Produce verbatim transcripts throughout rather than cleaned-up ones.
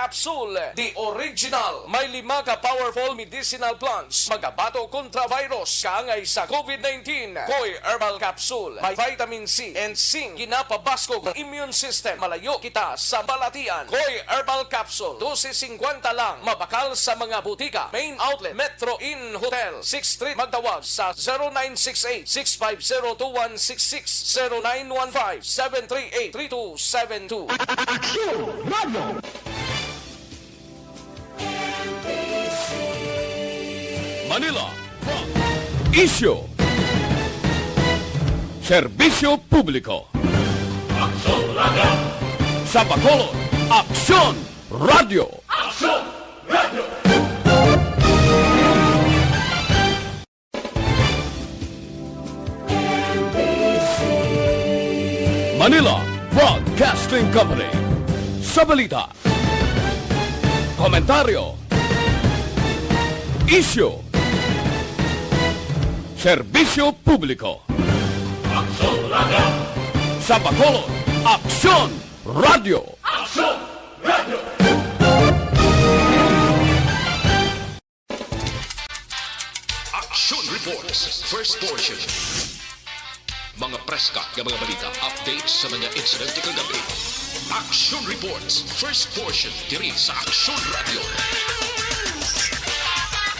Capsule, the original. May lima ka powerful medicinal plants. Magabato kontra virus, kaangay sa covid nineteen. Koy Herbal Capsule. May vitamin C and zinc. Ginapabaskog ang immune system. Malayo kita sa balatian. Koy Herbal Capsule. Dose singkwenta lang. Mabakal sa mga butika. Main outlet, Metro Inn Hotel, Sixth Street. Magtawag sa zero nine six eight, six five zero, two one six six, zero nine one five, seven three eight, three two seven two. Aksyon Radio. Manila, Isyu. Serbisyo publiko. Aksyon Radio. Sa Bacolod, Aksyon Radio. Aksyon Radio. Manila Broadcasting Company. Sa balita, komentaryo, isyu, serbisyo publiko. Aksyon Radio. Sa Bacolod, Aksyon Radio. Aksyon Radio. Action Reports, first portion. Mga preska nga mga balita, updates sa mga insidente kagabi. Action Reports, first portion, diri sa Action Radio.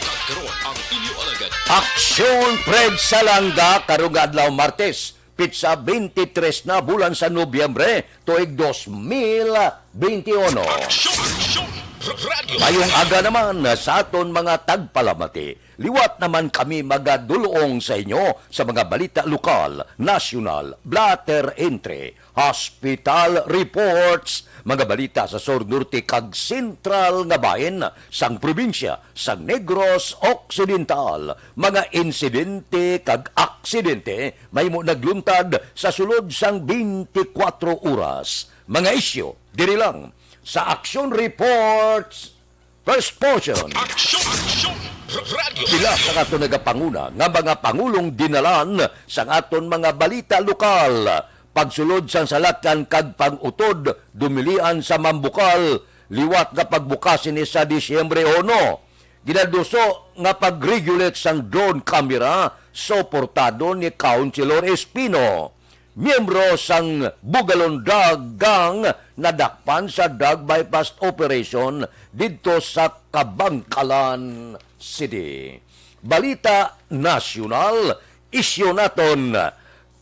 Kag karon ang inyo alagad. Action Fred Salanga, karong adlaw Martes, pitsa twenty-three na bulan sa Nobyembre, tuig dos mil twenty-one. Action, action, r-, radio. Mayong aga naman sa aton mga tagpalamati. Liwat naman kami magadulong sa inyo sa mga balita lokal, nasyonal, blotter entry, hospital reports, mga balita sa sur, norte, kag sentral nga bahin sang probinsya sang Negros Occidental, mga insidente kag aksidente mahimo nagluntad sa sulod sang twenty-four oras. Mga isyu diri lang sa Action Reports First Portion. Action, action, r-, radio. Pila sa aton nagapanguna nga mga pangulong dinalan sang aton mga balita lokal, pagsulod sang salatkan kag pang-utod, dumilian sa mambukal, liwat nga pagbukas sini sa Disyembre uno. Ginaduso nga pag-regulate sang drone camera, suportado ni Councilor Espino. Miyembro sang Bugalon Drug Gang nadakpan sa drug buy-bust operation didto sa Kabankalan City. Balita nasyonal, isyu naton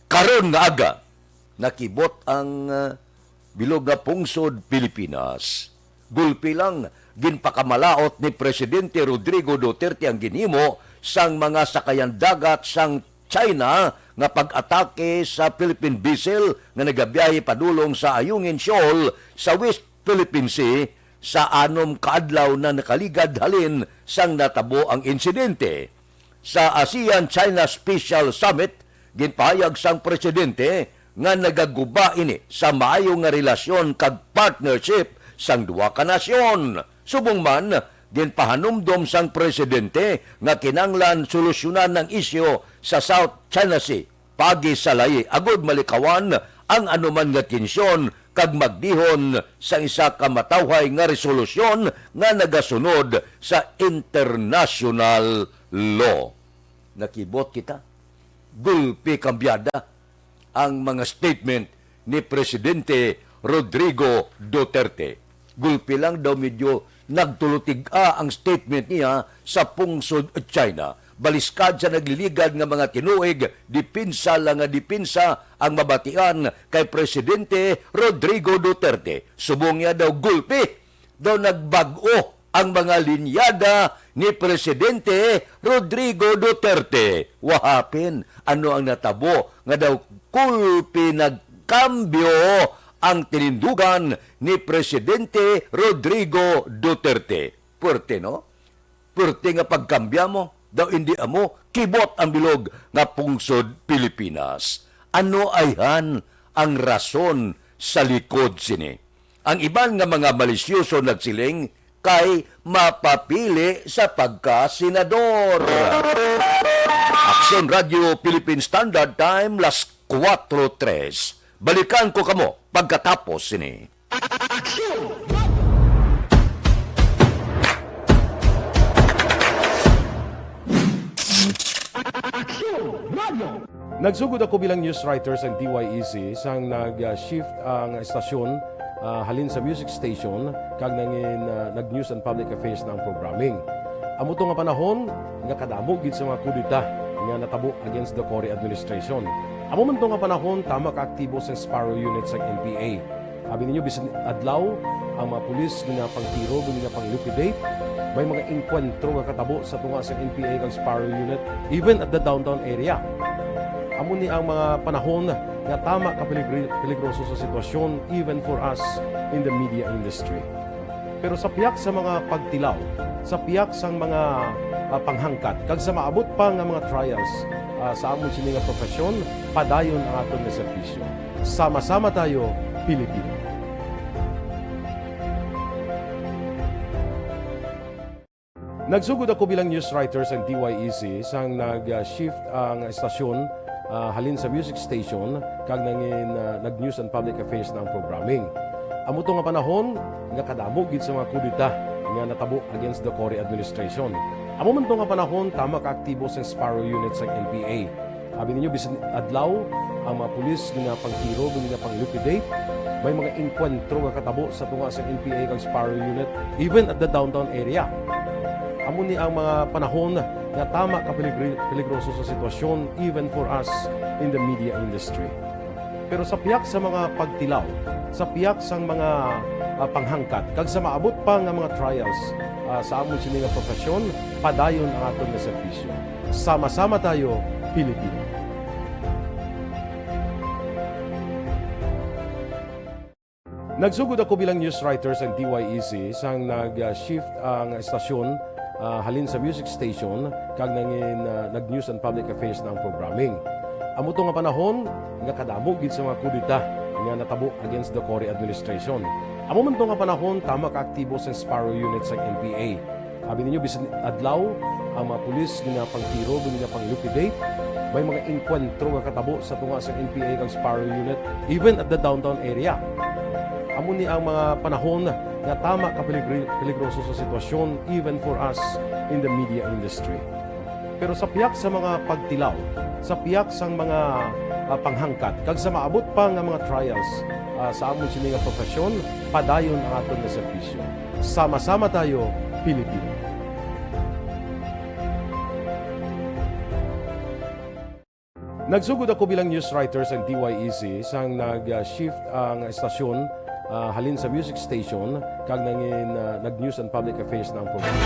karon nga aga. Nakibot ang, ah, bilog nga pungsod Pilipinas. Gulpi lang, ginpakamalaot ni Presidente Rodrigo Duterte ang ginhimo sang mga sakayan dagat sang China nga pag-atake sa Philippine vessel nga nagabiyahe padulong sa Ayungin Shoal sa West Philippine Sea sa anom ka adlaw na nakaligad halin sang natabo ang insidente. Sa ASEAN-China Special Summit, ginpahayag sang presidente nga nagaguba ini sa maayo nga relasyon kag partnership sang duha ka nasyon. Subong man, ginpahanumdom sang presidente nga kinahanglan solusyonan ang isyu sa South China Sea paagi sa layi agud malikawan ang anuman nga tensyon kag magdihon sa isa ka matawhay nga resolusyon nga nagasunod sa international law. Nakibot kita. Gulpi kambyada ang mga statement ni Presidente Rodrigo Duterte. Gulpi lang daw, medyo nagtulutig-a ang statement niya sa pungsod China. Baliskad sa nagliligad nga mga tinuig, depensa lang nga depensa ang mabatian kay Presidente Rodrigo Duterte. Subong niya daw gulpi, daw nagbag-o ang mga linyada ni Presidente Rodrigo Duterte. Wahapin, ano ang natabo nga daw gulpi nagkambyo ang tinindugan ni Presidente Rodrigo Duterte? Puwerte, no? Puwerte nga pagkambya mo, daw indi amo, kibot ang bilog nga pungsod Pilipinas. Ano ayhan ang rason sa likod sini? Ang iban nga mga malisyoso nagsiling kay mapapili sa pagkasenador. Aksyon Radio Philippine Standard Time, las kuwatro tres. Balikan ko kamo pagkatapos sini. Aksyon! Nagsugod ako bilang news writer sa D Y E C sang nag-shift ang estasyon, ah, halin sa music station kag nangin, ah, nag-news and public affairs na ang programming. Amo to nga panahon nga kadamo gid sa mga kudeta nga natabo against the Cory administration. Amo man to nga panahon tama ka aktibo sa Sparrow Unit sa N P A. Abi ninyo, bisan adlaw, ang mga pulis ginapangtiro, ginapang-liquidate. May mga engkwentro nga katabo sa tunga sa N P A kag Sparrow Unit, even at the downtown area. Amo ni ang mga panahon nga tama ka peligri-, peligroso sa sitwasyon, even for us in the media industry. Pero sa pihak sa mga pagtilaw, sa pihak sang mga, ah, panghangkat, kag sa maabot pa nga mga trials, ah, sa amon sini nga profesyon, padayon ang aton nga serbisyo. Sama-sama tayo, Pilipino. Nagsugod ako bilang news writer sa D Y E C sang nag-shift ang estasyon, ah, halin sa music station kag nangin, ah, nag-news and public affairs na ang programming. Amo to nga panahon nga kadamo gid sa mga kudeta nga natabo against the Cory administration. Amo man to nga panahon tama ka aktibo sa Sparrow Unit sa N P A. Abi ninyo, bisan adlaw, ang mga pulis ginapangtiro, ginapang-liquidate. May mga engkwentro nga katabo sa tunga sa N P A kag Sparrow Unit, even at the downtown area. Amo ni ang mga panahon nga tama ka peligri-, peligroso sa sitwasyon, even for us in the media industry. Pero sa pihak sa mga pagtilaw, sa pihak sang mga, ah, panghangkat, kag sa maabot pa nga mga trials, ah, sa amon sini nga profesyon, padayon ang aton nga serbisyo. Sama-sama tayo, Pilipino. Nagsugod ako bilang news writer sa D Y E C sang nag-shift ang estasyon, ah, halin sa music station kag nangin, ah, nag-news and public affairs na ang programming. Amo to nga panahon nga kadamo gid sa mga kudeta nga natabo against the Cory administration. Amo man to nga panahon tama ka aktibo sa Sparrow Unit sa N P A. Abi ninyo, bisan adlaw, ang mga pulis ginapangtiro, ginapang-liquidate. May mga engkwentro nga katabo sa tunga sa N P A kag Sparrow Unit, even at the downtown area. Amo ni ang mga panahon nga tama ka peligri-, peligroso sa sitwasyon, even for us in the media industry. Pero sa pihak sa mga pagtilaw, sa pihak sang mga, ah, panghangkat, kag sa maabot pa nga mga trials, ah, sa amon sini nga profesyon, padayon ang aton nga serbisyo. Sama-sama tayo, Pilipino. Nagsugod ako bilang news writer sa D Y E C sang nag-shift ang estasyon, ah, halin sa music station kag nangin, ah, nag-news and public affairs na ang programa.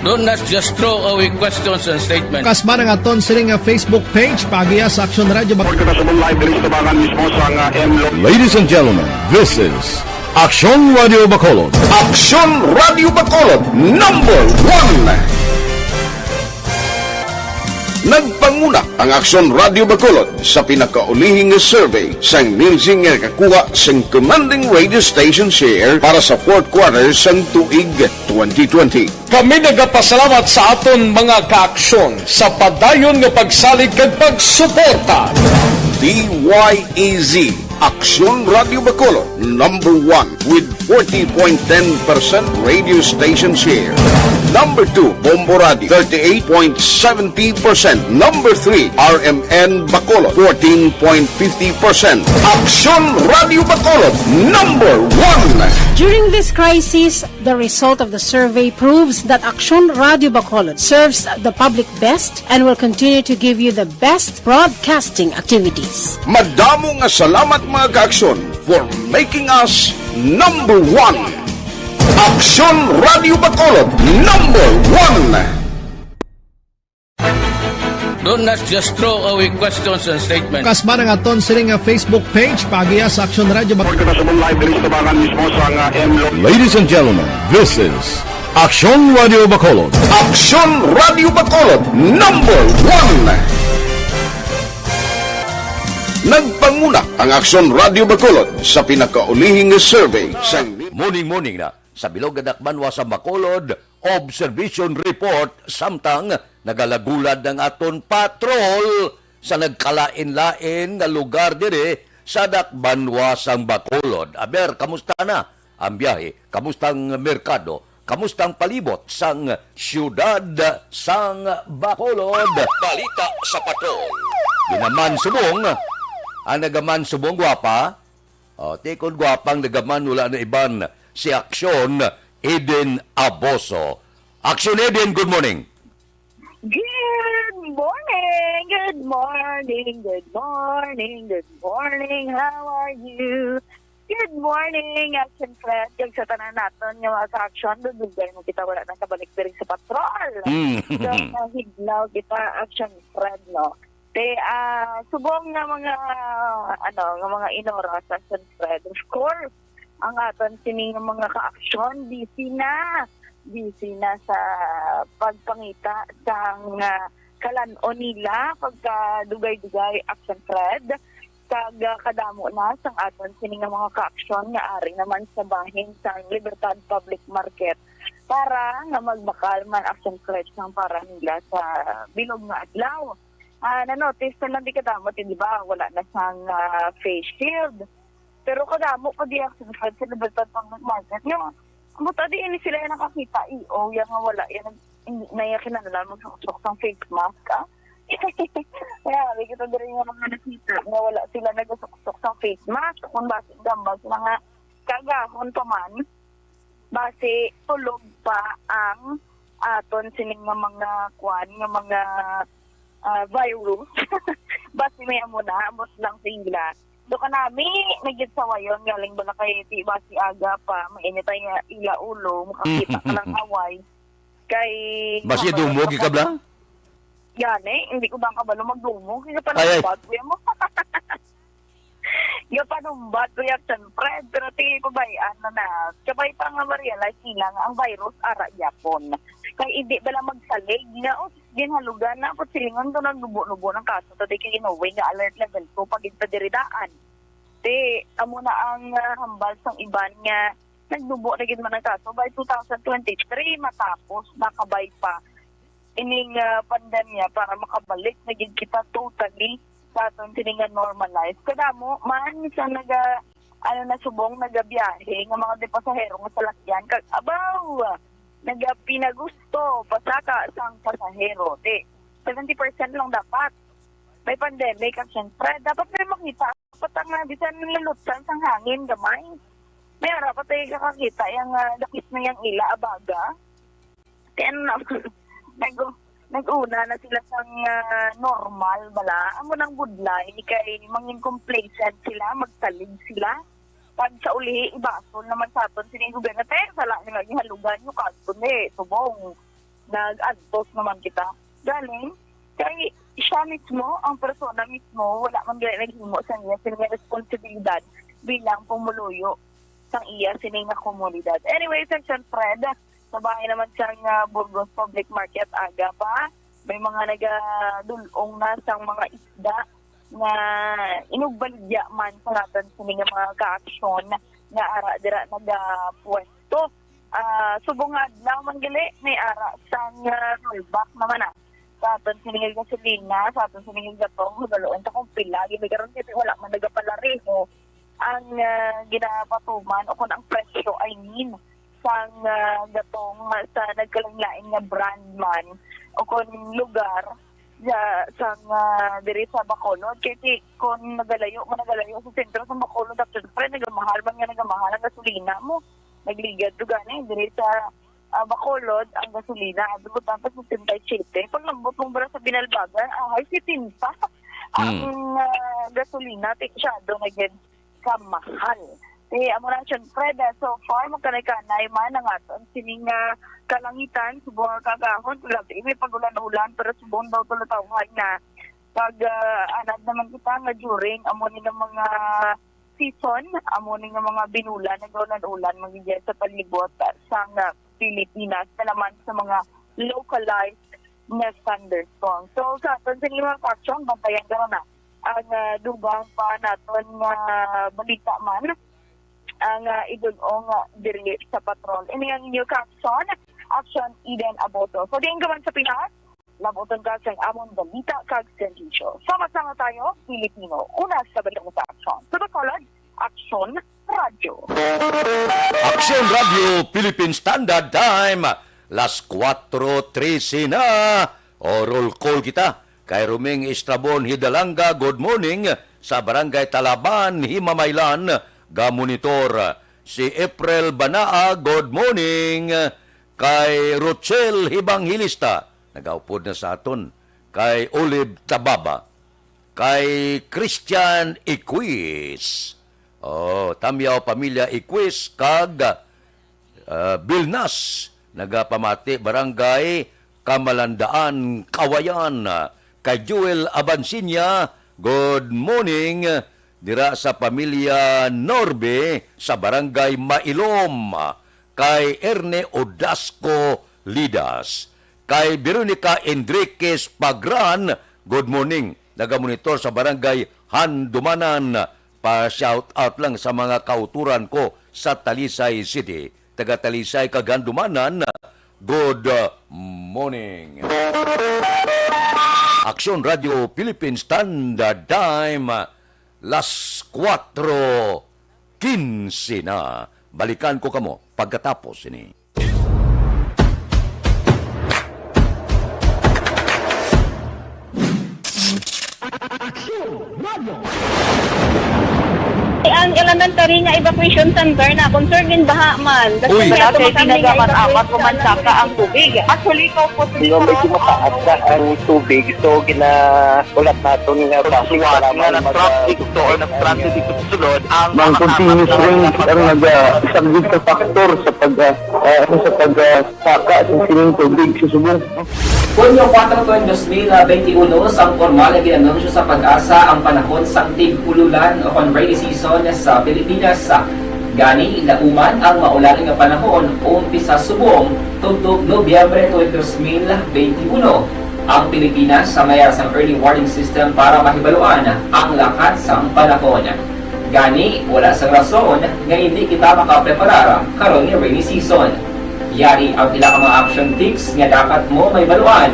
Do not just throw away questions and statements. Kasma ang aton sini nga Facebook page, paagiya sa Aksyon Radio Bac- Pagkakasabong live diri sa tabangan mismo sa nga M Lo- Ladies and gentlemen, this is Aksyon Radio Bacolod. Aksyon Radio Bacolod, number one. Nagpanguna ang Aksyon Radio Bacolod sa pinakaulihi nga survey sang Nielsen nga nakakuha sang commanding radio station share para sa fourth quarter sang tuig twenty twenty. Kami nagapasalamat sa aton mga kaaksyon sa padayon nga pagsalig kag pagsuporta. D Y E Z, Aksyon Radio Bacolod, number one with forty point ten percent radio station share. Number two, Bombo Radio, thirty-eight point seventy percent. Number three, R M N Bacolod, fourteen point fifty percent. Aksyon Radio Bacolod, number one. During this crisis, the result of the survey proves that Aksyon Radio Bacolod serves the public best and will continue to give you the best broadcasting activities. Madamo nga salamat, mga kaaksyon, for making us number one. Aksyon Radio Bacolod, number one. Do not just throw away questions and statements. Kasma ang aton sini nga Facebook page, paagiya sa Aksyon Radio Bac- Pagkakasabong live diri sa tabangan mismo sa nga M Lo- Ladies and gentlemen, this is Aksyon Radio Bacolod. Aksyon Radio Bacolod, number one. Nagpanguna ang Aksyon Radio Bacolod sa pinakaulihi nga survey sa Morning, morning na. Sa bilog nga dakbanwa sa Bacolod, observation report, samtang nagalagulad ang aton patrol sa nagkalain-lain nga lugar diri sa dakbanwa sang Bacolod. Aber, kamusta na ang biyahe? Kamusta ang merkado? Kamusta ang palibot sang siyudad sang Bacolod? Balita sa patrol. Ginaman subong. Ang nagaman subong, gwapa. O, ti kon gwapang nagaman, wala na iban, si Aksyon Eden Aboso. Aksyon Eden, good morning. Good morning, good morning, good morning, good morning. How are you? Good morning, Action Fred. Kag sa tanan naton nga mga ka-action, dugay mo kita wala nang kabalik diri sa patrol. Mm. So, nahiglaw kita, Action Fred, no? Te, ah, subong nga mga, ano, nga mga inoras, Action Fred. Of course, ang aton sini nga mga ka-action, busy na. Busy na sa pagpangita sang, ah, kalan-on nila, pagkadugay-dugay, Action Fred. Kag, ah, kadamo na sang aton sini nga mga ka-action nga ari naman sa bahin sang Libertad Public Market para nga magbakal man, Action Fred, sang para nila sa bilog nga adlaw. Ah, na-notice na lang di kadamo, di ba? Wala na sang, ah, face shield. Pero kadamo pa di, Action Fred, sa Libertad Public Market. Yung, buta di ini sila yung nakakita, iyo, yung nga wala, yung nag-, hindi na yung kinahanglan magsuksok sang face mask, ah. Kaya, may kita diri nga mga nakita nga wala sila nagsuksok sang face mask. Kung basi, gambas na nga, kagahon pa man, basi, tulog pa ang aton sining nga mga kwan, nga mga, ah, virus. Basi may amo na, ambot lang sila. Do kanami, nagyud sawayon, galing bala kay ti basi aga pa, mainit ay ila ulo, makakita ka lang away. Kay, Basi dumog, ikabla? Gani, hindi ko bang kabalo magdumog. Hindi pa Ay, ay. Nagpag, kuya mo. Gapanumbat, Kuya Action Fred, pero ti ko bay, ano na, kabay pa nga ma-realize nila nga ang virus ara gyapon. Kay hindi bala magsalig nga, oh, ginhalugan na, ako silingon ko nagnubo-nubo ng kaso, tadi kay inuwi nga alert level two, pag ito diridaan. Ti, amo na ang ah, hambal sang iban nga nagnubo na gid man ang kaso by two thousand twenty-three, matapos na kabay pa ining ah, pandemya para makabalik na gid kita totally sa aton sini nga normal life. Kadamo man sa naga, ano, na subong nagabiyahe nga mga de pasahero nga salakyan, kag abaw, nagapinagusto pasaka sang pasahero. Ti, seventy percent lang dapat. May pandemic, ang siyempre, dapat may makita. Dapat ang ah, bisan nilulutsan sang hangin gamay. May ara pa tayo kakakita yung ah, dakit na yung ila abaga. Then, nag, nag-una na sila sang ah, normal bala. Amo nang budlay kay mangin complacent sila, magsalig sila. Pag sa ulihi, ibasol naman sa aton sining gobyerno, te, sala nila gihalugan nyo, kadto ni, subong. Nag-antos naman kita. Galing, kay siya mismo, ang persona mismo, wala man gali naghimo sa niya, sa niya responsibilidad bilang pumuluyo sang iya sini nga komunidad. Anyway, Section Fred, sa bahay naman sang ah, Burgos Public Market, aga pa, may mga nagadulong na sang mga isda nga inugbaligya man sa naton sini nga mga kaaksyon nga ara dira nagapwesto. Ah, subong nga adlaw man gali, may ara sang ah, rollback naman na sa aton sini nga gasolina, sa aton sini nga gatong, hibaloon ta kung pila gid karon kasi wala man nagapalareho ang ah, ginapatuman o kung ang presyo, I mean, sang ah, gatong ah, sa nagkalain-lain nga brand man o kung lugar sa sang ah, diri sa Bacolod. Kay ti, kung nagalayo man, nagalayo sa sentro sa Bacolod, at syempre nagamahal man nga nagamahal ang gasolina mo. Nagligad to gani diri sa ah, Bacolod ang gasolina. Abot ang pa sesenta y siete. Pag nabot mong bara sa Binalbagan, ah, ay setenta. Ang Mm. ah, gasolina, ti, masyado na gid kamahal. Eh, amo na, syempre, dahil so far, magkanay-kanay man ang aton sining ah, kalangitan, subong nga kagahon, grabe, may pag-ulan-ulan, pero subong daw tulatawhan na pag ah, anad naman kita nga during amo ni nga mga season, amo ni nga mga binulan, nag-ulan-ulan, magigyan sa palibot ah, sang ah, Pilipinas, na naman sa mga localized na thunderstorm. So, sa aton sa mga action, bantayan ka na ang ah, dugang pa naton nga balita man ang uh, idulong uh, diri sa patrol. Ini ang inyo caption, Action Eden Aboto. So, diin ka man sa Pinas, labuton ka sa amon balita kag serbisyo. Sama-sama tayo, Pilipino. Una sa balita mo sa action. Sa Bacolod, Action Radio. Action Radio Philippine Standard Time. Las kuwatro trese na. O, roll call kita. Kay Roming Estrabon Hidalanga, good morning. Sa Barangay Talaban, Himamaylan, ga-monitor. Si April Banaa, good morning. Kay Rochelle Hibanghilista, nagaupod na sa aton. Kay Olive Tababa. Kay Christian Iquis. Oh, Tamyaw Pamilya Iquis kag, ah, Bilnas, nagapamati, Barangay Kamalandaan, Kawayan. Kay Joel Abansinya, good morning. Dira sa pamilya Norbe sa Barangay Mailom. Kay Erne Odasco Lidas. Kay Veronica Enriquez Pagran, good morning. Nagamonitor sa Barangay Handumanan. Pa-shout out lang sa mga kauturan ko sa Talisay City. Taga Talisay kag Handumanan, good morning. Aksyon Radio Philippine Standard Time, las kuwatro kinse na. Balikan ko kamo pagkatapos ini. Ang elementary nga evacuation center na concern gin baha man. Uy! Wala kay tinaga man apat ko man saka ang tubig. Actually, ko po. Di ba, medyo mataas na ang tubig, so ginaulat naton nga basi nga nag-traffic to or nag-transit dito sa sulod ang mga continuous rain ang nagasaglit sa factor sa pag, ah, ah, sa pag, ah, saka sa sining tubig sa subong. Hunyo kuwatro tuig dos mil benti uno, sang pormal nga gin-anunsyo sa PAGASA ang panahon sang tig-ululan o kon rainy season sa Pilipinas. Gani, lauman ang maulan nga panahon umpisa subong tubtob Nobyembre tuig dos mil benti uno. Ang Pilipinas may ara sang early warning system para mahibaluan ang lakat sang panahon. Gani, wala sang rason nga indi kita makapreparar karon nga rainy season. Yari ang pila ka mga action tips nga dapat mo mahibaluan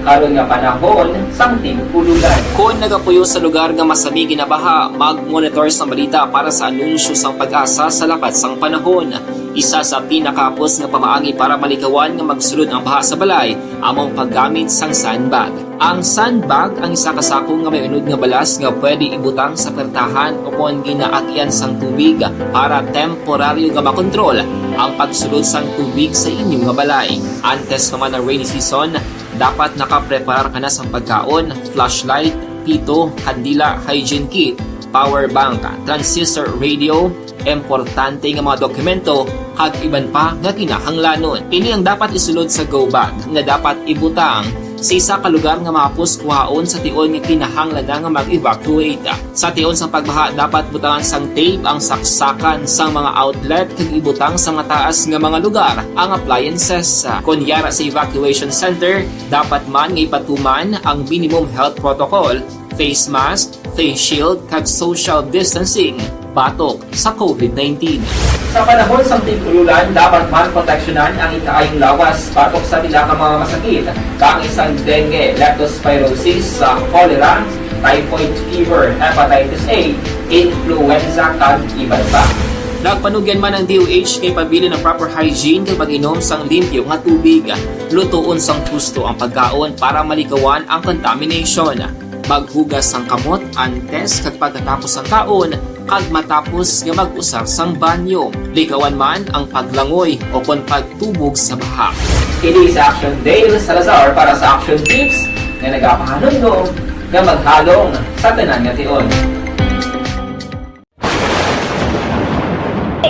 karon nga panahon sang tig-ululan. Kon nagapuyo sa lugar nga masami ginabaha, mag-monitor sang balita para sa anunsyo sang PAGASA sa lakat sang panahon. Isa sa pinakahapos nga pamaagi para malikawan nga magsulod ang baha sa balay amo ang paggamit sang sandbag. Ang sandbag ang isa ka sako nga may unod nga balas nga pwede ibutang sa pertahan o kon ginaagian sang tubig para temporaryo nga makontrol ang pagsulod sang tubig sa inyo nga balay. Antes pa man ang rainy season, dapat nakapreparar ka na sang pagkaon, flashlight, pito, kandila, hygiene kit, power bank, transistor radio, importante nga mga dokumento, kag iban pa nga kinahanglanon. Ini ang dapat isulod sa go bag nga dapat ibutang sa isa ka lugar nga mahapos kuhaon sa tion nga kinahanglan na nga mag-evacuate. Sa tion sang pagbaha, dapat butangan sang tape ang saksakan sang mga outlet kag ibutang sa mataas nga mga lugar ang appliances. Kon yara sa evacuation center, dapat man nga ipatuman ang minimum health protocol, face mask, face shield, kag social distancing batok sa COVID nineteen. Sa panahon sang tig-ululan, dapat man proteksyonan ang ikaayong lawas batok sa pila ka mga masakit, kaangay sang dengue, leptospirosis, sa cholera, typhoid fever, hepatitis A, influenza, kag iban pa. Nagpanugyan man ang D O H kay pabilin ang proper hygiene kag pag-inom sang limpyo nga tubig. Lutoon sang husto ang pagkaon para malikawan ang contamination. Maghugas sang kamot antes kag pagkatapos sang kaon kag matapos nga mag-usar sang banyo. Likawan man ang paglangoy o kon pagtubog sa baha. Kini si Action Dale Salazar para sa Action Tips nga nagapahanumdom nga maghalong sa tanan nga tion.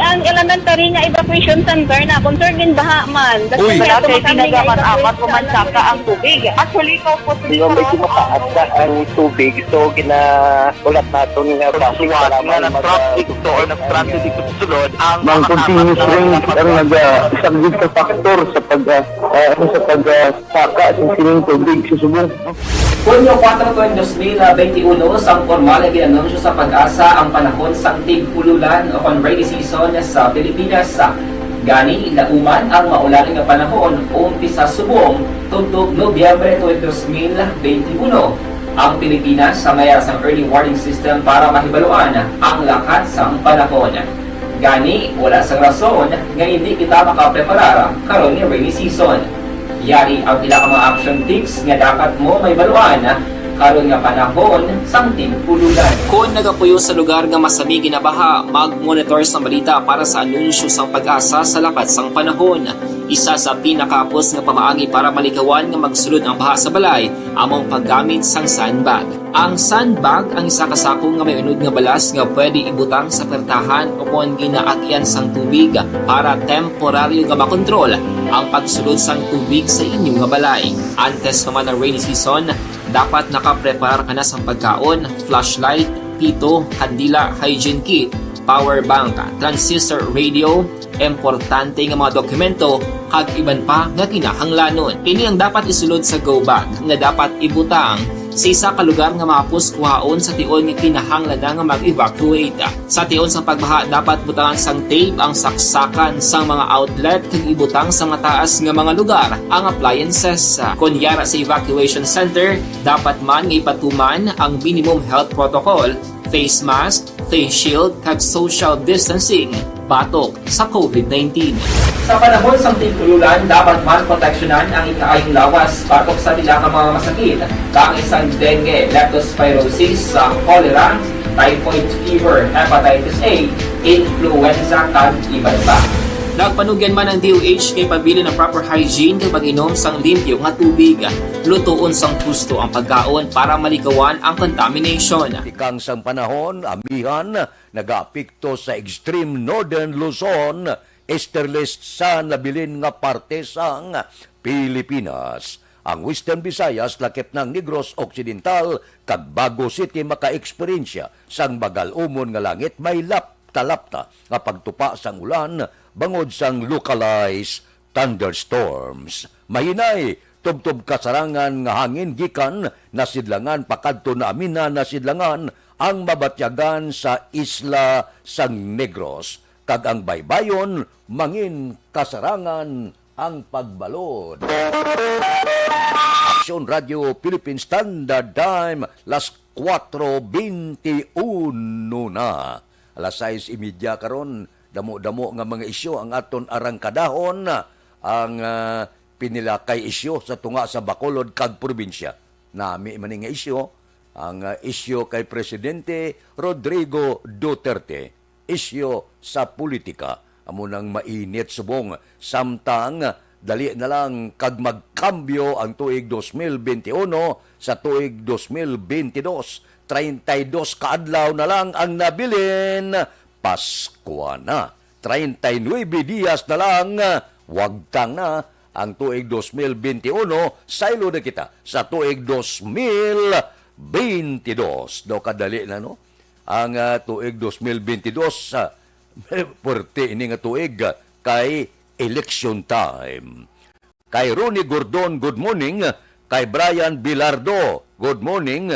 Ang elementary nga evacuation center na concern gin baha man. Uy! Wala kay tinaga man apat ko man saka ang tubig. Actually, ko po. Di ba, medyo mataas na ang tubig, so ginaulat naton nga basi nga nag-traffic to or nag-transit dito sa sulod ang mga continuous rain ang nagasaglit sa factor sa pag, ah, ah, ano, sa pag, ah, saka sa sining tubig sa subong. Hunyo kuwatro tuig dos mil benti uno, sang pormal nga gin-anunsyo sa PAGASA ang panahon sang tig-ululan o kon rainy season sa Pilipinas. Gani, lauman ang maulan nga panahon umpisa subong tubtob Nobyembre tuig dos mil benti uno. Ang Pilipinas may ara sang early warning system para mahibaluan ang lakat sang panahon. Gani, wala sang rason nga indi kita makapreparar karon nga rainy season. Yari ang pila ka mga action tips nga dapat mo mahibaluan Karon nga panahon sang tingkulugan. Kon nagapuyo sa lugar nga masami ginabaha, mag-monitor sang balita para sa anunsyo sang PAGASA sa lakat sang panahon. Isa sa pinakahapos nga pamaagi para malikawan nga magsulod ang baha sa balay amo ang paggamit sang sandbag. Ang sandbag ang isa ka sako nga may unod nga balas nga pwede ibutang sa pertahan o kon ginaagyan sang tubig para temporaryo nga makontrol ang pagsulod sang tubig sa inyo nga balay. Antes pa man ang rainy season, dapat nakapreparar ka na sang pagkaon, flashlight, pito, kandila, hygiene kit, power bank, transistor radio, importante nga mga dokumento, kag iban pa nga kinahanglanon. Ini ang dapat isulod sa go bag nga dapat ibutang sa isa ka lugar nga mahapos kuhaon sa tion nga kinahanglan na nga mag-evacuate. Sa tion sang pagbaha, dapat butangan sang tape ang saksakan sang mga outlet kag ibutang sa mataas nga mga lugar ang appliances. Kon yara sa evacuation center, dapat man nga ipatuman ang minimum health protocol, face mask, face shield, kag social distancing batok sa covid nineteen. Sa panahon sang tingkululan, dapat man proteksyonan ang ikaayong lawas batok sa pila ka mga masakit, kaangay sang dengue, leptospirosis, sa cholera, typhoid fever, hepatitis A, influenza, kag iban pa. Nagpanugyan man ang D O H nga ipabilin ang proper hygiene kag pag-inom sang limpyo nga tubig. Lutoon sang husto ang pagkaon para malikawan ang contamination. Tikang sang panahon, amihan, nagaapekto sa extreme northern Luzon, easterlies sa nabilin nga parte sang Pilipinas. Ang Western Visayas, lakip na ang Negros Occidental, kag Bago City makaeksperyensya sang magal-umon nga langit, may lapta-lapta nga pagtupa sang ulan bangod sang localized thunderstorms. Mahinay, tubtob kasarangan nga hangin gikan nasidlangan pakadto na amina nasidlangan ang mabatyagan sa isla sang Negros, kag ang baybayon mangin kasarangan ang pagbalod. Aksyon Radio Philippine Standard Time, las kuwatro bente uno na. Alas sais y media karon, damo-damo nga mga isyu ang aton arangkadahon, ang, ah, pinilakay isyu sa tunga sa Bacolod kag probinsya. Nami man ni nga isyu, ang, ah, isyu kay Presidente Rodrigo Duterte, isyu sa politika. Amo nang mainit subong, samtang dali na lang kag magkambyo ang tuig dos mil bente uno sa tuig dos mil bente dos. Treinta y dos ka adlaw na lang ang nabilin. Paskwa na. Treinta y nuebe dias na lang, wagtang na ang tuig dos mil bente uno, saylo na kita sa tuig dos mil bente dos. Daw kadali na, no? Ang, ah, tuig dos mil bente dos, ah, puwerte ini nga tuig, ah, kay election time. Kay Ronnie Gordon, good morning. Kay Brian Bilardo, good morning.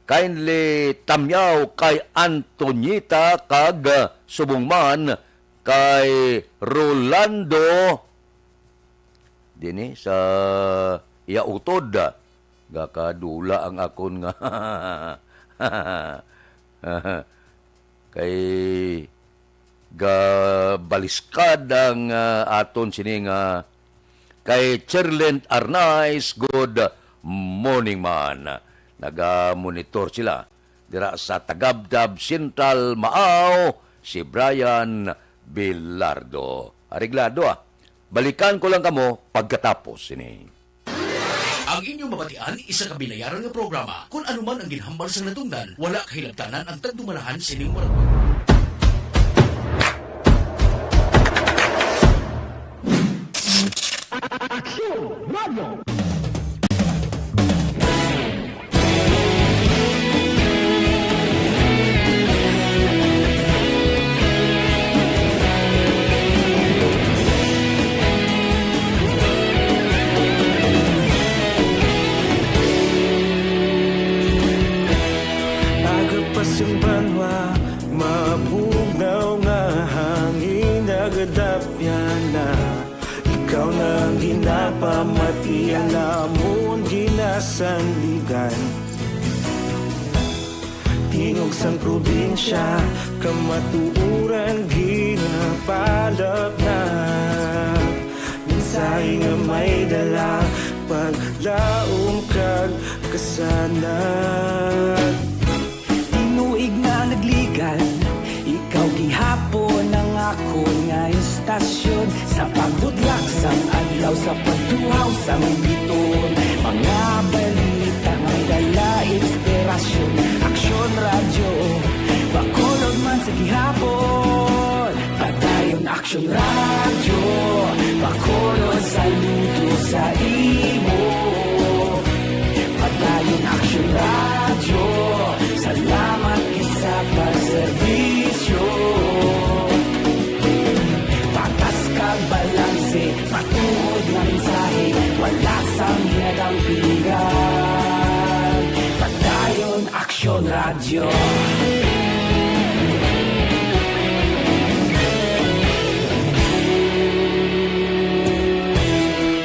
Kindly tamyaw kay Antonita kag, ah, subong man kay Rolando dinhi sa iya utod. Gakadula ang akon nga kay gabaliskad ang, ah, aton sini nga kay Cherlent Arnaiz, good morning man. Naga-monitor sila dira sa Tagabdab Central, Maao, si Brian Bilardo. Areglado, ah. Balikan ko lang kamo pagkatapos sini. Ang inyong mabatian, isa ka binayaran nga programa. Kon ano man ang ginhambal sang natungdan, wala kahilabtanan ang tagdumalahan sining programa. Aksyon Radio. Aga pa sing banwa, mabugnaw nga hangin, nagadapyan na. Ikaw na ang ginapamati, ang amon ginasandigan. Tingog sang probinsya, kamatuoran ginapalapnap. Mensahe nga may dala, paglaom kag kas- Sana. Tinuig nga nagligan, ikaw gihapon ang akon nga istasyon. Sa pagbutlak sang adlaw, sa pagtuhaw sang bituon, mga balita may dala inspirasyon. Aksyon Radyo, Bacolod man sa gihapon. Padayon Aksyon Radyo, Bacolod, saludo sa imo. Padayon Aksyon Radyo, salamat gid sa pagserbisyo. Patas kag balanse, matuod nga mensahe, wala sang ginadampigan. Padayon Aksyon Radyo.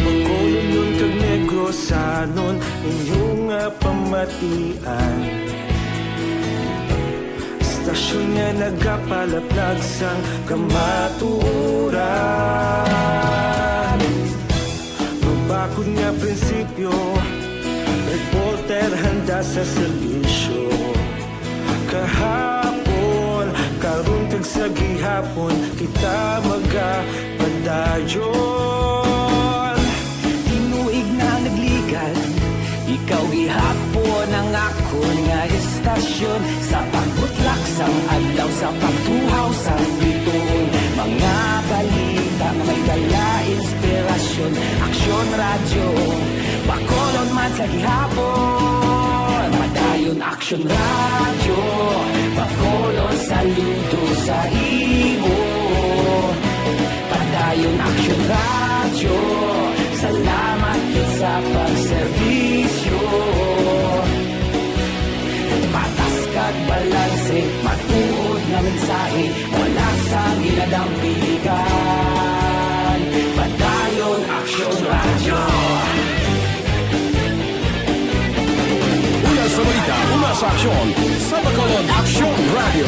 Bacolodnon kag Negrosanon, inyo nga pamatian. Istasyon nga nagapalaplag sang kamatuoran. Mabakod nga prinsipyo, reporter handa sa serbisyo. Kahapon, karon, kag sa gihapon, kita magapadayon. Tinuig nga nagligan, ikaw gihapon ang akon nga istasyon. Sa pagbutlak sang adlaw, sa pagtuhaw sang bituon, mga balita nga may dala inspirasyon. Aksyon Radyo, Bacolod man sa gihapon. Padayon Aksyon Radyo, Bacolod, saludo sa imo. Padayon Aksyon Radyo, salamat gid sa pagserbisyo. Patas kag balanse, matuod nga mensahe, wala sang ginadampigan. Padayon Aksyon Radyo. Una sa balita, una sa aksyon, sa Bacolod Aksyon Radyo.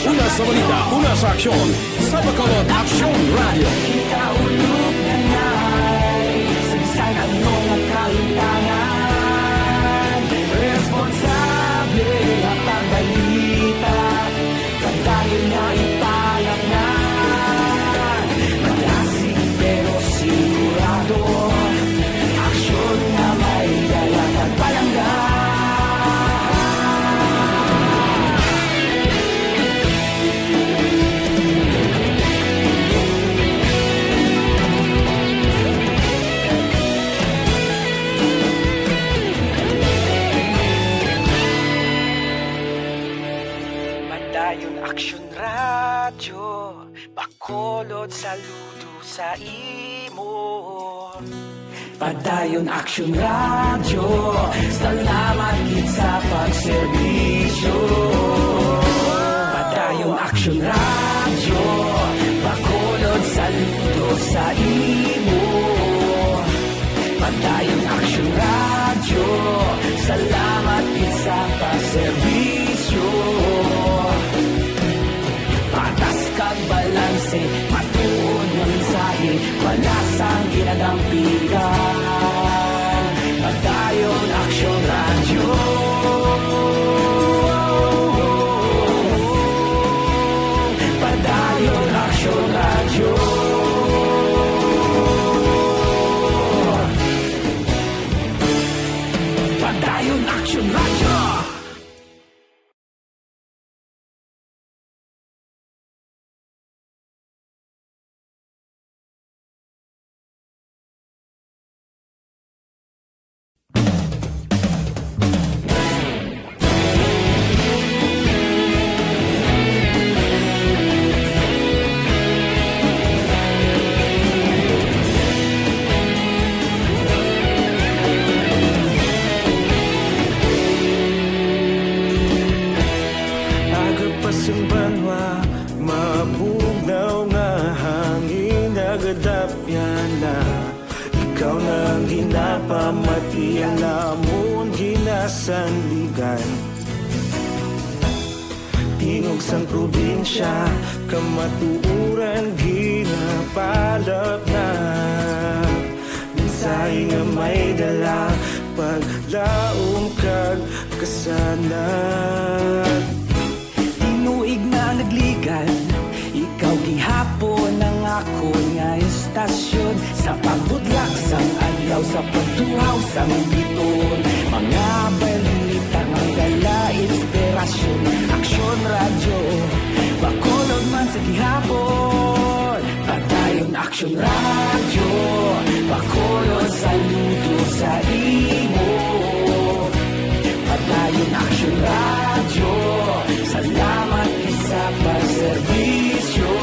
Una sa balita, una sa aksyon, sa Bacolod Aksyon Radyo. Kita ulog na nai, sa bisan ano nga kahimtangan, responsable nga pagbalita. Padayon nga ipalatnan, malasig pero sigurado, aksyon nga may dala kag palangga. Padayon Aksyon Radyo, Bacolod, saludo sa imo. Padayon Aksyon Radyo, salamat gid sa pagserbisyo. Padayon Aksyon Radyo, Bacolod, saludo sa imo. Padayon Aksyon Radyo, salamat gid sa pagserbisyo. Patas kag balanse, matuod nga mensahe, wala sang ginadampigan. Padayon Aksyon Radyo. Padayon Aksyon Radyo. Padayon Aksyon Radyo. Aga pa sing banwa, mabugnaw nga hangin nagadapyan na. Ikaw na ang ginapamati, ang amon ginasandigan. Tingog sang probinsya, kamatuoran ginapalaplag. Mensahe nga may dala, paglaom kag kasanag. Tinuig na nagligan, ikaw gihapon ang akon nga estasyon. Sa pagbudlak sang adlaw, sa pagtuhaw sang biton, mga balita nga dala inspirasyon. Aksyon Radyo, Bacolod man sa gihapon. Padayon Aksyon Radyo, Bacolod, saludo sa imo. Padayon Aksyon Radyo, salamat gid sa pagserbisyo.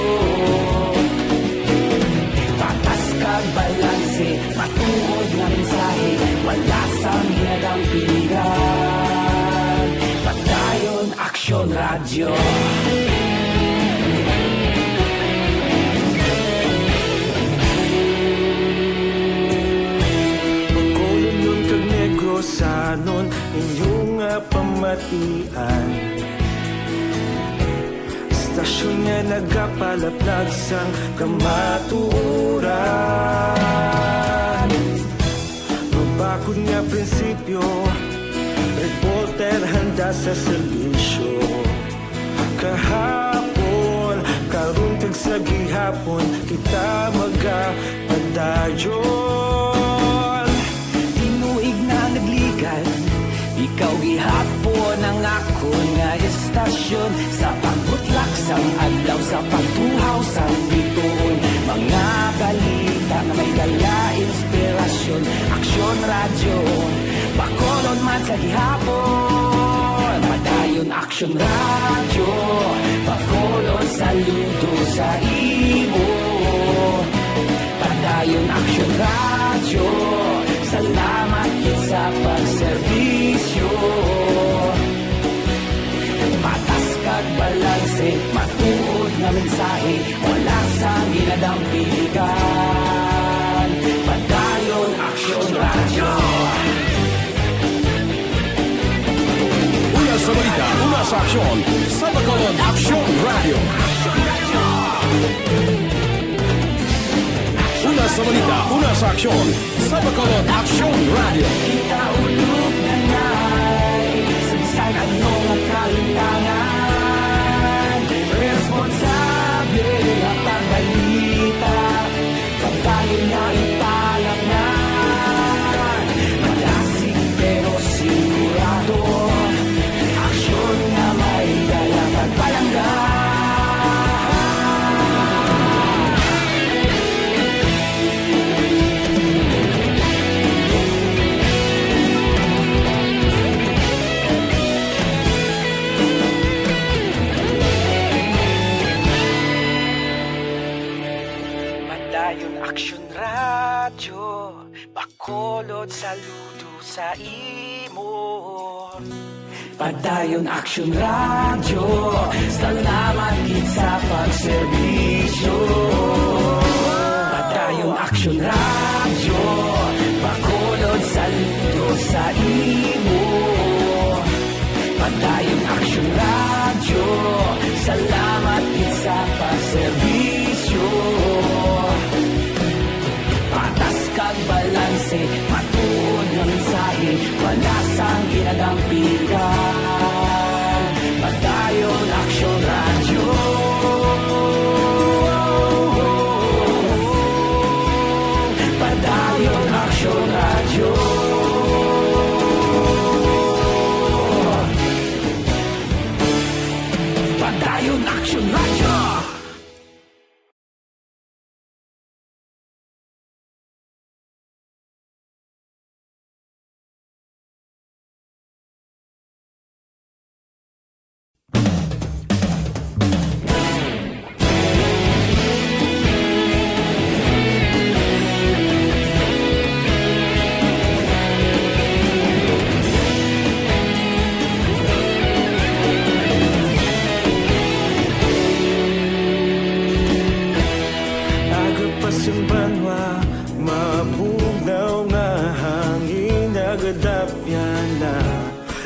Patas kag balanse, matuod nga mensahe, wala sang ginadampigan. Padayon Aksyon Radyo. Bacolodnon kag Negrosanon, inyo nga pamatian. Estasyon nga nagapalaplag sang kamatuoran. Mabakod nga prinsipyo, reporter handa sa serbisyo. Kahapon, karon, kag sa gihapon, kita magapadayon. Tinuig na nagligan, ikaw gihapon ang akon nga estasyon. Sa pagbutlak sang adlaw, sa pagtuhaw sang bituon, mga balita nga may dala inspirasyon. Aksyon Radyo, Bacolod man sa gihapon. Padayon Aksyon Radyo, Bacolod, saludo sa imo. Padayon Aksyon Radyo, salamat gid sa pagserbisyo. Patas kag balanse, matuod nga mensahe, wala sang ginadampigan. Padayon Aksyon Radyo. Una sa balita, una sa aksyon, sa Bacolod Aksyon Radyo. Una sa balita, una sa aksyon, sa Bacolod Aksyon Radyo. Kita ulog na nai, sa bisan ano nga kalimtangan, responsable nga pagbalita, pagbayo nga ipalangan. Madasig pero sigurado, aksyon nga may dala pagpalangga. Padayon Aksyon Radyo, Bacolod, saludo sa imo. Padayon Aksyon Radyo, salamat gid sa pagserbisyo. Padayon Aksyon Radyo, Bacolod, saludo sa imo. Padayon Aksyon Radyo, salamat gid sa pagserbisyo. Patas kag balanse, matuod nga mensahe, wala sang ginadampigan. Padayon Aksyon Radyo. Padayon Aksyon Radyo. Padayon Aksyon Radyo. Aga pa sang banwa, mabugnaw nga hangin, nagadapyan na.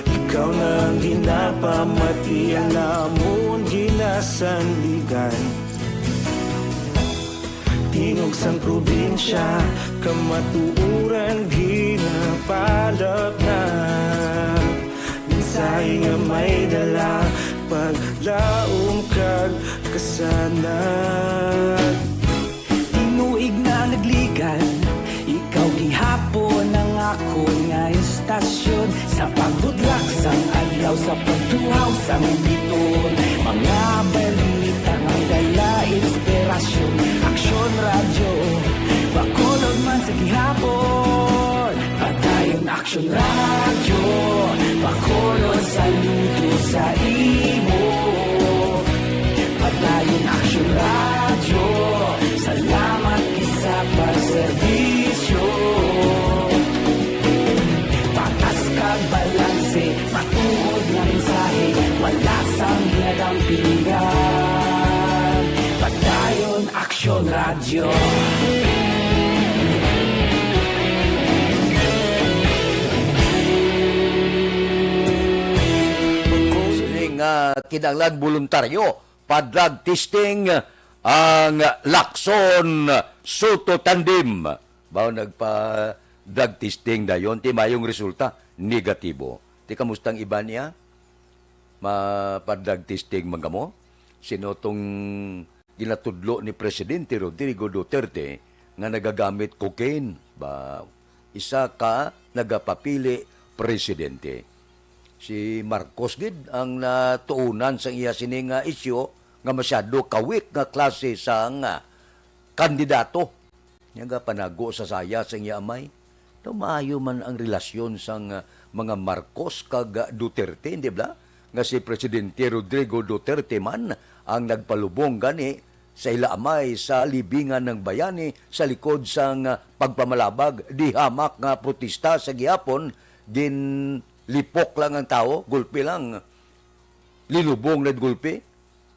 Ikaw na ang ginapamati, ang amon ginasandigan. Tingog sang probinsya, kamatuoran ginapalapnap. Mensahe nga may dala, paglaom kag kasanag. Tinuig na nagligan, ikaw gihapon ang akon nga istasyon. Sa pagbudlak sang adlaw, sa pagtuhaw sang biton, mga balita nga dala inspirasyon. Aksyon Radyo, Bacolod man sa gihapon. Padayon Aksyon Radyo, Bacolod, saludo sa imo. Padayon Aksyon Radyo, salamat gid sa pagserbisyo. Patas kag balanse, matuod nga mensahe, wala sang ginadampingan. Padayon Aksyon Radyo. Siling nga kinahanglan voluntaryo pa-drug testing ang Lacson Soto tandem. Baw nagpa-drug testing dayon, ti mayong resulta, negatibo. Ti kamusta ang iban niya? Mapa-drug testing man kamo? Sino tong ginatudlo ni Presidente Rodrigo Duterte nga nagagamit cocaine? Ba, isa ka nagapapili presidente. Si Marcos gid ang natuunan sang iya sini nga isyu nga masyado kawik nga klase sang, ah, kandidato. Nagapanago sa saya sang iya amay. Daw maayo man ang relasyon sang, ah, mga Marcos kag, ah, Duterte, di ba? Nga si Presidente Rodrigo Duterte man ang nagpalubong gani sa ila amay sa Libingan ng Bayani sa likod sang, ah, pagpamalabag. Di hamak nga protesta sa gihapon, ginlipok lang ang tawo, gulpi lang, linubong na gulpi,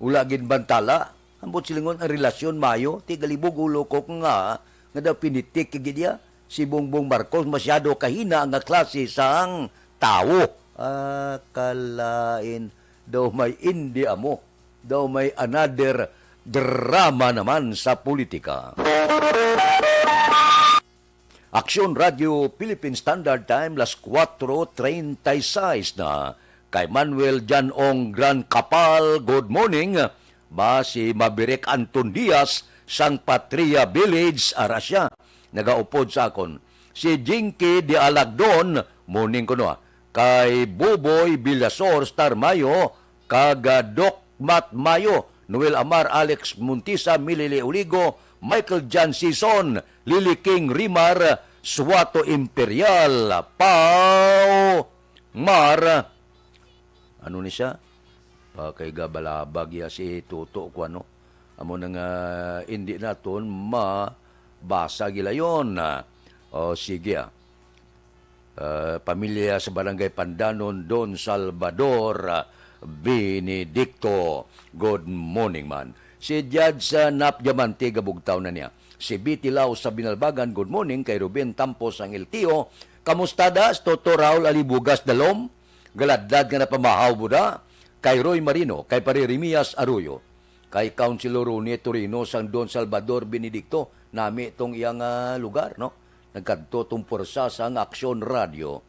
wala gid bantala. Ambot silingon ang relasyon maayo, ti galibog ulo ko nga, nga daw pinitik gid iya. Si Bongbong Marcos masyado kahina nga klase sang tawo. Ah, kalain. Daw may indi amo. Daw may another drama naman sa politika. Aksyon Radio Philippine Standard Time, las kuwatro treinta y seis na. Kay Manuel Jan Ong Gran Kapal, good morning. Ba si Maverick Anton Diaz sang Patria Village, ara siya, nagaupod sa akon. Si Jinky de Alagdon, morning kuno, ah. Kay Buboy Villasor, Star Mayo, kag, ah, Doc Matt Mayo, Noel Amar, Alex Montisa, Milili Oligo, Michael John Sison, Lily King Rimar, Suato Imperial, Pau Mar, ano ni siya? Pa kay gabalabag ya si Toto ko ano. Amo na nga, hindi naton mabasa gilayon. O, sige, ah. Ah, pamilya sa Barangay Pandanon, Don Salvador, ah, Benedicto. Good morning, man. Si Judge, ah, Nap Diamante, gabugtaw na niya. Si Betty Lau sa Binalbagan, good morning. Kay Ruben Tampos ang L T O. Kamusta das, Toto Raul Alibugas Dalom? Galadlad nga napamahaw mo da. Kay Roy Marino, kay Pare Remias Arroyo, kay Councilor Ronnie Torino sang Don Salvador Benedicto, nami tong iyang, ah, lugar, no? Nagkadto tong puwersa sang Aksyon Radio.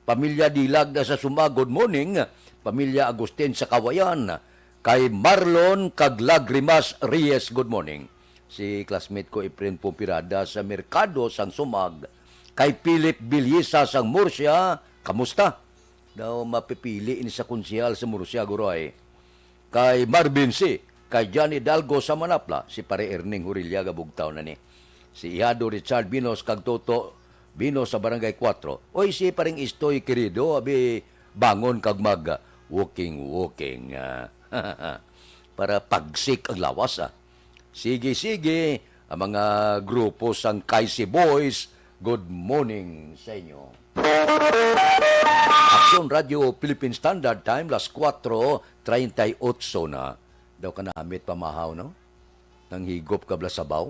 Pamilya Dilag na sa Suma, good morning. Pamilya Agustin sa Kawayan. Kay Marlon kag Lagrimas Reyes, good morning. Si classmate ko, Efren Pompirada, sa Merkado sang Sumag. Kay Philip Bilyesa sang Murcia, kamusta? Daw mapipili ini sa konsehal sa Murcia, guroy. Kay Marvin C, kay Johnny Dalgo sa Manapla, si Pare Erning Hurilla, gabugtaw na ni. Si Ihado Richard Binos kag Toto Binos sa Barangay Cuatro. Oy, si Pareng Istoy, querido, abi, bangon kag mag walking, walking, ah, para pagsik ang lawas, ah. Sige, sige, ang mga grupo sang Kaisi Boys, good morning sa inyo. Aksyon Radio Philippine Standard Time, las kuwatro treinta y ocho na. Daw kanamit pamahaw, no? Nanghigop ka bala sabaw?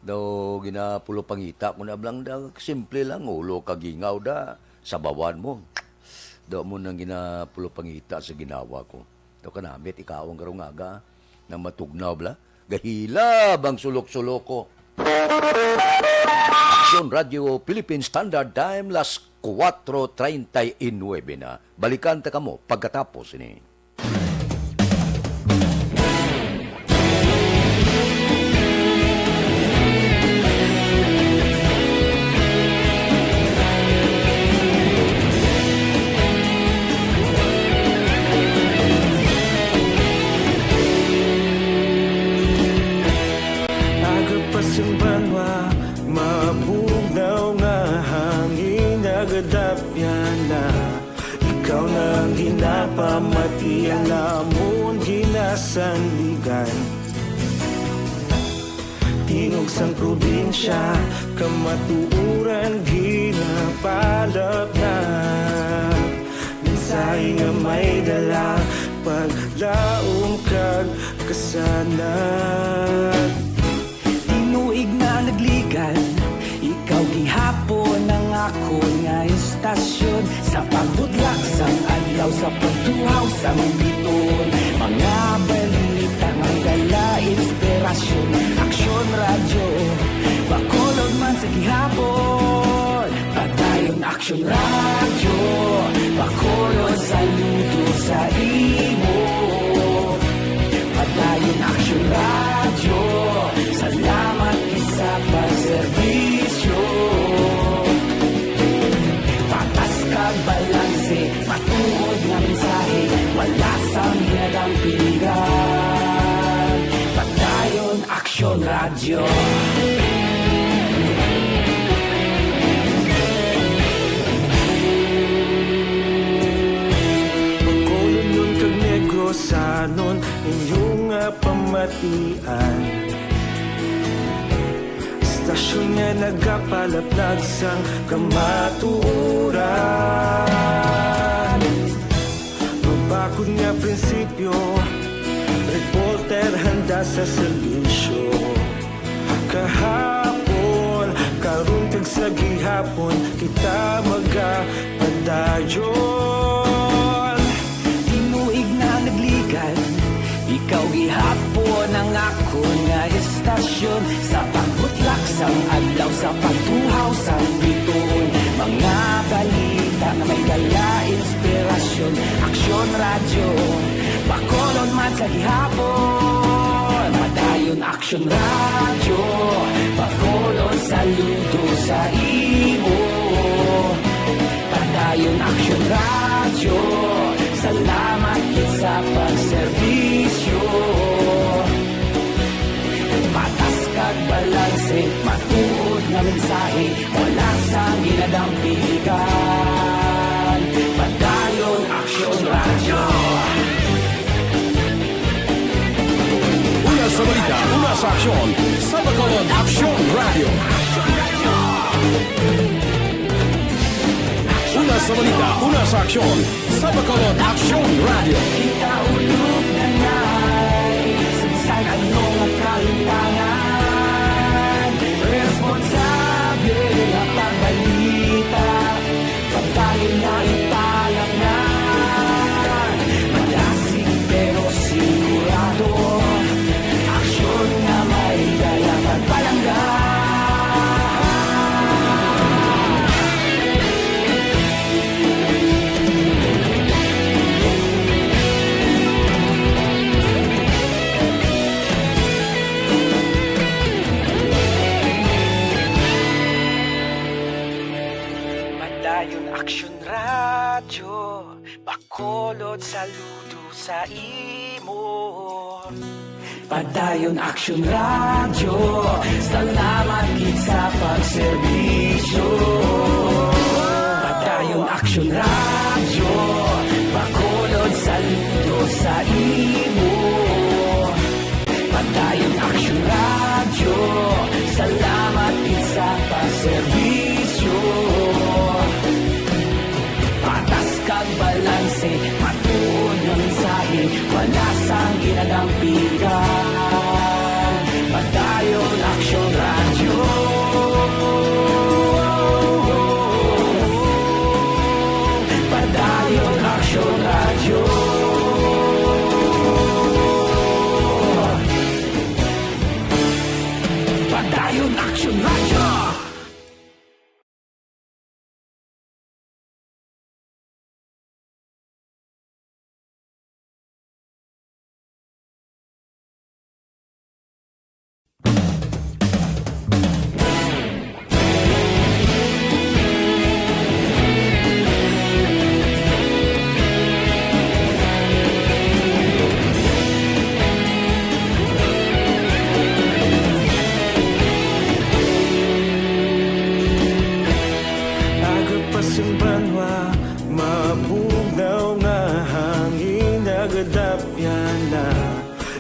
Daw ginapulopangita ko na bala, da, simple lang, ulo kag gingaw da, sabawan mo. Daw mo nang ginapulopangita sa ginawa ko. Daw kanamit, ikaw ang karong aga, nang matugnaw bala. Gahilab ang sulok-suloko. Aksyon Radio Philippine Standard Time, las cuatro treinta y nueve na. Balikan ta kamo pagkatapos ini. Aga pa sing banwa, mabugnaw nga hangin, nagadapyan na. Ikaw na ang ginapamati, ang amon ginasandigan. Tingog sang probinsya, kamatuoran ginapalapnap. Mensahe nga may dala, paglaom kag kasanag. Tinuig na nagligan, ikaw gihapon ang akon nga istasyon. Sa pagbutlak sang adlaw, sa pagtuhaw sang bituon, mga balita nga dala inspirasyon. Aksyon Radyo, Bacolod man sa gihapon. Padayon Aksyon Radyo, Bacolod, saludo sa imo. Padayon Aksyon Radyo, salamat gid sa pagserbisyo. Patas kag balanse, matuod nga mensahe, wala sang ginadampigan. Padayon Aksyon Radyo. Bacolodnon kag Negrosanon, inyo nga pamatian. Istasyon nga nagapalaplag sang kamatuoran. Mabakod nga prinsipyo, reporter handa sa serbisyo. Kahapon, karon, kag sa gihapon, kita magapadayon. Tinuig na nagligan, ikaw gihapon ang akon nga istasyon. Sa pagbutlak sang adlaw, sa pagtuhaw sang bituon, mga balita nga may dala inspirasyon. Aksyon Radyo, Bacolod man sa gihapon. Padayon Aksyon Radyo, Bacolod, saludo sa imo. Padayon Aksyon Radyo, salamat gid sa pagserbisyo. Patas kag balanse, matuod nga mensahe, wala sang ginadampigan. Padayon Aksyon Radyo. Una sa balita, una sa aksyon, sa Bacolod Aksyon Radyo. Una sa balita, una sa aksyon, sa Bacolod Aksyon Radyo. Kita ulog na nay, sa bisan ano nga kahimtangan, responsable nga pagbalita. Padayon na ipalangnan, madasig pero sigurado, aksyon nga may dala pagpalangga. Padayon Aksyon Radyo, Bacolod, saludo sa imo. Padayon Aksyon Radyo, salamat gid sa pagserbisyo. Padayon Aksyon Radyo, Bacolod, saludo sa imo. Padayon Aksyon Radyo, salamat gid sa pagserbisyo. Patas kag balanse, matuod nga mensahe, wala sang ginadampigan. Padayon Aksyon Radyo. Padayon Aksyon Radyo. Dayon Action Radyo. Agapasimbanwa, mabugnaw nga hangin, nagadapyan na.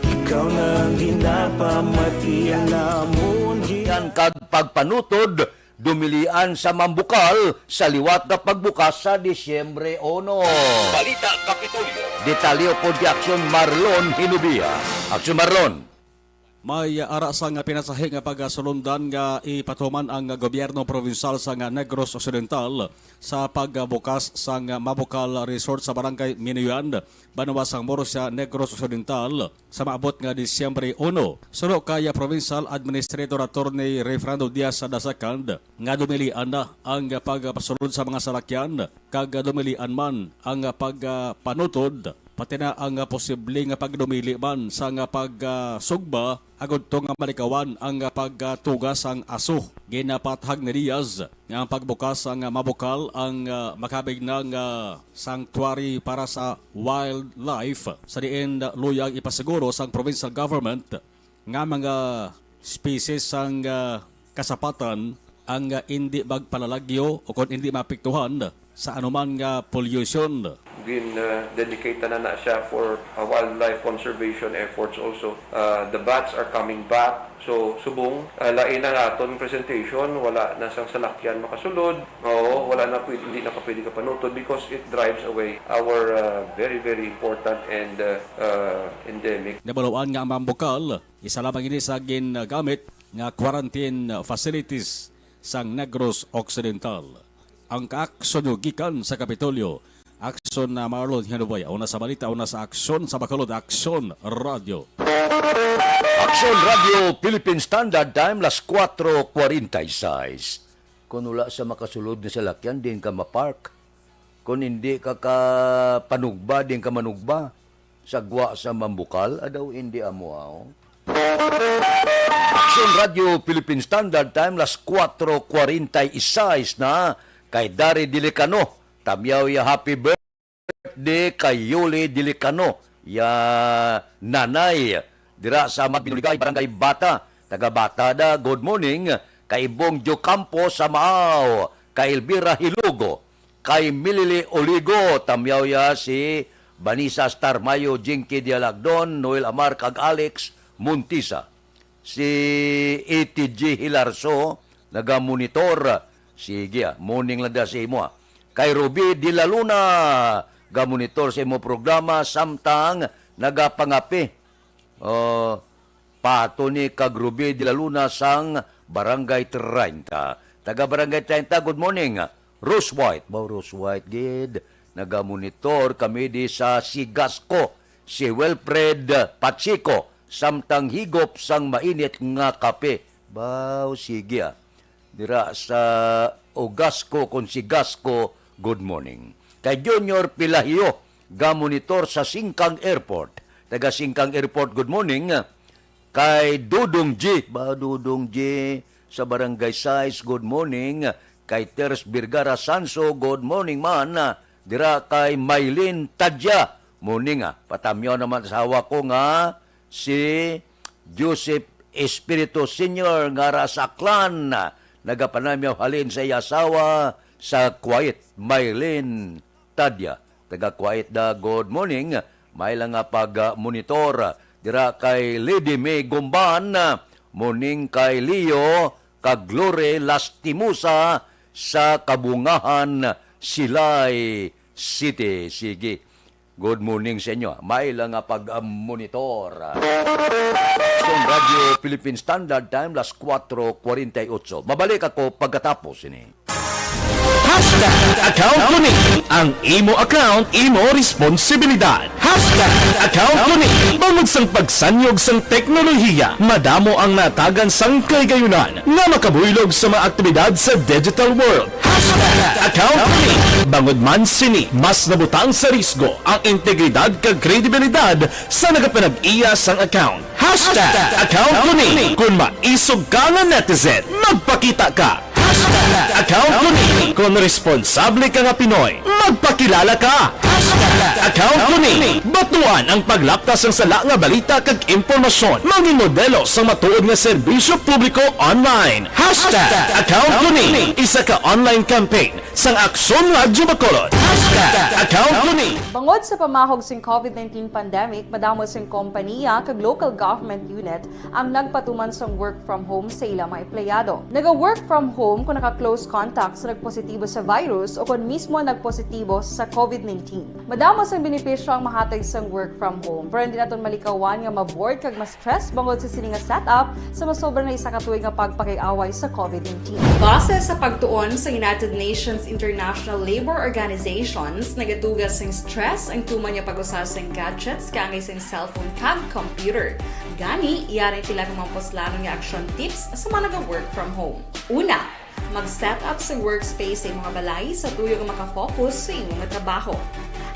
Ikaw na ang ginapamatian namon. Yan kag pagpanutod, dumilian sa mambukal sa liwat nga pagbukas sa Disyembre uno. Balita Kapitolyo. Detalye pod kay Aksyon Marlon Hinubia. Aksyon Marlon. May ara sang pinasahi nga pagasulundan nga ipatuman ang gobyerno provincial sang Negros Occidental sa pagbukas sang Mabukal Resort sa Barangay Minuyan, banwa sang Murcia, Negros Occidental, sa maabot nga Disyembre uno. Suno kay Provincial Administrator Attorney Refrando Diaz the second, nga dumilian na ang pagpasulod sa mga salakyan kag dumilian man ang pagpanutod, pati na ang posible nga pagdumili man sa nga pagsugba agud to nga malikawan ang pagtuga sang aso. Ginapahayag ni Diaz nga ang pagbukas sang Mabukal ang, ah, makabig na nga sanctuary para sa wildlife, sa diin luyag ipasiguro sang provincial government nga mga species sang, ah, kasapatan ang, ah, indi magpalalagyo o kon indi maapektuhan sa anuman nga pollution. Gin, ah, dedicate na na siya for, ah, wildlife conservation efforts also. Ah, the bats are coming back. So, subong, ah, lain ang aton presentation, wala na sang salakyan makasulod. Oo, wala na pwede, hindi na ka pwede kapanutod because it drives away our, ah, very, very important and, ah, ah, endemic. Nabaluan nga ang Mabukal, isa lamang ini sa gingamit nga quarantine facilities sang Negros Occidental. Ang kaaksyon nyo gikan sa Kapitolyo, Aksyon na Marlon Hinubay. Una sa balita, una sa aksyon, sa Bacolod, Aksyon Radio. Aksyon Radio Philippine Standard Time, las kuwatro kwarenta y seis. Kung wala sa makasulod nga salakyan, din ka mapark. Kung hindi ka kapanugba, din ka manugba. Sa gwa sa Mambukal, adaw indi amo, aw. Aksyon Radio Philippine Standard Time, las kuwatro kwarenta y seis na, kay Dari Dilicano. Tamyaw ya happy birthday kay Yuli Dilicano, ya nanay, dira sa Magbinuligay, Barangay Bata. Taga Bata da, good morning. Kay Ibong Diocampo sa Maaw, kay Elvira Hilugo, kay Milili Oligo, tamyaw ya si Vanessa Starmayo, Jinky Dialagdon, Noel Amar, kag Alex Montisa. Si A T G Hilarso, nagamonitor. Sige, ah, morning lang da sa imo, ah. Kay Ruby de la Luna, gamonitor sa imo programa, samtang nagapangape. Oh, Pato ni kag Ruby de la Luna sang Barangay treinta. Taga Barangay treinta, good morning. Rose White, ba, Rose White, gid. Nagamonitor kami di sa Sigasco. Si Wilfred Pacheco, samtang higop sang mainit nga kape. Baw, sige, ah. Dira sa Ogasco, kon Sigasco, good morning. Kay Junior Pilahio, gamonitor sa Singkang Airport. Taga Singkang Airport, good morning. Kay Dudong G, ba, Dudong G, sa Barangay sais, good morning. Kay Ters Vergara Sanso, good morning man. Dira kay Maylin Tadya, morning, ah. Patamyaw naman sa asawa ko nga si Joseph Espiritu Senior nga ara sa Aklan, nagapanamyaw halin sa iya asawa sa Kuwait, Maylin Tadya. Taga Kuwait da, good morning. May lang nga pag-monitor dira kay Lady May Gumban, morning kay Leo kag Glory Lastimosa sa Kabungahan, Silay City. Sige. Good morning sa inyo. May lang nga pag-monitor. Sa Radyo Philippine Standard Time, las kuwatro kwarenta y ocho. Mabalik ako pagkatapos ini. Hashtag account ko ni. Ang imo account, imo responsibilidad. Hashtag account ko ni. Bangod sang pagsanyog sang teknolohiya, madamo ang natagan sang kahigayonan nga makabuylog sa mga aktibidad sa digital world. Hashtag account ko ni. Bangod man sini, mas nabutang sa risgo ang integridad kag kredibilidad sa nagapanag-iya sang account. Hashtag account ko ni. Kung maisog ka nga netizen, magpakita ka. Hashtag account ko ni. Kung responsable ka nga Pinoy, magpakilala ka. Hashtag account ko ni. Batuan ang paglapta sang sala nga balita kag impormasyon. Mangin modelo sang matuod nga serbisyo publiko online. Hashtag account ko ni. Isa ka online campaign sang Aksyon Radyo Bacolod. Hashtag account ko ni. Bangod sa pamahog sing COVID nineteen pandemic, madamo sing kompaniya kag local government unit ang nagpatuman sang work from home sa ila mga empleyado. Naga-work from home kung naka-close contact sa nagpositibo sa virus o kon mismo nagpositibo sa COVID nineteen. Madamo sang benepisyo ang mahatag sang work from home, pero hindi naton malikawan nga ma-bored kag ma-stress bangod sa sini nga setup sa masobra na isa ka tuig nga pagpakig-away sa COVID nineteen. Base sa pagtuon sa United Nations International Labour Organizations, nagatuga sing stress ang tuman nga pag-usa sing gadgets kaangay sing cellphone kag computer. Gani, yari ang pila ka mga puslanon nga action tips sa mga naga-work from home. Una, mag-set up sa workspace sa imo nga balay sa tuyo nga makafocus sa imo nga trabaho.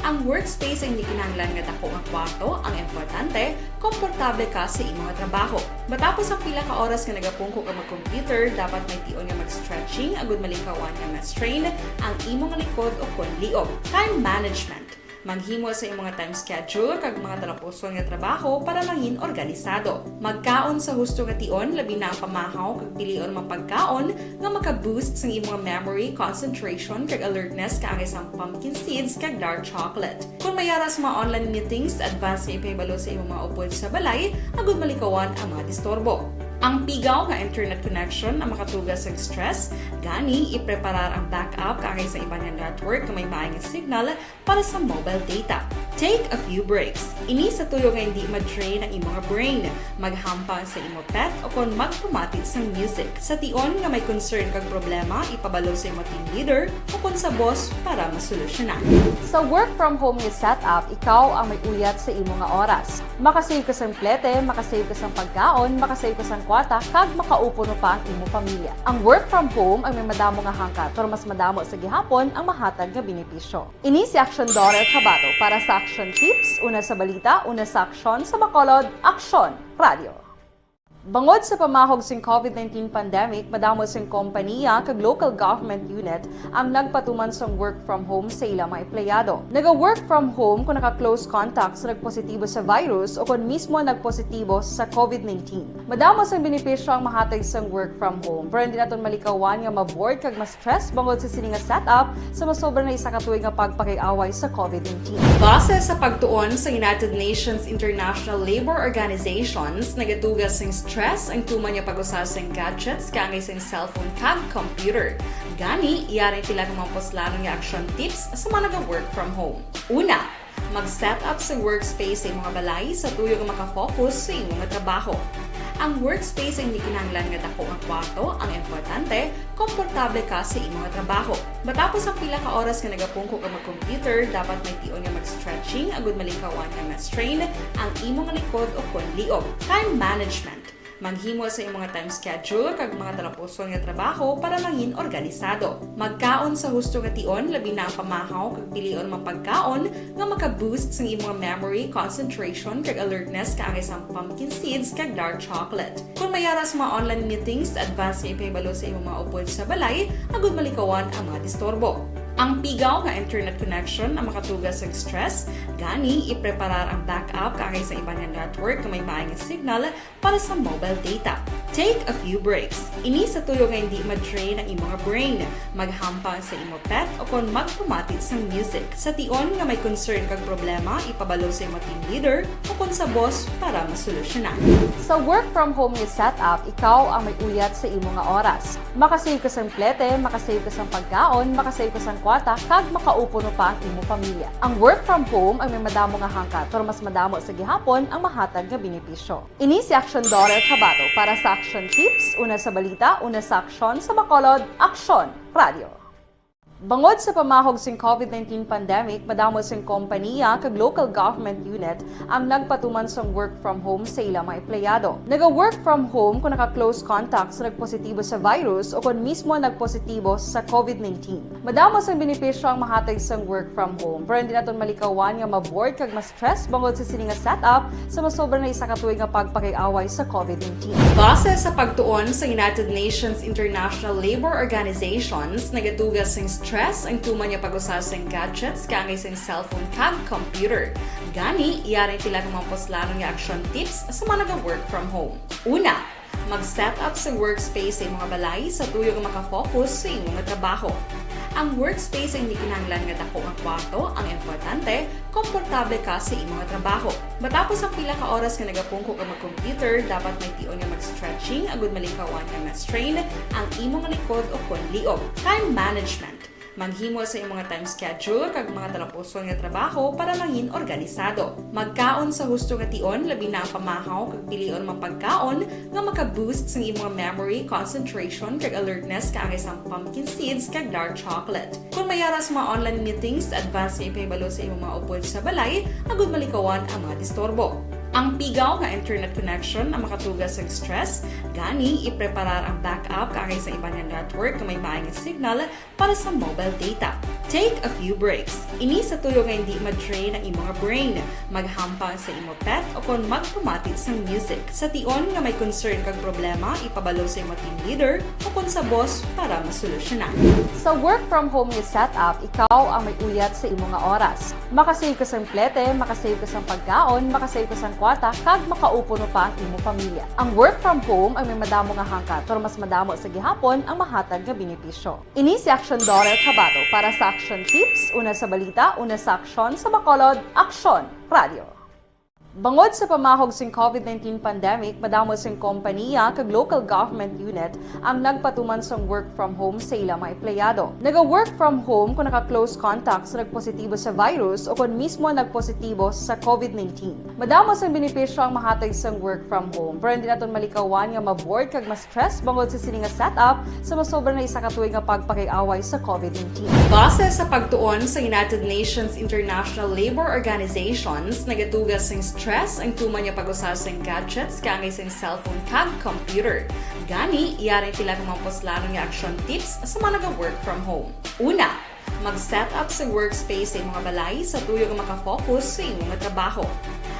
Ang workspace ay hindi kinahanglan nga dako nga kwarto, ang importante, komportable ka sa imo nga trabaho. Matapos ang pila ka oras nga nagapungko ka mag-computer, dapat may tion nga mag-stretching agud malikawan nga ma-strain ang imo nga likod o kon liog. Time management. Maghimo sa imong time schedule kag mga talapuson nga trabaho para mangin organisado. Magkaon sa husto nga tion, labi na ang pamahaw kag pilion mga pagkaon nga maka-boost sang imong memory, concentration, kag alertness kaangay sang pumpkin seeds kag dark chocolate. Kung may ara sa mga online meetings, advance nga ipahibalo sa imong mga upod sa balay agud malikawan ang mga disturbo. Ang pigaw nga internet connection ang makatuga sang stress, gani ipreparar ang backup kaangay sa iban nga network nga may maay nga signal para sa mobile data. Take a few breaks. Ini sa tuyo nga hindi ma-drain ang imo nga brain. Maghampang sa imo pet o kon magpamati sang music. Sa tion nga may concern kag problema, ipabalo sa imo team leader o kon sa boss para masolusyonan. Sa work from home nga setup, ikaw ang may uyat sa imo nga oras. Makasave ka sang plete, makasave ka sang pagkaon, makasave ka sang kwarta, kag makaupo no pa ang imo pamilya. Ang work from home ang may madamo nga hangkat, pero mas madamo sa gihapon ang mahatag nga benepisyo. Ini si Action Daughter Kabato para sa Action Tips, una sa balita, una sa aksyon, sa Bacolod, Aksyon Radio. Bangod sa pamahog sing COVID nineteen pandemic, madamo sing kompaniya kag local government unit ang nagpatuman sang work from home sa ila mga empleyado. Naga-work from home kung naka-close contact sa nagpositibo sa virus o kon mismo nagpositibo sa COVID nineteen. Madamo sang benepisyo ang mahatag sang work from home, pero hindi naton malikawan nga ma-bored kag ma-stress bangod sa sini nga setup sa masobra na isa ka tuig nga pagpakig-away sa COVID nineteen. Base sa pagtuon sa United Nations International Labour Organizations, nagatuga sing stress ang tuman nga pag-usa sing gadgets kaangay sing cellphone kag computer. Gani, yari ang pila ka mga puslanon nga action tips sa mga naga-work from home. Una, mag-set up sa workspace sa imong balay sa tuyo nga makafocus sa imong trabaho. Ang workspace ay hindi kinahanglan nga dako nga kwarto, ang importante, komportable ka sa imong trabaho. Matapos ang pila ka oras nga nagapungko ka mag-computer, dapat may tion nga mag-stretching agud malikawan nga ma-strain ang imong likod o kon liog. Time management. Maghimo sa imong time schedule kag mga talapuson nga trabaho para mangin organisado. Magkaon sa husto nga tion, labi na ang pamahaw kag pilion mga pagkaon nga maka-boost sang imong memory, concentration, kag alertness kaangay sang pumpkin seeds kag dark chocolate. Kung may ara sa mga online meetings, advance nga ipahibalo sa imong mga upod sa balay agud malikawan ang mga disturbo. Ang pigaw nga internet connection ang makatuga sang stress, gani ipreparar ang backup kaangay sa iban nga network nga may maay nga signal para sa mobile data. Take a few breaks. Ini sa tuyo nga hindi ma-drain ang imong brain. Maghampang sa imo pet o kon magpamati sang music. Sa tion nga may concern kag problema, ipabalo sa imo team leader o kon sa boss para masolusyonan. Sa work from home nga setup, ikaw ang may uyat sa imo nga oras. Makasave ka sang plete, makasave ka sang pagkaon, makasave ka sang kwarta, kag makaupo no pa ang imo pamilya. Ang work from home ang may madamo nga hangkat, pero mas madamo sa gihapon ang mahatag nga benepisyo. Ini si Action Daughter Kabato para sa Action Tips, una sa balita, una sa aksyon, sa Bacolod, Aksyon Radio. Bangod sa pamahog sing COVID nineteen pandemic, madamo sing kompaniya kag local government unit ang nagpatuman sang work from home sa ila mga empleyado. Naga-work from home kung naka-close contact sa nagpositibo sa virus o kon mismo nagpositibo sa COVID nineteen. Madamo sang benepisyo ang mahatag sang work from home, pero hindi naton malikawan nga ma-bored kag ma-stress bangod sa sini nga setup sa masobra na isa ka tuig nga pagpakig-away sa COVID nineteen. Base sa pagtuon sa United Nations International Labour Organizations, nagatugas sing stress ang tuman nga pag-usa sing gadgets kaangay sing cellphone kag computer. Gani, yari sila nga mga puslanon nga action tips sa mga naga-work from home. Una, mag-set up sa workspace sa imong balay sa tuyo nga makafocus sa imong trabaho. Ang workspace ay hindi kinahanglan nga dako nga kwarto, ang importante, komportable ka sa imong trabaho. Matapos ang pila ka oras nga nagapungko ka mag-computer, dapat may tion nga mag-stretching agud malikawan nga ma-strain ang imong likod o kon liog. Time management. Maghimo sa imong time schedule kag mga talapuson nga trabaho para mangin organisado. Magkaon sa husto nga tion, labi na ang pamahaw kag pilion mga pagkaon nga maka-boost sang imong memory, concentration, kag alertness kaangay sang pumpkin seeds kag dark chocolate. Kung may ara sa mga online meetings, advance nga ipahibalo sa imong mga upod sa balay agud malikawan ang mga disturbo. Ang pigaw nga internet connection ang makatugas sa stress, gani ipreparar ang backup kaangay sa iban nga network nga may maayong signal para sa mobile data. Take a few breaks. Ini sa tuyo nga hindi ma-drain ang imong brain. Maghampang sa imo pet o kon magpamati sang music. Sa tion nga may concern kag problema, ipabalo sa imo team leader o kon sa boss para masolusyonan. Sa work from home nga setup, ikaw ang may uyat sa imo nga oras. Makasave ka sang plete, makasave ka sang pagkaon, makasave ka sang kwarta, kag makaupo no pa ang imo pamilya. Ang work from home ay may madamo nga hangkat, pero mas madamo sa gihapon ang mahatag nga benepisyo. Ini si Action Daughter Kabato para sa Action Tips, una sa balita, una sa aksyon, sa Bacolod, Aksyon Radio. Bangod sa pamahog sing COVID nineteen pandemic, madamo sing kompaniya kag local government unit ang nagpatuman sang work from home sa ila mga empleyado. Naga-work from home kung naka-close contact sa nagpositibo sa virus o kon mismo nagpositibo sa COVID nineteen. Madamo sang benepisyo ang mahatag sang work from home, pero hindi naton malikawan nga ma-bored kag ma-stress bangod sa sini nga setup sa masobra na isa ka tuig nga pagpakig-away sa COVID nineteen. Base sa pagtuon sa United Nations International Labour Organizations, nagatugas sing stress ang tuman nga pag-usa sing gadgets kaangay sing cellphone kag computer. Gani, yari sila nga mga puslanon nga action tips sa mga naga-work from home. Una, mag-set up sa workspace sa imong balay sa tuyo nga makafocus sa imong trabaho.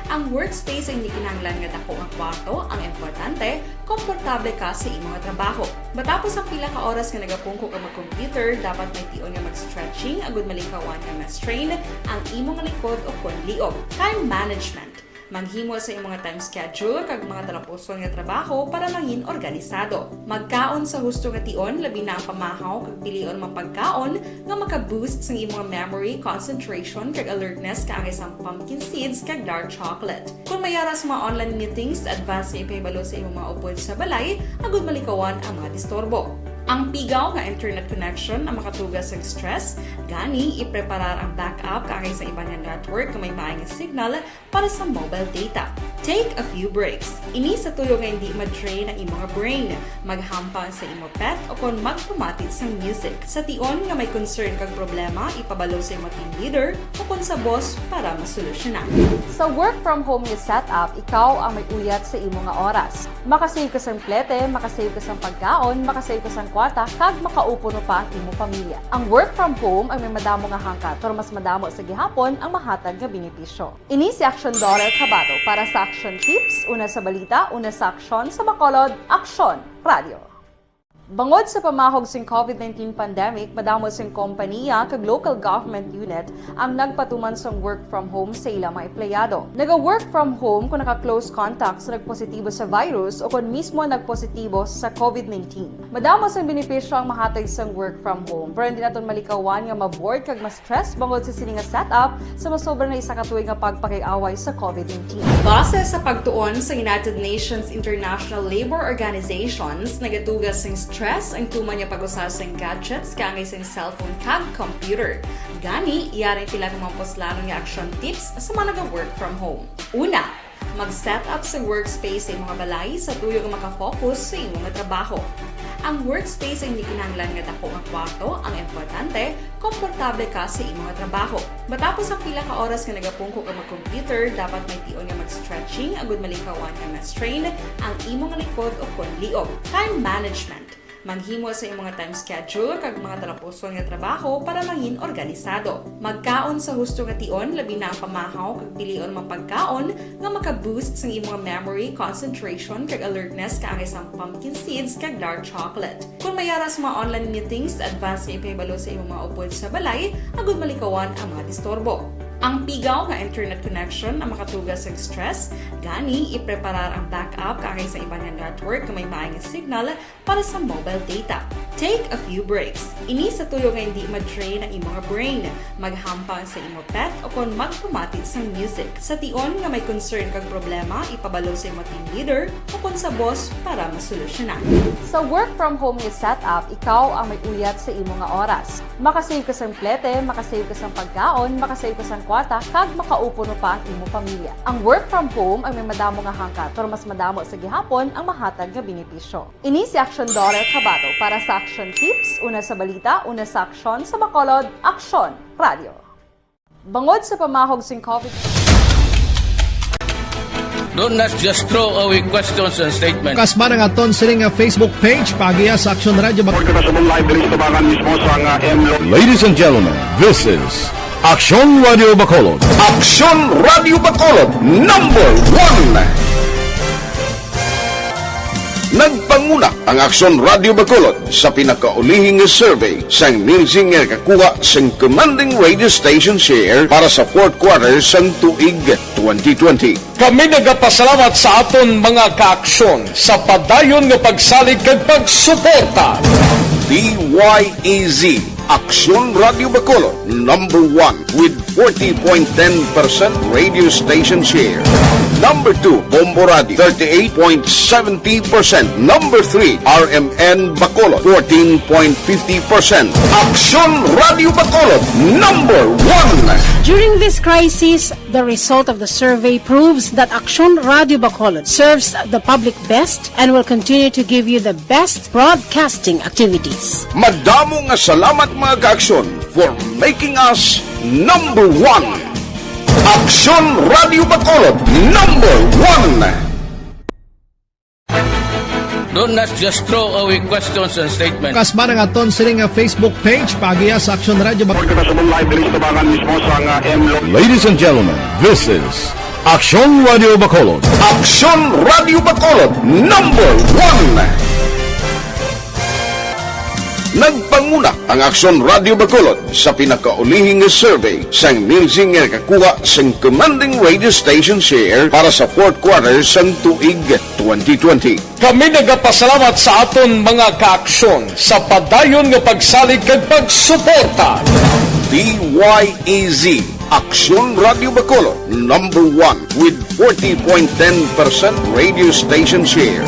Ang workspace ay hindi kinahanglan nga dako nga kwarto, ang importante, komportable ka sa imong trabaho. Matapos ang pila ka oras nga nagapungko ka mag-computer, dapat may tion nga mag-stretching agud malikawan nga ma-strain ang imong likod o kon liog. Time management. Maghimo sa imong time schedule kag mga talapuson nga trabaho para mangin organisado. Magkaon sa husto nga tion, labi na ang pamahaw kag pilion mga pagkaon nga maka-boost sang imong memory, concentration, kag alertness kaangay sang pumpkin seeds kag dark chocolate. Kung may ara sa mga online meetings, advance nga ipahibalo sa imong mga upod sa balay agud malikawan ang mga disturbo. Ang pigaw nga internet connection ang makatugas sang stress, gani ipreparar ang backup kaangay sa iban nga network nga may maayong signal para sa mobile data. Take a few breaks. Ini sa tuyo nga hindi ma-drain ang imong brain. Maghampang sa imo pet o kon magpamati sang music. Sa tion nga may concern kag problema, ipabalo sa imo team leader o kon sa boss para masolusyonan. Sa work from home nga setup, ikaw ang may uyat sa imo nga oras. Makasave ka sang plete, makasave ka sang pagkaon, makasave ka sang kwarta, kag makaupo no pa ang imo pamilya. Ang work from home ay may madamo nga hangkat, pero mas madamo sa gihapon ang mahatag nga benepisyo. Ini si Action Daughter Kabato para sa Action Tips, una sa balita, una sa aksyon, sa Bacolod, Aksyon Radio. Bangod sa pamahog sing COVID nineteen pandemic, madamo sing kompaniya kag local government unit ang nagpatuman sang work from home sa ila mga empleyado. Naga-work from home kung naka-close contact sa nagpositibo sa virus o kon mismo nagpositibo sa COVID nineteen. Madamo sang benepisyo ang mahatag sang work from home, pero hindi naton malikawan nga ma-bored kag ma-stress bangod sa sini nga setup sa masobra na isa ka tuig nga pagpakig-away sa COVID nineteen. Base sa pagtuon sa United Nations International Labour Organizations, nagatugas sing stress ang tuman nga pag-usa sing gadgets kaangay sing cellphone kag computer. Gani, yari sila nga mga puslanon nga action tips sa mga naga-work from home. Una, mag-set up sa workspace sa imong balay sa tuyo nga makafocus sa imong trabaho. Ang workspace ay hindi kinahanglan nga dako nga kwarto, ang importante, komportable ka sa imo nga trabaho. Matapos ang pila ka oras nga nagapungko ka mag-computer, dapat may tion nga mag-stretching agud malikawan nga ma-strain ang imo nga likod o kon liog. Time management. Maghimo sa imo nga time schedule kag mga talapuson nga trabaho para mangin organisado. Magkaon sa husto nga tion, labi na ang pamahaw kag pilion mga pagkaon nga maka-boost sang imo nga memory, concentration, kag alertness kaangay sang pumpkin seeds kag dark chocolate. Kon may ara sa mga online meetings, advance nga ipahibalo sa imo mga upod sa balay agud malikawan ang mga disturbo. Ang pigaw nga internet connection ang makatuga sang stress, gani ipreparar ang backup kaangay sa iban nga network nga may maay nga signal para sa mobile data. Take a few breaks. Ini sa tuyo nga hindi ma-drain ang imo nga brain. Maghampang sa imo pet o kon magpamati sang music. Sa tion nga may concern kag problema, ipabalo sa imo team leader o kon sa boss para masolusyonan. Sa work from home nga setup, ikaw ang may uyat sa imo nga oras. Makasave ka sang plete, makasave ka sang pagkaon, makasave ka sang kwarta, kag makaupo pa ang imo pamilya. Ang work from home ay may madamo nga hangkat, pero mas madamo sa gihapon ang mahatag nga benepisyo. Ini si Aksyon Daughter Kabato para sa Aksyon Tips, una sa balita, una sa aksyon, sa Bacolod, Aksyon Radio. Bangod sa pamahog sing COVID. Do not just throw away questions and statements. Kasba na nga aton sini nga Facebook page, paagiha sa Aksyon Radio Bac- Pagkakasabong live diri sa tabangan mismo sa nga M Lo- Ladies and gentlemen, this is Aksyon Radio Bacolod. Aksyon Radio Bacolod, number one. Nagpanguna ang Aksyon Radio Bacolod sa pinakaulihi nga survey sang Nielsen nga nakakuha sang commanding radio station share para sa fourth quarter sang tuig twenty twenty. Kami nagapasalamat sa aton mga kaaksyon sa padayon nga pagsalig kag pagsuporta. D Y E Z, Aksyon Radio Bacolod, number one with forty point ten percent radio station share. Number two, Bombo Radio, thirty-eight point seventy percent. Number three, R M N Bacolod, fourteen point fifty percent. Aksyon Radio Bacolod, number one. During this crisis, the result of the survey proves that Aksyon Radio Bacolod serves the public best and will continue to give you the best broadcasting activities. Madamo nga salamat, mga kaaksyon, for making us number one. Aksyon Radio Bacolod, number one. Do not just throw away questions and statements. Kasba na nga aton sini nga Facebook page, paagiha sa Aksyon Radio Bac- Pagkakasabong live diri sa tabangan mismo sa nga M Lo- Ladies and gentlemen, this is Aksyon Radio Bacolod. Aksyon Radio Bacolod, number one. Nagpanguna ang Aksyon Radio Bacolod sa pinakaulihi nga survey sang Nielsen nga nakakuha sang commanding radio station share para sa fourth quarter sang tuig twenty twenty. Kami nagapasalamat sa aton mga kaaksyon sa padayon nga pagsalig kag pagsuporta. D Y E Z, Aksyon Radio Bacolod, number one with forty point ten percent radio station share.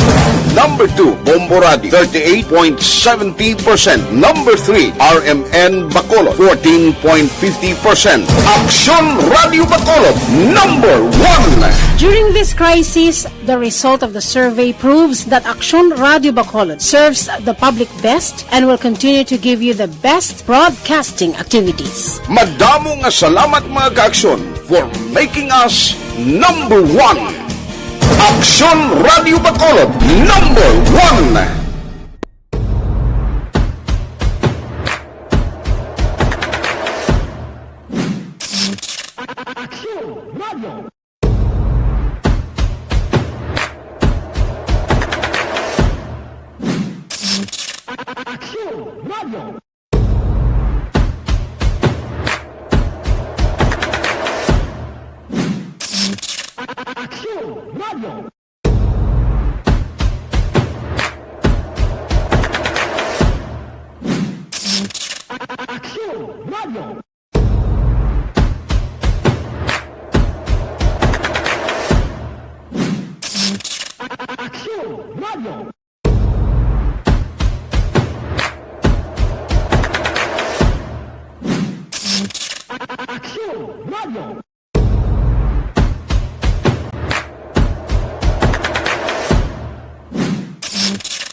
Number two, Bombo Radio, thirty-eight point seventy percent. Number three, R M N Bacolod, fourteen point fifty percent. Aksyon Radio Bacolod, number one. During this crisis, the result of the survey proves that Aksyon Radio Bacolod serves the public best and will continue to give you the best broadcasting activities. Madamo nga salamat, mga kaaksyon, for making us number one. Aksyon Radio Bacolod, number one. Aksyon Radio. Aksyon Radio. Aksyon Radio. Aksyon Radio. Aksyon Radio. Aksyon Radio.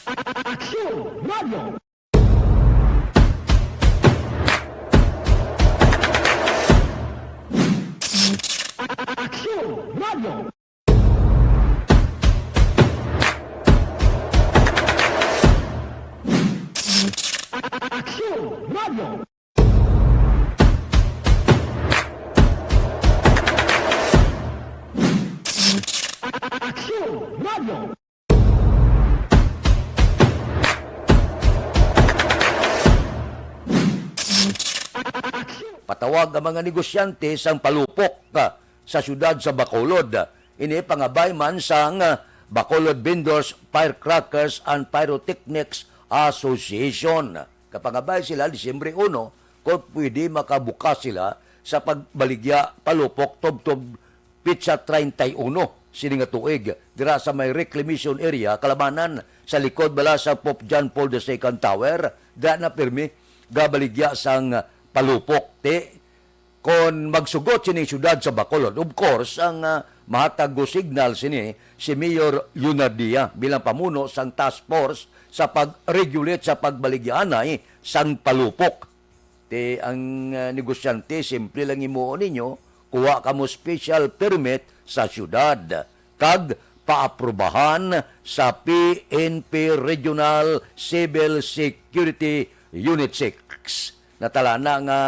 Aksyon Radio! Aksyon Radio! Aksyon Radio! Aksyon Radio! Patawag ang mga negosyante sang palupok, ah, sa siyudad sa Bacolod. Ini pangabay man sang, ah, Bacolod Vendors, Firecrackers and Pyrotechnics Association. Kapangabay sila Disyembre uno, kung pwede makabukas sila sa pagbaligya palupok tubtob petsa treinta y uno sini nga tuig, dira sa may reclamation area, Kalabanan, sa likod bala sa Pope John Paul the Second Tower, dira na pirmi gabaligya sang palupok. Ti, kon magsugot sining siyudad sa Bacolod, of course, ang, ah, mahatag go signal sini si Mayor Leonardia bilang pamuno sang task force sa pag-regulate sa pagbaligyaanay sang palupok. Ti ang, ah, negosyante, simple lang himuon ninyo, kuha kamo special permit sa siyudad kag paaprubahan sa P N P Regional Civil Security Unit six. Natalana nga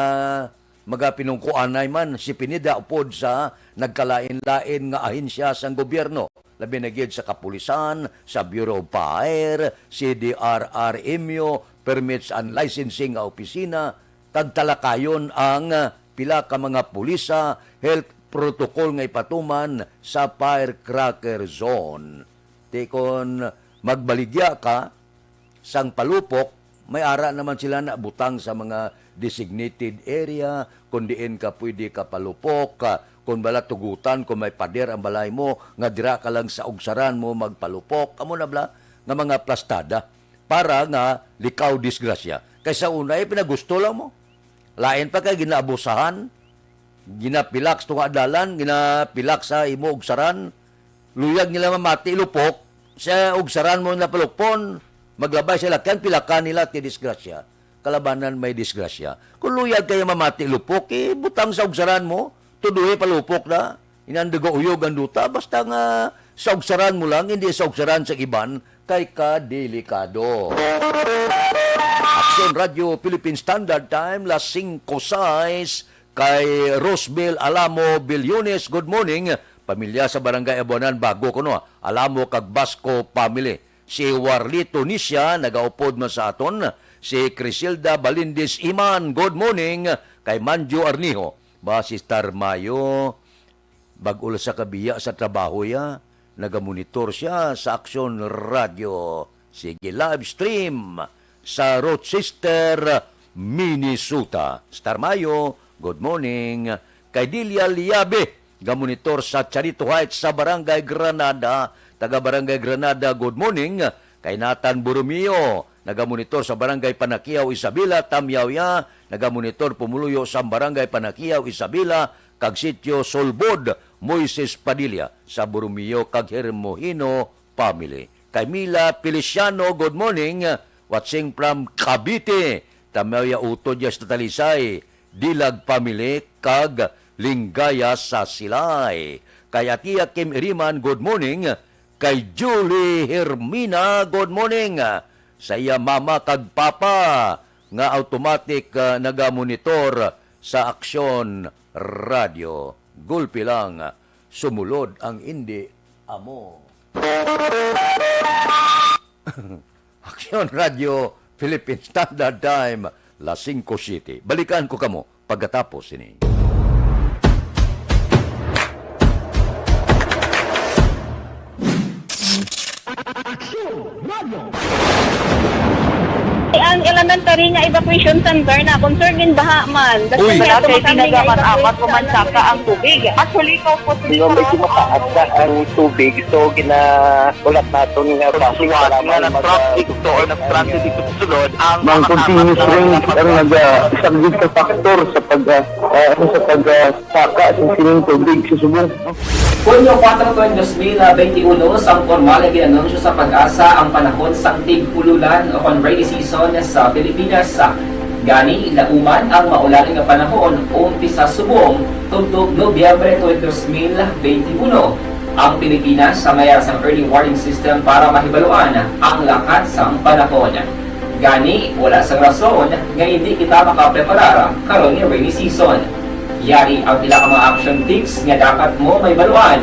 magapinungkuanay man si Pineda upod sa nagkalain-lain nga ahensya sang gobyerno, labi na gid sa kapulisan, sa Bureau of Fire, C D R R M U, Permits and Licensing nga opisina, kag talakayon ang, ah, pila ka mga pulisa, health protocol nga ipatuman sa firecracker zone. Ti kon magbaligya ka sang palupok, may ara naman sila na butang sa mga designated area, kung diin ka pwede ka palupok, ah, kung bala tugutan, kung may pader ang balay mo, nga dira ka lang sa ugsaran mo magpalupok, amo na bala nga mga plastada, para nga likaw disgrasya. Kaysa una, eh, pinagusto lang mo. Lain pa kay ginaabusahan, ginapilak sa tunga dalan, ginapilak sa imo ugsaran, luyag nila mamati lupok, sa ugsaran mo na palukpon, maglabay sa lakyan, pilakan nila ti disgrasya. Kalabanan may disgrasya. Kung luyag kayo mamati lupok, eh, butang sa ugsaran mo, tuduhi palupok na. Inandaga uyog ang duta, basta nga sa ugsaran mo lang, hindi sa ugsaran sa iban, kay kadelikado. Aksyon Radio Philippine Standard Time, las singko sais, kay Rosbel Alamo Bilyones, good morning. Pamilya sa Barangay Abuanan Bago, kuno, Alamo kag Basco family. Si Warlito Nisha, nagaupod man sa aton. Si Crisilda Balindis Iman, good morning. Kay Manjo Arniho, ba, Sister Mayo, bag-o lang sa kabiya sa trabaho ya, nagamonitor siya sa Aksyon Radio. Sige, live stream sa Rochester, Minnesota. Star Mayo, good morning. Kay Delia Liabe, gamonitor sa Charito Heights sa Barangay Granada. Taga Barangay Granada, good morning. Kay Nathan Borromeo, nagamonitor sa Barangay Panakiaw, Isabela. Tamyaw ya, nagamonitor pumuluyo sa Barangay Panakiaw, Isabela, kag Sitio Solbod, Moises Padilla, sa Borromeo kag Hermohino family. Kay Mila Feliciano, good morning, watching from Cavite. Tamyaw ya, utod ya sa Talisay, Dilag family, kag Linggaya sa Silay. Kay Atia Kim Iriman, good morning. Kay Julie Hermina, good morning. Sa iya mama kag papa nga automatic, ah, nagamonitor sa Aksyon Radio. Gulpi lang, sumulod ang indi amo. Aksyon Radio, Philippine Standard Time, las singko siete. Balikan ko kamo pagkatapos sini. Aksyon Radio. Ang elementary nga evacuation center na concern din baha man. Uy. Wala kay tinaga man amat o mansaka ang tubig. Actually, ikaw po, Di ba, medyo mataas na ang tubig, so ginahulat naton nga basi nga nag-traffic to or nag-transit dito sa sulod ang mga continuous rain ang naga-, isang sa factor sa pag, ah, ah, ano, sa pag, ah, saka sa sining tubig sa subong. Hunyo kuwatro, tuig dos mil benti uno, sang pormal nga gin-anunsyo sa PAGASA ang panahon sang tig-ululan o kon rainy season sa Pilipinas. Gani, lauman ang maulan nga panahon umpisa subong tubtob Nobyembre tuig dos mil benti uno. Ang Pilipinas sa mayar sang early warning system para mahibaluan ang lakat sang panahon. Gani, wala sang rason nga hindi kita makapreparar karon nga rainy season. Yari ang pila ka mga action tips nga dapat mo mahibaluan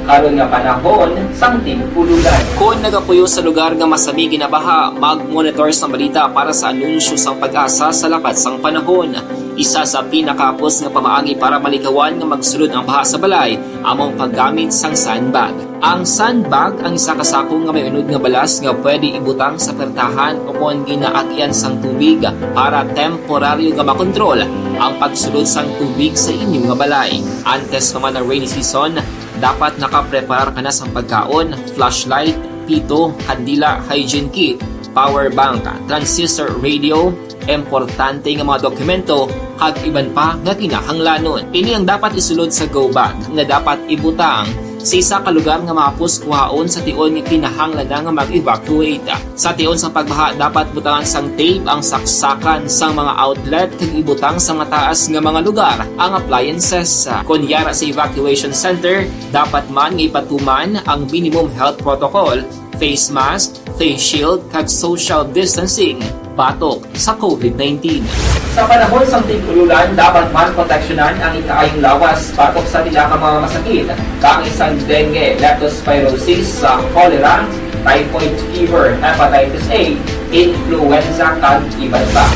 karon nga panahon sang tig-ululan. Kon nagapuyo sa lugar nga masami ginabaha, mag-monitor sang balita para sa anunsyo sang PAGASA sa lakat sang panahon. Isa sa pinakahapos nga pamaagi para malikawan nga magsulod ang baha sa balay amo ang paggamit sang sandbag. Ang sandbag ang isa ka sako nga may unod nga balas nga pwede ibutang sa pertahan o kon ginaagyan sang tubig para temporaryo nga makontrol ang pagsulod sang tubig sa inyo nga balay. Antes pa man ang rainy season, dapat nakapreparar ka na sang pagkaon, flashlight, pito, kandila, hygiene kit, power bank, transistor radio, importante nga mga dokumento, kag iban pa nga kinahanglanon. Ini ang dapat isulod sa go bag nga dapat ibutang sa isa ka lugar nga mahapos kuhaon sa tion nga kinahanglan na nga mag-evacuate. Sa tion sa pagbaha, dapat butangan sang tape ang saksakan sang mga outlet kag ibutang sa mataas nga mga lugar ang appliances. Kon yara sa evacuation center, dapat man nga ipatuman ang minimum health protocol, face mask, face shield, kag social distancing batok sa covid nineteen. Sa panahon sang tig-ululan, dapat man proteksyonan ang ikaayong lawas batok sa pila ka mga masakit, kaangay sang dengue, leptospirosis, sa cholera, typhoid fever, hepatitis A, influenza, kag iban pa.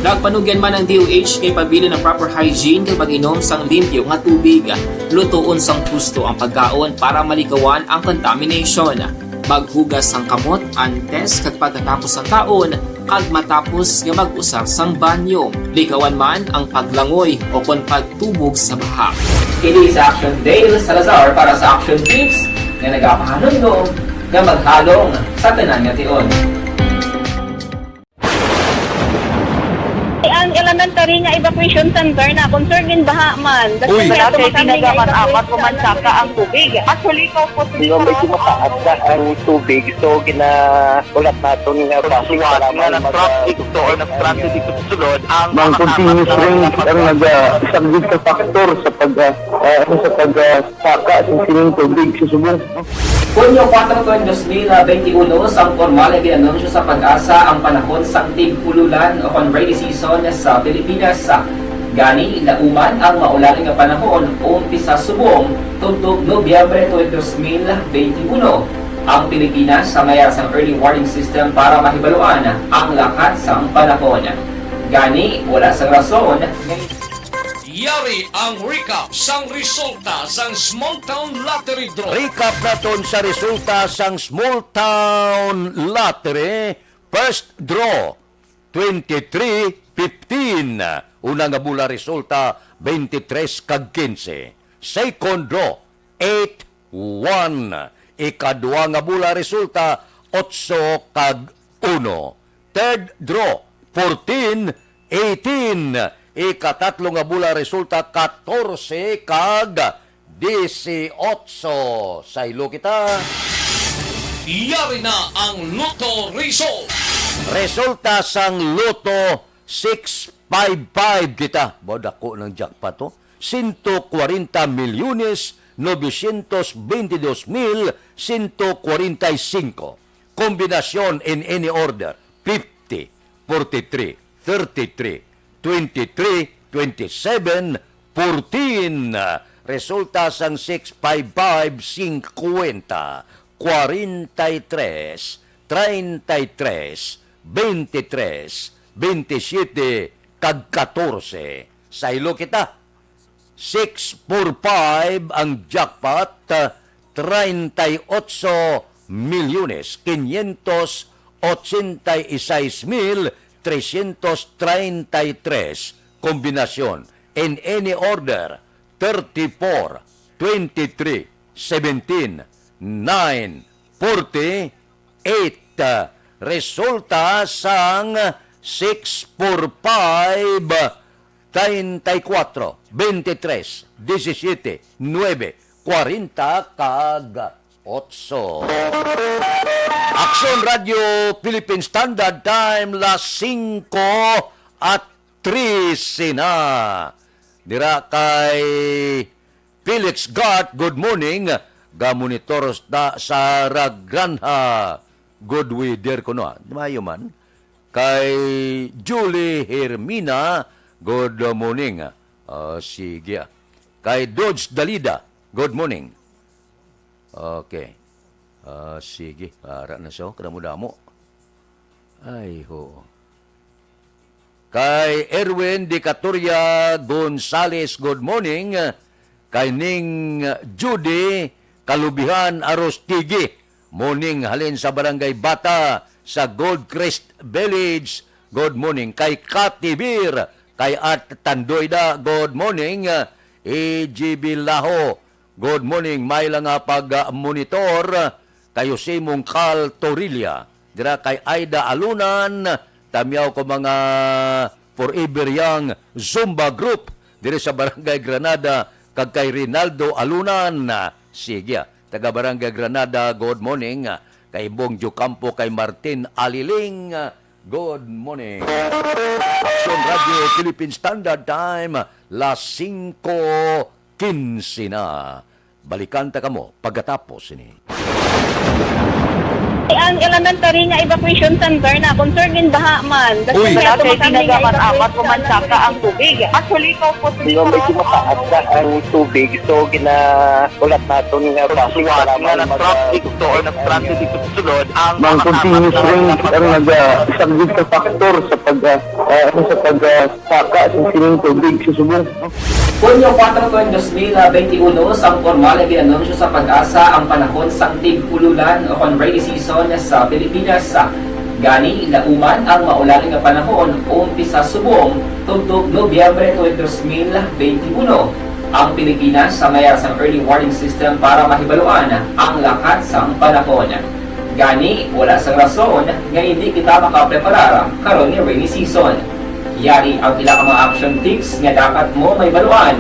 Nagpanugyan man ang D O H nga ipabilin ang proper hygiene kag pag-inom sang limpyo nga tubig. Lutoon sang husto ang pagkaon para malikawan ang contamination. Maghugas sang kamot antes kag pagkatapos sang kaon, kag matapos nga mag-usar sang banyo. Likawan man ang paglangoy o kon pagtubog sa baha. Kini si Action Dale Salazar para sa Action Tips nga nagapahanumdom nga maghalong sa tanan nga tion. Ang elementary nga evacuation center na concern in baha man. Uy. Dati kay tinaga man apat ko man saka ang tubig. Actually, ko po. Nga medyo mataas na ang tubig, so gina-, ulat naton nga basi nga kailangan nag-traffic to or nag-traffic dito sa sulod ang mga continuous rain ang nagasaglit sa factor sa pag, ah, ah, ano, sa pag, ah, saka sa sining tubig sa subong. Hunyo kuwatro, tuig dos mil benti uno, sang pormal nga gin-anunsyo sa PAGASA ang panahon sang tig-ululan o kon rainy season sa Pilipinas. Gani, lauman ang maulan nga panahon umpisa subong tubtob Nobyembre tuig dos mil benti uno. Ang Pilipinas sa mayar sang early warning system para mahibaluan ang lakat sang panahon. Gani, wala sang rason nga Yari ang recap sang resulta sang Small Town Lottery Draw. Recap naton sa resulta sang Small Town Lottery. First draw, twenty-three fifteen. Una nga bola resulta, twenty-three kag quince. Second draw, eight one. Ikadua nga bola resulta, otso kag uno. Third draw, fourteen eighteen. Ikatatlo nga bola resulta, katorse kag disiotso. Saylo kita. Yari na ang Lotto Result. Resulta sang Lotto, six five five kita. Ba, dako ng jackpot, oh. Sento kwarenta milyones, novecientos bentidos mil, sento kwarenta y cinco. Kombinasyon in any order, fifty, forty-three, thirty-three, twenty-three, twenty-seven, fourteen. Resulta sang six five five, singkwenta, kwarenta y tres, treinta y tres, veintitrés, veintisiete, kag katorse. Saylo kita. Six four five ang jackpot, treinta y ocho milyones quinientos ochenta y seis mil trescientos treinta y tres. Kombinasyon, in any order, thirty-four, twenty-three, seventeen, nine, forty, eight. Resulta sang six four five, treinta y cuatro, veintitrés, diecisiete, nueve, kwarenta kag otso. Aksyon Radio Philippine Standard Time, las singko at trese na. Dira kay Felix Gart, good morning. Gamonitor ta sa Ragranja. Good weather kuno, ah. Maayo man. Kay Julie Hermina, good morning. Ah, sige, ah. Kay Dodge Dalida, good morning. Okay. Ah, sige, ara na siya, kadamo-damo. Ay, ho. Kay Erwin Dicatoria Gonzales, good morning. Kay Ning Judy Kalubihan Arostigi, morning, halin sa Barangay Bata sa Gold Crest Village, good morning. Kay Katibir, kay At Tandoyda, good morning. E G B Laho, good morning. May lang nga pag-monitor kayo si Mungkal Torilla. Dira kay Aida Alunan, tamiyaw ko mga Forever Young Zumba Group diri sa Barangay Granada, kag kay Rinaldo Alunan. Sige, ah, taga Barangay Granada, good morning. Kay Bong Jocampo, kay Martin Aliling, good morning. Aksyon Radio Philippine Standard Time, las singko kinse na. Balikan ta kamo pagkatapos sini. Ang elementary nga evacuation center na concerned in baha man. Uy. Dason Wala kay kay tinaga man apat kuman saka ang tubig. Actually, ikaw po, Di ba, medyo mataas na ang tubig, so ginaulat naton nga Sa traffic suwat para nga may mag- nag-traffic to or nag-transit dito sa sulod, ang Mang mga continuous tapat rain na ang naga-subject sa factor sa pag, ah, ah, ano, sa pag, ah, saka sa sining tubig sa subong. Hunyo kuwatro, dos mil benti uno, sang pormal nga gin-anunsyo sa PAGASA ang panahon sang tig-ululan o kon rainy season sa Pilipinas. Gani, lauman ang maulan nga panahon, umpisa subong, tubtob Nobyembre twenty, dos mil benti uno. Ang Pilipinas sa mayar sang early warning system para mahibaluan ang lakat sang panahon. Gani, wala sang rason nga indi kita makapreparar karon nga rainy season. Yari ang pila ka mga action tips nga dapat mo mahibaluan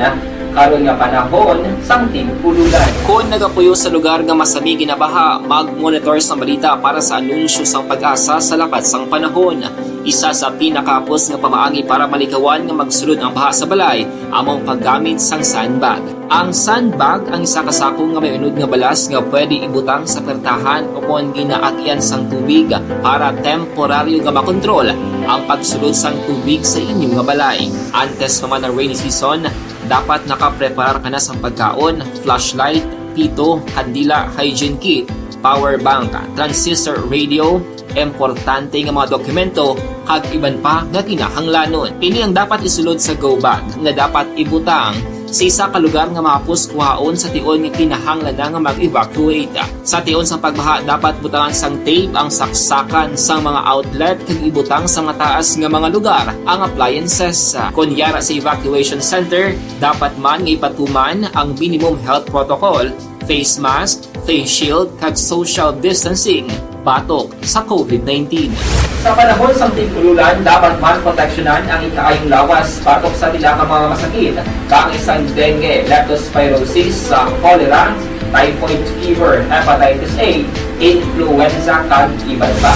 karon nga panahon sang tig-ululan. Kon nagapuyo sa lugar nga masami ginabaha, mag-monitor sang balita para sa anunsyo sang PAGASA sa lakat sang panahon. Isa sa pinakahapos nga pamaagi para malikawan nga magsulod ang baha sa balay amo ang paggamit sang sandbag. Ang sandbag ang isa ka sako nga may unod nga balas nga pwede ibutang sa pertahan o kon ginaagian sang tubig para temporaryo nga makontrol ang pagsulod sang tubig sa inyo nga balay. Antes pa man ang rainy season, dapat nakapreparar ka na sang pagkaon, flashlight, pito, kandila, hygiene kit, power bank, transistor radio, importante nga mga dokumento, kag iban pa nga kinahanglanon. Ini ang dapat isulod sa go bag nga dapat ibutang sa isa ka lugar nga mahapos kuhaon sa tion nga kinahanglan na nga mag-evacuate. Sa tion sang pagbaha, dapat butangan sang tape ang saksakan sang mga outlet kag ibutang sa mataas nga mga lugar ang appliances. Kon yara sa evacuation center, dapat man nga ipatuman ang minimum health protocol, face mask, face shield, kag social distancing batok sa COVID nineteen. Sa panahon sang tig-ululan, dapat man proteksyonan ang ikaayong lawas batok sa pila ka mga masakit, kaangay sang dengue, leptospirosis, sa cholera, typhoid fever, hepatitis A, influenza, kag iban pa.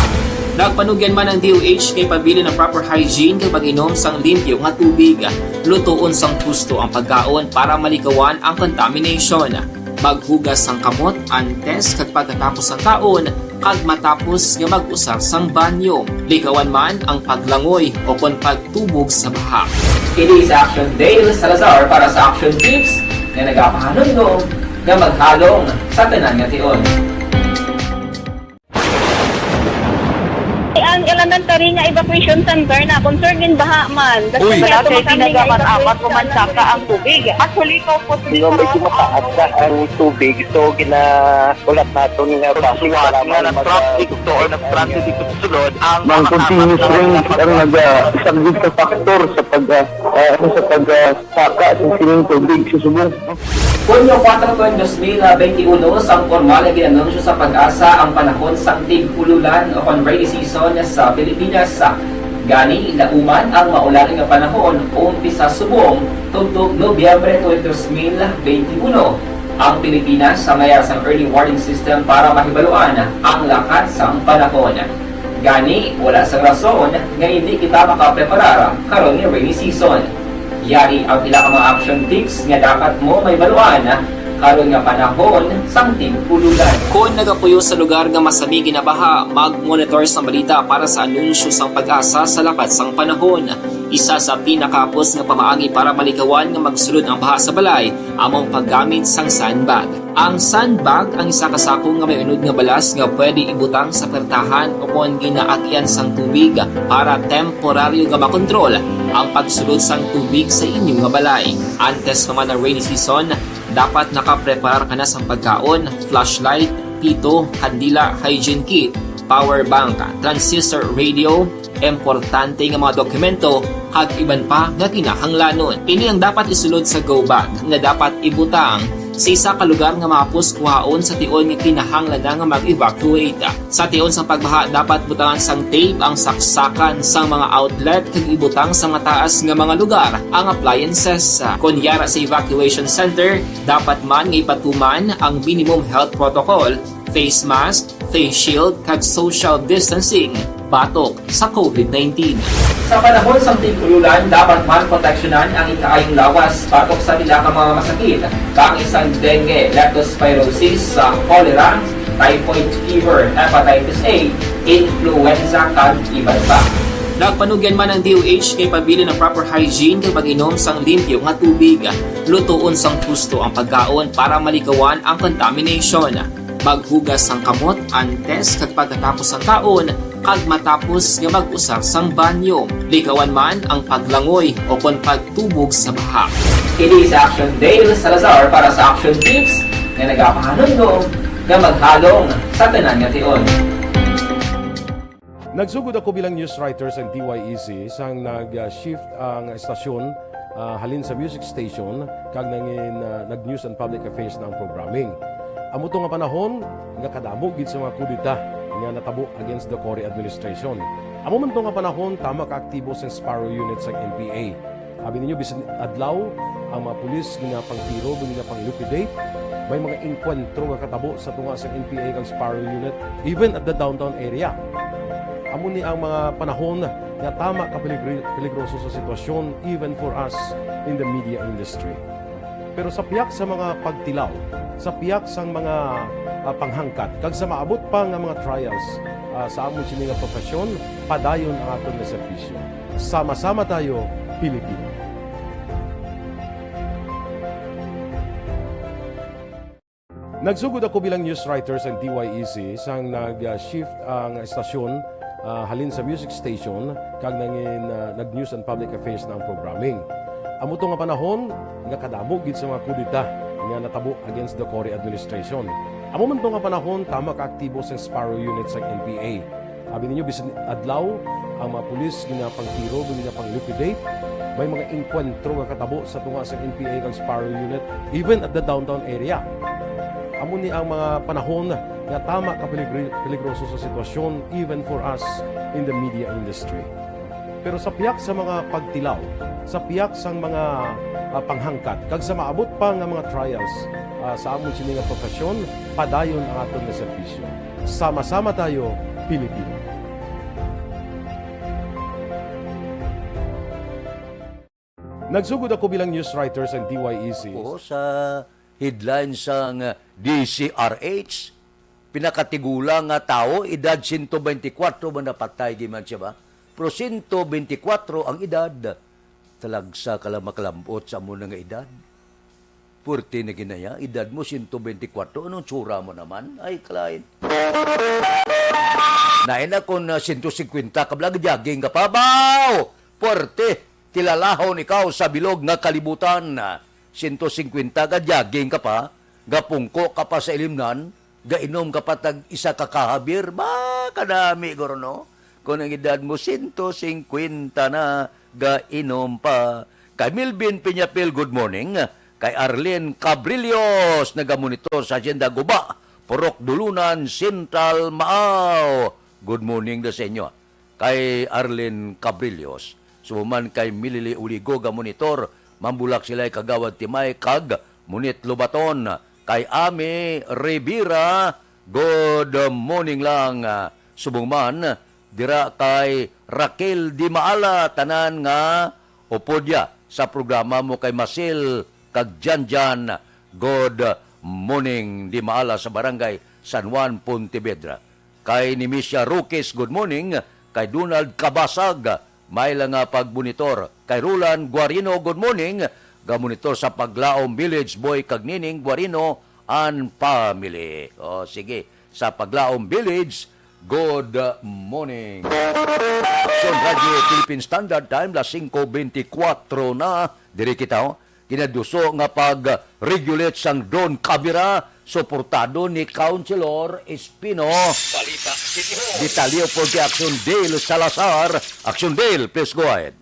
Nagpanugyan man ang D O H nga ipabilin ang proper hygiene kag pag-inom sang limpyo nga tubig. Lutoon sang husto ang pagkaon para malikawan ang contamination. Maghugas sang kamot antes kag pagkatapos sang kaon kag matapos nga mag-usar sang banyo. Likawan man ang paglangoy o kon pagtubog sa baha. Kini si Action Dale Salazar para sa Action Tips nga nagapahanumdom nga maghalong sa tanan nga tion. Ang elementary nga evacuation center na concerned in baha man. Uy. Wala kay tinaga man apat kuman saka ang tubig. Actually, ikaw po, Di ba, medyo mataas na ang tubig, so ginaulat naton nga Sa suwat para nga may nag-traffic mag- to or nag-transit dito sa sulod, ang Mang mga continuous tapat na rain ang naga-subject sa factor sa pag, ah, ah, ano, sa pag, ah, saka sa sining tubig sa subong. Hunyo kuwatro, dos mil benti uno, sang pormal nga gin-anunsyo sa PAGASA ang panahon sang tig-ululan o kon rainy season sa Pilipinas. Gani, lauman ang maulan nga panahon, umpisa subong, tubtob Nobyembre twenty, dos mil benti uno. Ang Pilipinas sa mayar sang early warning system para mahibaluan ang lakat sang panahon. Gani, wala sang rason nga hindi kita makapreparar karon nga rainy season. Yari ang pila ka mga action tips nga dapat mo mahibaluan karon nga panahon sang tig-ululan. Kon nagapuyo sa lugar nga masami ginabaha, mag-monitor sang balita para sa anunsyo sang PAGASA sa lakat sang panahon. Isa sa pinakahapos nga pamaagi para malikawan nga magsulod ang baha sa balay amo ang paggamit sang sandbag. Ang sandbag ang isa ka sako nga may unod nga balas nga pwede ibutang sa pertahan o kon ginaagian sang tubig para temporaryo nga makontrol ang pagsulod sang tubig sa inyo nga balay. Antes pa man ang rainy season, dapat nakapreparar ka na sang pagkaon, flashlight, pito, kandila, hygiene kit, power bank, transistor radio, importante nga mga dokumento, kag iban pa nga kinahanglanon. Ini ang dapat isulod sa go bag nga dapat ibutang sa isa ka lugar nga mahapos kuhaon sa tion nga kinahanglan na nga mag-evacuate. Sa tion sang pagbaha, dapat butangan sang tape ang saksakan sang mga outlet kag ibutang sa mataas nga mga lugar ang appliances. Kon yara sa evacuation center, dapat man nga ipatuman ang minimum health protocol, face mask, face shield, kag social distancing batok sa COVID nineteen. Sa panahon sang tig-ululan, dapat man proteksyonan ang ikaayong lawas batok sa pila ka mga masakit, kaangay sang dengue, leptospirosis, sa cholera, typhoid fever, hepatitis A, influenza, kag iban pa. Nagpanugyan man ang D O H kay pabilin ang proper hygiene kag pag-inom sang limpyo nga tubig. Lutoon sang husto ang pagkaon para malikawan ang contamination. Maghugas sang kamot antes kag pagkatapos sang kaon, kag matapos nga mag-usar sang banyo. Likawan man ang paglangoy o kon pagtubog sa baha. Kini si Action Dale Salazar para sa Action Tips nga nagapahanumdom nga maghalong sa tanan nga tion. Nagsugod ako bilang news writer sa D Y E C sang nag-shift ang estasyon, ah, halin sa music station kag nangin, ah, nag-news and public affairs na ang programming. Amo to nga panahon nga kadamo gid sa mga kudeta nga natabo against the Cory administration. Amo man to nga panahon tama ka aktibo sang Sparrow Unit sang N P A. Abi ninyo, bisan adlaw, ang mga pulis ginapangtiro, ginapang-liquidate. May mga engkwentro nga katabo sa tunga sang N P A kag Sparrow Unit, even at the downtown area. Amo ni ang mga panahon nga tama ka peligri-, peligroso sa sitwasyon, even for us in the media industry. Pero sa pihak sa mga pagtilaw, sa pihak sang mga, ah, panghangkat, kag sa maabot pa nga mga trials, ah, sa amon sini nga profesyon, padayon ang aton nga serbisyo. Sama-sama tayo, Pilipino. Nagsugod ako bilang news writer sa D Y E C sang nag-shift ang estasyon, ah, halin sa music station kag nangin, ah, nag-news and public affairs na ang programming. Amo to nga panahon nga kadamo gid sa mga kudeta nga natabo against the Cory administration. Amo man to nga panahon tama ka aktibo sang Sparrow Unit sang N P A. Abi ninyo, bisan adlaw, ang mga pulis ginapangtiro, ginapang-liquidate. May mga engkwentro nga katabo sa tunga sa N P A kag Sparrow Unit, even at the downtown area. Amo ni ang mga panahon nga tama ka peligri-, peligroso sa sitwasyon, even for us in the media industry. Pero sa pihak sa mga pagtilaw, sa pihak sang mga, ah, panghangkat, kag sa maabot pa nga mga trials, ah, sa amon sini nga profesyon, padayon ang aton nga serbisyo. Sama-sama tayo, Pilipino. Nagsugod ako bilang news writer sa D Y E C. Ako sa headline sang D C R H, pinakatigulang nga tawo, edad siyento beintikwatro ba, napatay gid man siya ba? Pero siyento beintikwatro ang edad. Talagsa ka lang makalambot sa amo na nga edad. Puwerte na ginaya, edad mo siyento beintikwatro, anong tsura mo naman? Ay, kalain. Nain na kung, ah, siyento singkwenta ka bala, jogging ka pa. Baw! Puwerte! Kilalahon ikaw sa bilog nga kalibutan. Siyento singkwenta ka, jogging ka pa, gapungko ka pa sa ilimnan, gainom ka pa tag isa ka kahabir, ba, kadami, guro, no? Kung ang edad mo, siyento singkwenta na, gainom pa. Kay Melvin Peñapil, good morning. Kay Arlene Cabrillos, nagamonitor sa Hacienda Guba, Purok Dulunan, Central, Maao. Good morning na sa inyo. Kay Arlene Cabrillos, subo man kay Milili Uligo, gamonitor, mambulak sila Kagawad Timay kag Munit Lobaton, kay Ami Rivera, good morning lang. Ah, subong man, dira kay Raquel Di Maala, tanan nga upod ya sa programa mo kay Masil kag Janjan, good morning, Di Maala sa Barangay San Juan, Pontevedra. Kay Nimisia Roques, good morning. Kay Donald Kabasag, may lang nga pagmonitor. Kay Roland Guarino, good morning. Gamonitor sa Paglaom Village, Boy kag Nining Guarino and family. O, sige. Sa Paglaom Village, good morning. Aksyon Radio Philippine Standard Time, las singko bentikwatro na. Diri kita, oh. Kinaduso nga pag-regulate sang drone camera, suportado ni Councilor Espino. Balita City Hall. Detalye pod kay Action Dale Salazar. Action Dale, please go ahead.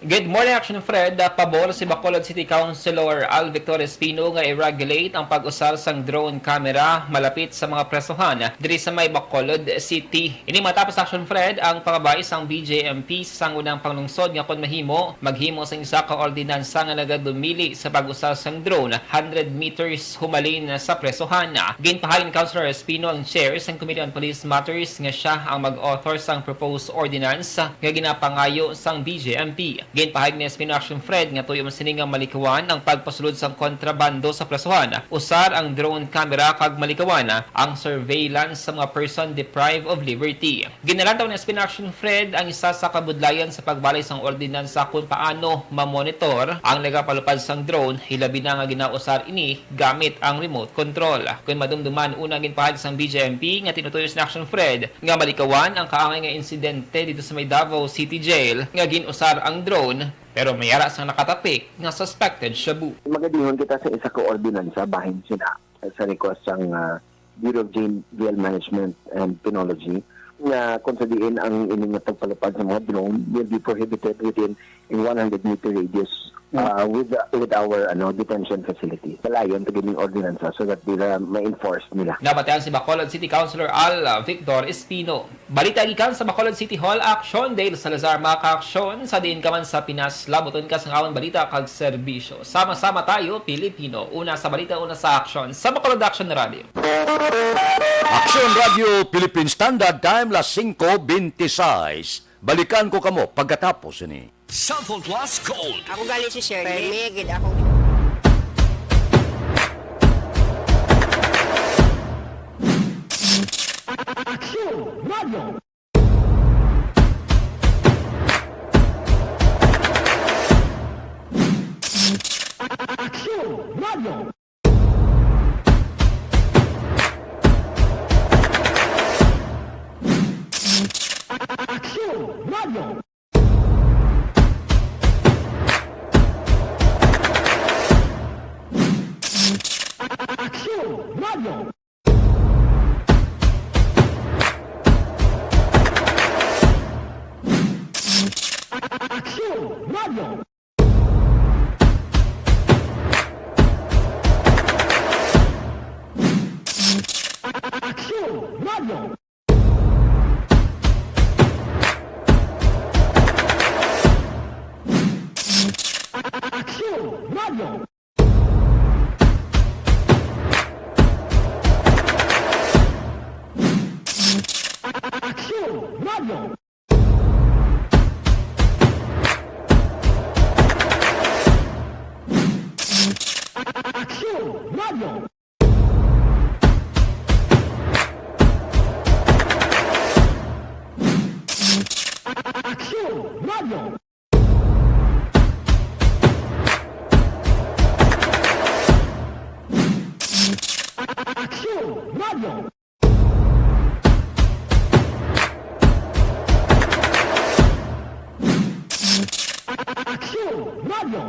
Good morning, Action Fred. Ah, pabor si Bacolod City Councilor Al Victor Espino nga i-regulate ang pag-usar sang drone camera malapit sa mga presohan diri sa may Bacolod City. Ini matapos, Action Fred, ang pangabay sang B J M P sa sangunang panglungsod nga kon mahimo, maghimo sang isa ka ordinansa nga nagadumili sa pag-usar sang drone hundred meters humalin sa presohan. Ginpahayag ni Councilor Espino, ang chair sang Committee on Police Matters, nga siya ang mag-author sang proposed ordinance nga ginapangayo sang B J M P. Ginpahayag ni Espino, Action Fred, nga tuyo man sini nga malikawan ang pagpasulod sang kontrabando sa presohan, usar ang drone camera, kag malikawan ang surveillance sa mga person deprived of liberty. Ginalantaw ni Espino, Action Fred, ang isa sa kabudlayan sa pagbalay sang ordinansa kon paano mamonitor ang nagapalupad sang drone, hilabi na nga ginausar ini gamit ang remote control. Kon madumduman, una, ginpahayag sang B J M P nga tinutuyo ni Action Fred nga malikawan ang kaangay nga insidente didto sa may Davao City Jail nga gin-usar ang drone, pero may ara sang nakatapik nga suspected shabu. Magadihon kita sa isa ka ordinansa bahin sina sa request sang, ah, Bureau of Jail, Jail Management and Penology nga kung sa diin ang ining nga pagpalupad sa mga drone will be prohibited within a one hundred meter radius, ah, with, with our, ano, detention facility. Palayon ta gining ordinansa so that dira ma-enforce nila. Nabatian si Bacolod City Councilor Al, ah, Victor Espino. Balita gikan sa Bacolod City Hall, Action Dale Salazar, mga ka-aksyon, sa diin ka man sa Pinas, labuton ka sang amon balita kag serbisyo. Sama-sama tayo, Pilipino. Una sa balita, una sa aksyon. Sa Bacolod Action Radio. Action Radio Philippine Standard Time, las singko bentiseis. Balikan ko kamo pagkatapos ni Sample Plus Gold. Ako gali si Shirley. Permi gid ako. Action Radio. Action Radio. Action Radio. Action Radio. Action Radio. Action Radio. Action Radio. Action Radio. Action Radio. Action Radio. Action Radio. Action Radio. Action Radio.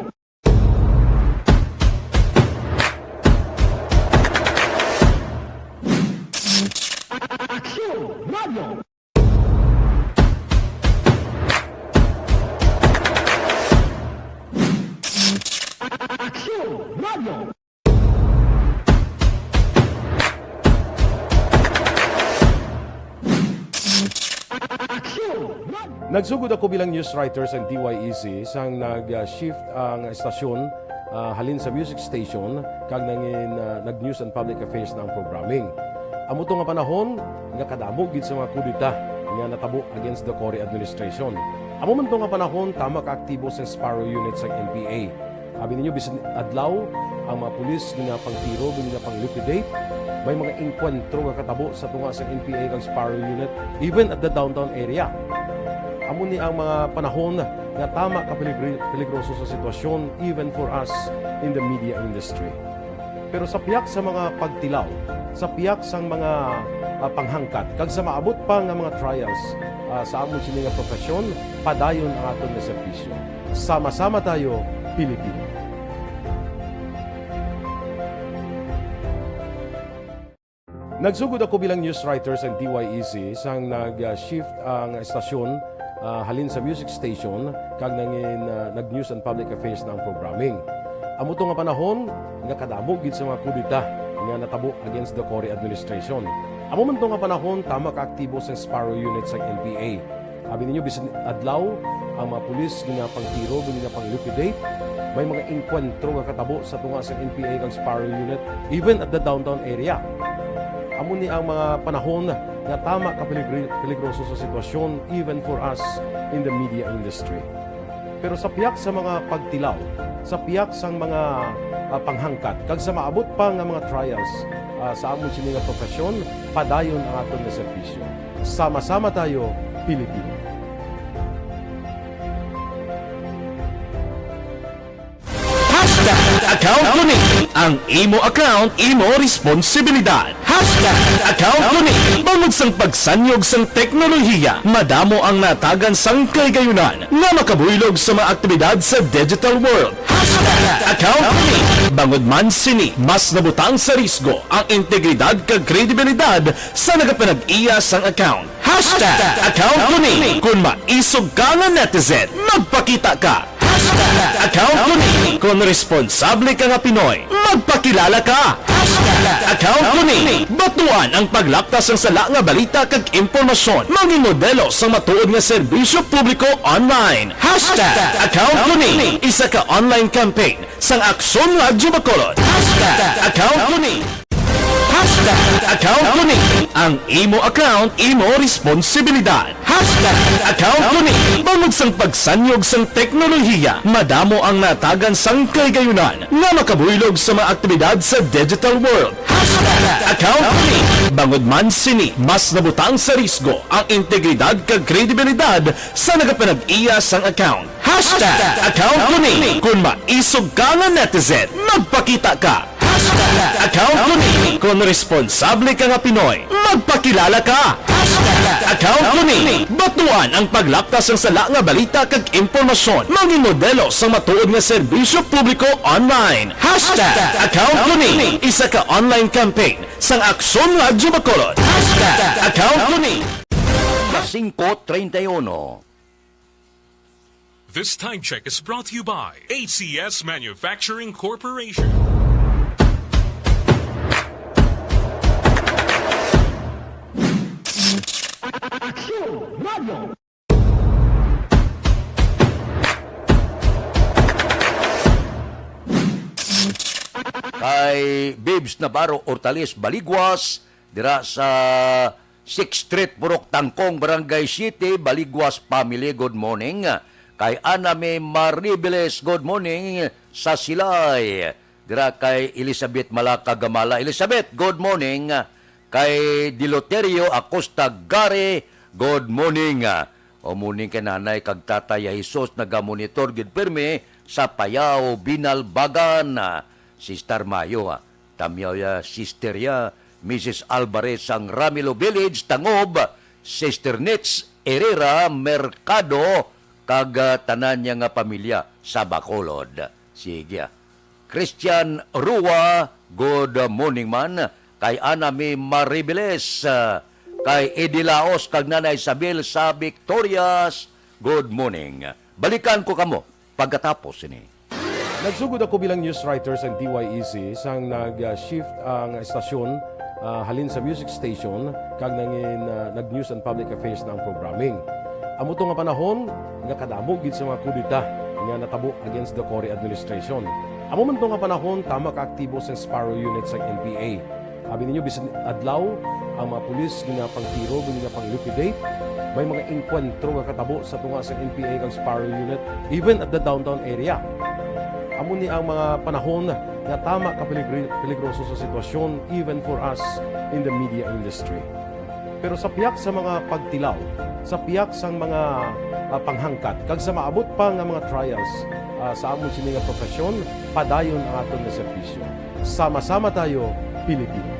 Action Radio. Action Radio. Nagsugod ako bilang news writer sa D Y E C sang nag-shift ang estasyon ah, halin sa music station kag nangin, ah, nag-news and public affairs na ang programming. Amo to nga panahon nga kadamo gid sa mga kudeta nga natabo against the Cory administration. Amo man to nga panahon, tama ka aktibo sa Sparrow Unit sa N P A. Abi ninyo, bisan adlaw, ang mga pulis ginapangtiro, ginapang-liquidate. May mga engkwentro nga katabo sa tunga sa N P A kag Sparrow Unit, even at the downtown area. Amo ni ang mga panahon nga tama ka peligri-, peligroso sa sitwasyon, even for us in the media industry. Pero sa piyak sa mga pagtilaw, sa piyak sang mga, ah, panghangkat, kag sa maabot pa nga mga trials, ah, sa amon sini nga profesyon, padayon ang aton nga serbisyo. Sama-sama tayo, Pilipino. Nagsugod ako bilang news writer sa T Y E C sang nag-shift ang estasyon, ah, halin sa music station kag nangin, ah, nag-news and public affairs na ang programming. Amo to nga panahon nga kadamo gid sa mga kudeta nga natabo against the Cory administration. Amo man to nga panahon, tama ka aktibo sang Sparrow Unit sa N P A. Abi ninyo, bisan adlaw, ang mga pulis ginapangtiro, ginapang-liquidate. May mga engkwentro nga katabo sa tunga sa N P A kag Sparrow Unit, even at the downtown area. Amo ni ang mga panahon nga tama ka peligri-, peligroso sa sitwasyon, even for us in the media industry. Pero sa piyak sa mga pagtilaw, sa piyak sang mga, ah, panghangkat, kag sa maabot pa nga mga trials, ah, sa amon sini nga profesyon, padayon ang aton nga serbisyo. Sama-sama tayo, Pilipino. Hashtag account ko ni. Ang imo account, imo responsibilidad. Hashtag account ko ni. Bangod sang pagsanyog sang teknolohiya, madamo ang natagan sang kahigayunan nga makabuylog sa mga aktibidad sa digital world. Hashtag account ko ni. Bangod man sini, mas nabutang sa risgo ang integridad kag kredibilidad sa nagapanag-iya sang account. Hashtag account ko ni. Kon maisog ka nga netizen, magpakita ka. Hashtag account ko ni. Kon responsable ka nga Pinoy, magpakilala ka. Hashtag account ko ni. Batuan ang paglapta sang sala nga balita kag impormasyon. Mangin modelo sang matuod nga serbisyo publiko online. Hashtag account ko ni. Isa ka online campaign sang Aksyon Radyo Bacolod. Hashtag account ko ni. Hashtag account ko ni. Ang imo account, imo responsibilidad. Hashtag account ko ni. Bangod sang pagsanyog sang teknolohiya, madamo ang natagan sang kahigayunan nga makabuylog sa mga aktibidad sa digital world. Hashtag account ko ni. Bangod man sini, mas nabutang sa risgo ang integridad kag kredibilidad sa nagapanag-iya sang account. Hashtag account ko ni. Kon maisog ka nga netizen, magpakita ka. Hashtag account ko ni. Kon responsable ka nga Pinoy, magpakilala ka. Hashtag account ko ni. Batuan ang paglapta sang sala nga balita kag impormasyon. Mangin modelo sang matuod nga serbisyo publiko online. Hashtag account ko ni. Isa ka online campaign sang Aksyon Radyo Bacolod. Hashtag account ko ni. Las cinco treinta y uno. This time check is brought to you by A C S Manufacturing Corporation. Aksyon Radio. Kay Bibs Navarro Hortales Baligwas, dira sa Sixth Street, Purok Tangkong, Barangay Siete, Baligwas family, good morning. Kay Ana May Maribeles, good morning sa Silay. Dira kay Elizabeth Malaka Gamala. Elizabeth, good morning. Kay Deloterio Acosta Gare, good morning. O, morning kay Nanay kag Tatay Jesus, nagamonitor gid pirmi sa Payao, Binalbagan. Sister Mayo, ah. Tamyaw ya, sister ya, Missus Alvarez sang Ramilo Village, Tangob, Sister Nits Herrera Mercado, kag, ah, tanan niya nga pamilya sa Bacolod. Sige, ah. Christian Rua, good morning man. Kay Ana May Maribeles, ah, kay Eddie Laos, kag Nanay Isabel sa Victorias, good morning. Balikan ko kamo pagkatapos sini. Nagsugod ako bilang news writer sa T Y E C sang nag-shift ang estasyon, ah, halin sa music station kag nangin, ah, nag-news and public affairs na ang programming. Amo to nga panahon nga kadamo gid sa mga kudeta nga natabo against the Cory administration. Amo man to nga panahon, tama ka aktibo sang Sparrow Unit sang N P A. Abi ninyo, bisan adlaw, ang mga pulis ginapangtiro, ginapang-liquidate. May mga engkwentro nga katabo sa tunga sang N P A kag Sparrow Unit, even at the downtown area. Amo ni ang mga panahon nga tama ka peligri-, peligroso sa sitwasyon, even for us in the media industry. Pero sa pihak sa mga pagtilaw, sa pihak sang mga, ah, panghangkat, kag sa maabot pa nga mga trials, ah, sa amon sini nga profesyon, padayon ang aton nga serbisyo. Sama-sama tayo, Pilipino.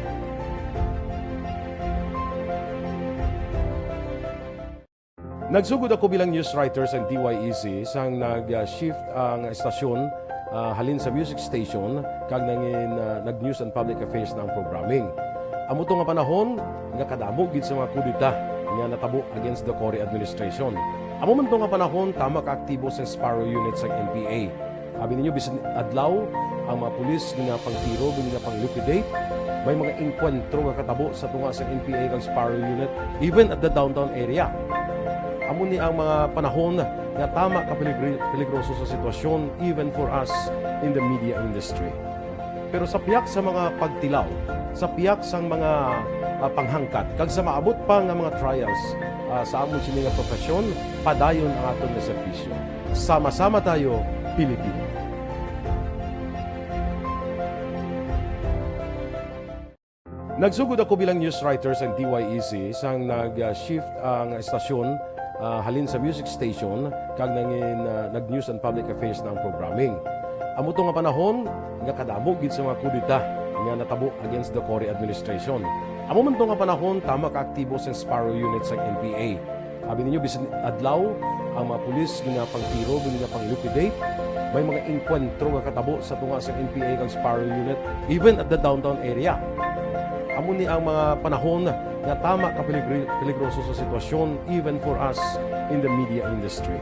Nagsugod ako bilang news writer sa D Y E C sang nag-shift ang estasyon, ah, halin sa music station kag nangin, ah, nag-news and public affairs na ang programming. Amo to nga panahon nga kadamo gid sa mga kudeta nga natabo against the Cory administration. Amo man to nga panahon, tama ka aktibo sa Sparrow Unit sa N P A. Abi ninyo, bisan adlaw, ang mga pulis ginapangtiro, ginapang-liquidate. May mga engkwentro nga katabo sa tunga sa N P A kag Sparrow Unit, even at the downtown area. Amo ni ang mga panahon nga tama ka peligri-, peligroso sa sitwasyon, even for us in the media industry. Pero sa pihak sa mga pagtilaw, sa pihak sang mga, ah, panghangkat, kag sa maabot pa nga mga trials, ah, sa amon sini nga profesyon, padayon ang aton nga serbisyo. Sama-sama tayo, Pilipino. Nagsugod ako bilang news writer sa D Y E C sang nag-shift ang estasyon, ah, halin sa music station kag nangin, ah, nag-news and public affairs na ang programming. Amo to nga panahon nga kadamo gid sa mga kudeta nga natabo against the Cory administration. Amo man to nga panahon, tama ka aktibo sa Sparrow Unit sa N P A. Abi ninyo, bisan adlaw, ang mga pulis ginapangtiro, ginapang-liquidate. May mga engkwentro nga katabo sa tunga sa N P A kag Sparrow Unit, even at the downtown area. Amo ni ang mga panahon nga tama ka peligri-, peligroso sa sitwasyon, even for us in the media industry.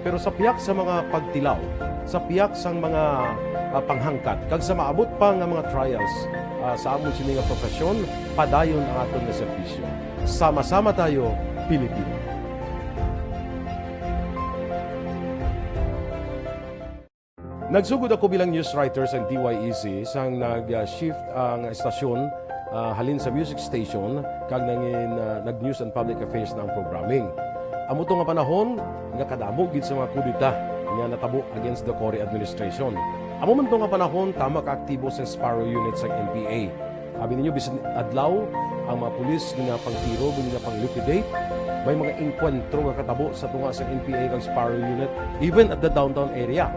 Pero sa pihak sa mga pagtilaw, sa pihak sang mga, ah, panghangkat, kag sa maabot pa nga mga trials, ah, sa amon sini nga profesyon, padayon ang aton nga serbisyo. Sama-sama tayo, Pilipino. Nagsugod ako bilang news writer sa D Y E C sang nag-shift ang estasyon, ah, halin sa music station kag nangin, ah, nag-news and public affairs na ang programming. Amo to nga panahon nga kadamo gid sa mga kudeta nga natabo against the Cory administration. Amo man to nga panahon, tama ka aktibo sa Sparrow Unit sa N P A. Abi ninyo, bisan adlaw, ang mga pulis ginapangtiro, ginapang-liquidate. May mga engkwentro nga katabo sa tunga sa N P A kag Sparrow Unit, even at the downtown area.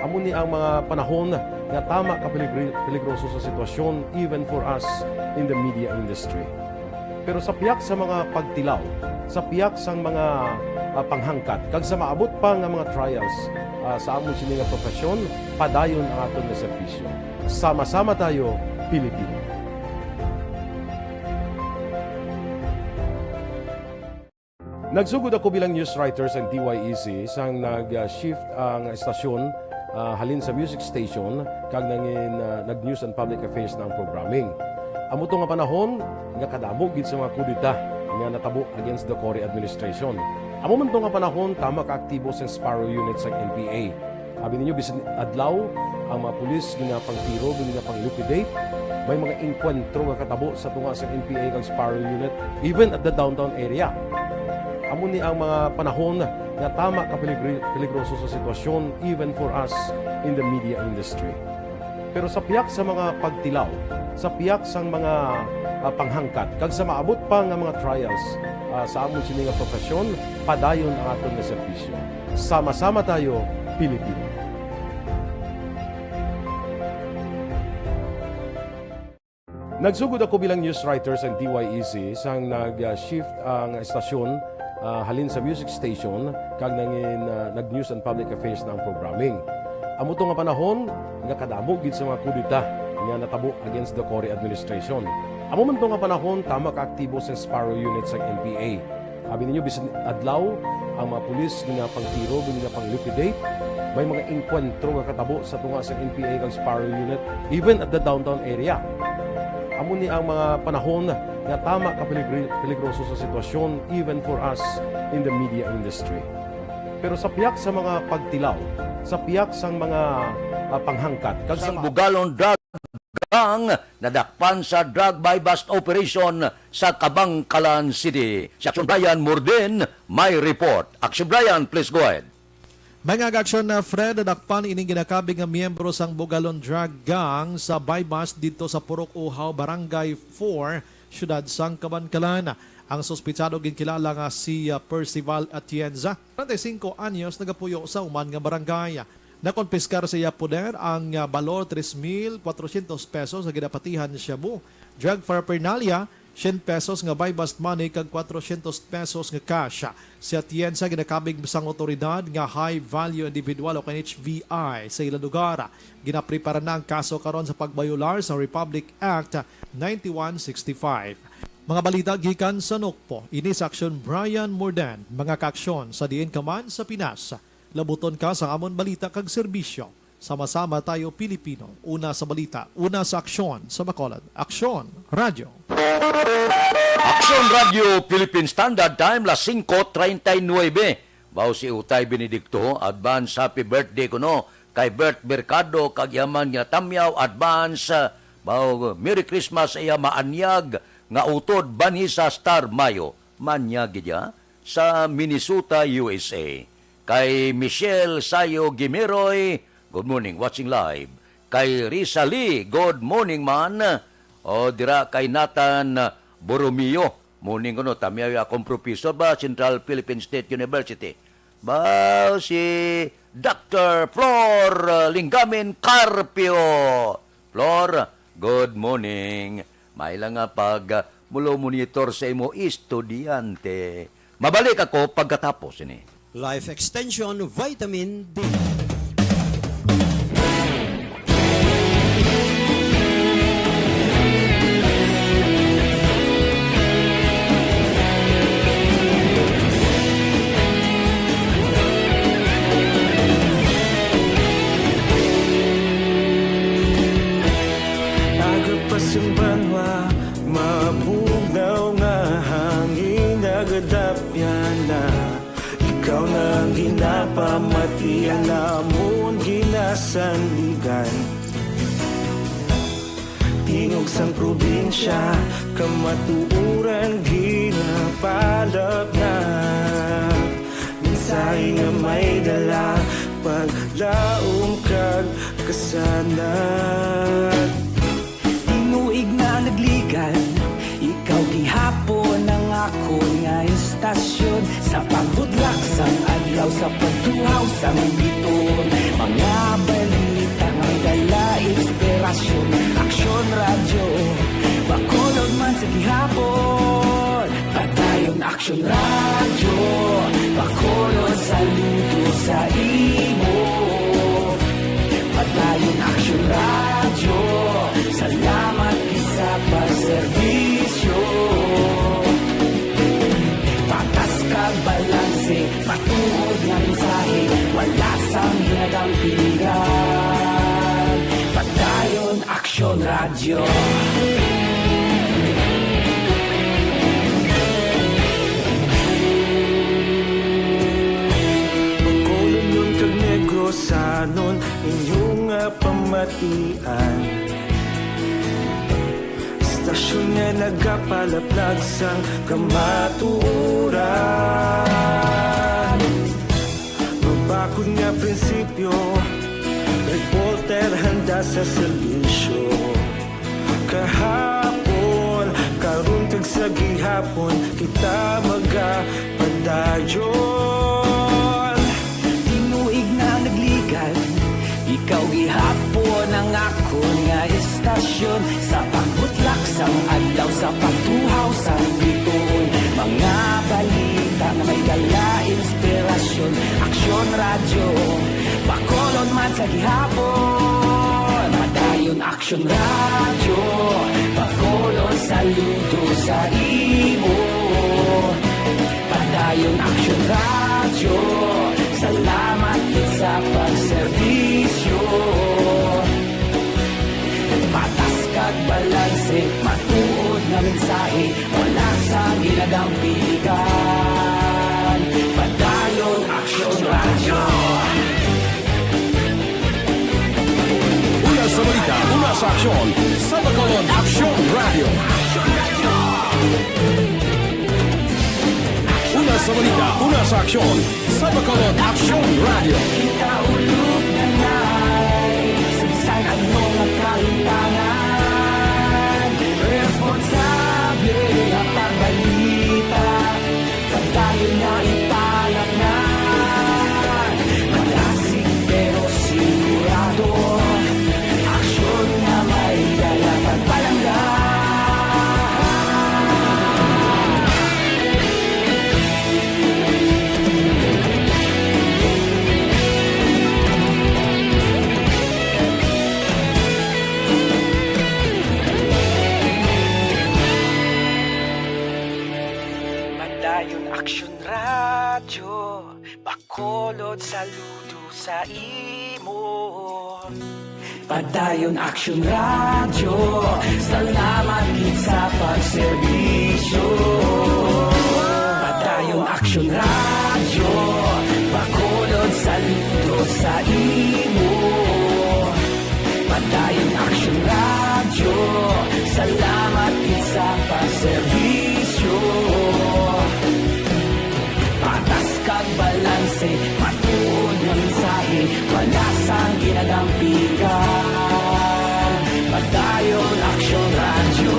Amo ni ang mga panahon nga tama ka peligri-, peligroso sa sitwasyon, even for us in the media industry. Pero sa pihak sa mga pagtilaw, sa pihak sang mga, ah, panghangkat, kag sa maabot pa nga mga trials, ah, sa amon sini nga profesyon, padayon ang aton nga serbisyo. Sama-sama tayo, Pilipino. Nagsugod ako bilang news writer sa D Y E C sang nag-shift ang estasyon, ah, halin sa music station kag nangin, ah, nag-news and public affairs na ang programming. Amo to nga panahon nga kadamo gid sa mga kudeta nga natabo against the Cory administration. Amo man to nga panahon, tama ka aktibo sa Sparrow Unit sa N P A. Abi ninyo, bisan adlaw, ang mga pulis ginapangtiro, ginapang-liquidate. May mga engkwentro nga katabo sa tunga sa N P A kag Sparrow Unit, even at the downtown area. Amo ni ang mga panahon nga tama ka peligri-, peligroso sa sitwasyon, even for us in the media industry. Pero sa pihak sa mga pagtilaw, sa pihak sang mga, ah, panghangkat, kag sa maabot pa nga mga trials, ah, sa amon sini nga profesyon, padayon ang aton nga serbisyo. Sama-sama tayo, Pilipino. Nagsugod ako bilang news writer sa D Y E C sang nag-shift ang estasyon, ah, halin sa music station kag nangin, ah, nag-news and public affairs na ang programming. Amo to nga panahon nga kadamo gid sa mga kudeta nga natabo against the Cory administration. Amo man to nga panahon, tama ka aktibo sa Sparrow Unit sa N P A. Abi ninyo, bisan adlaw, ang mga pulis ginapangtiro, ginapang-liquidate. May mga engkwentro nga katabo sa tunga sa N P A kag Sparrow Unit, even at the downtown area. Amo ni ang mga panahon nga tama ka peligri-, peligroso sa sitwasyon, even for us in the media industry. Pero sa pihak sa mga pagtilaw, sa pihak sang mga, panghangkat kag sa Sang Bugalon drug gang nadakpan sa drug buy-bust operation sa Kabankalan City. Si Action Brian Morden may report. Action Brian, please go ahead. Mga ka-aksyon, na Fred, nadakpan ining ginakabig nga miyembro sang Bugalon drug gang sa buy-bust didto sa Purok Uhaw, Barangay four, Siyudad sang Kabankalan. Ang suspitsado ginkilala nga si, ah, Percival Atienza, treinta y cinco anyos, nagapuyo sa human nga barangay. Nakonpiskar sa iya poder ang, ah, balor tres mil cuatrocientos pesos nga ginapatihan shabu, drug paraphernalia, cien pesos nga buy-bust money, kag cuatrocientos pesos nga cash. Si Atienza ginakabig sang awtoridad nga high value individual o H V I sa ila lugar. Ginaprepara na ang kaso karon sa pagbayolar sa Republic Act ninety-one sixty-five. Mga balita gikan sa Nokpo, ini sa Aksyon Brian Morden. Mga ka-aksyon, sa diin ka man sa Pinas, labuton ka sa amon balita kag serbisyo. Sama-sama tayo, Pilipino. Una sa balita, una sa aksyon, sa Bacolod. Aksyon, Radyo. Aksyon Radyo Philippine Standard Time, las singko treinta y nueve. Bao si Utay Benedicto, advance happy birthday kuno kay Bert Mercado kag iya man nga tamyaw, advance, ah, bao Merry Christmas sa iya maanyag nga utod, Vanessa Star Mayo, maanyag gid iya sa Minnesota, U S A. Kay Michelle Sayo Gimiroy, good morning, watching live. Kay Risa Lee, good morning man. O dira kay Nathan Borromeo, morning kuno, tamyaw akong professor ba, Central Philippine State University. Ba, si Doctor Flor Lingamin Carpio. Flor, good morning. May lang nga pag, ah, mulo monitor sa imo estudyante. Mabalik ako pagkatapos ini. Life Extension Vitamin D. Aga pa sang banwa, mabugnaw nga hangin nagadapyan na. Ikaw na ang ginapamatian namon, ginasandigan. Tingog sang probinsya, kamatuoran ginapalapnat. Mensahe nga may dala, paglaom kag kasanag. Tinuig na nagligan, ikaw gihapon ang akon nga istasyon. Sa pagbudlak sang adlaw, sa pagtuhaw sang bituon, mga balita nga may dala inspirasyon. Aksyon Radyo, Bacolod man sa gihapon. Padayon Aksyon Radyo, Bacolod, saludo sa imo. Padayon Aksyon Radyo, salamat gid sa pagserbisyo. Patas kag balanse, matuod nga mensahe, wala sang ginadampigan. Padayon Aksyon Radyo. Bacolodnon kag Negrosanon, inyo nga pamatian. Istasyon nga nagapalaplag sang kamatuoran. Mabakod nga prinsipyo, reporter handa sa serbisyo. Kahapon, karon kag sa gihapon, kita magapadayon. Tinuig na nagligan, ikaw gihapon ang akon nga istasyon. Sa pagbutlak sang adlaw, sa pagtuhaw sang bituon, mga balita nga may dala inspirasyon. Aksyon Radyo, Bacolod man sa gihapon. Padayon Aksyon Radyo, Bacolod, saludo sa imo. Padayon Aksyon Radyo, salamat gid sa pagserbisyo. Patas kag balanse, matuod nga mensahe, wala sang ginadampigan. Padayon Aksyon Radyo. Aksyon sa Bacolod Aksyon Radio. Una sa balita, una sa aksyon sa Bacolod Aksyon Radio. Kita ulog na na'y saysay ang mga kahintangan. Responsable ang pagbalita. Padayon na ipalatnan. Malasig pero sigurado. Aksyon nga may dala pagpalangga. Padayon Aksyon Radyo, Bacolod, saludo sa imo. Padayon Aksyon Radyo, salamat gid sa pagserbisyo. Padayon Aksyon Radyo, Bacolod, saludo sa imo. Padayon Aksyon Radyo, salamat gid sa pagserbisyo. Patas kag balanse, matuod nga mensahe, wala sang ginadampigan. Padayon Aksyon Radyo.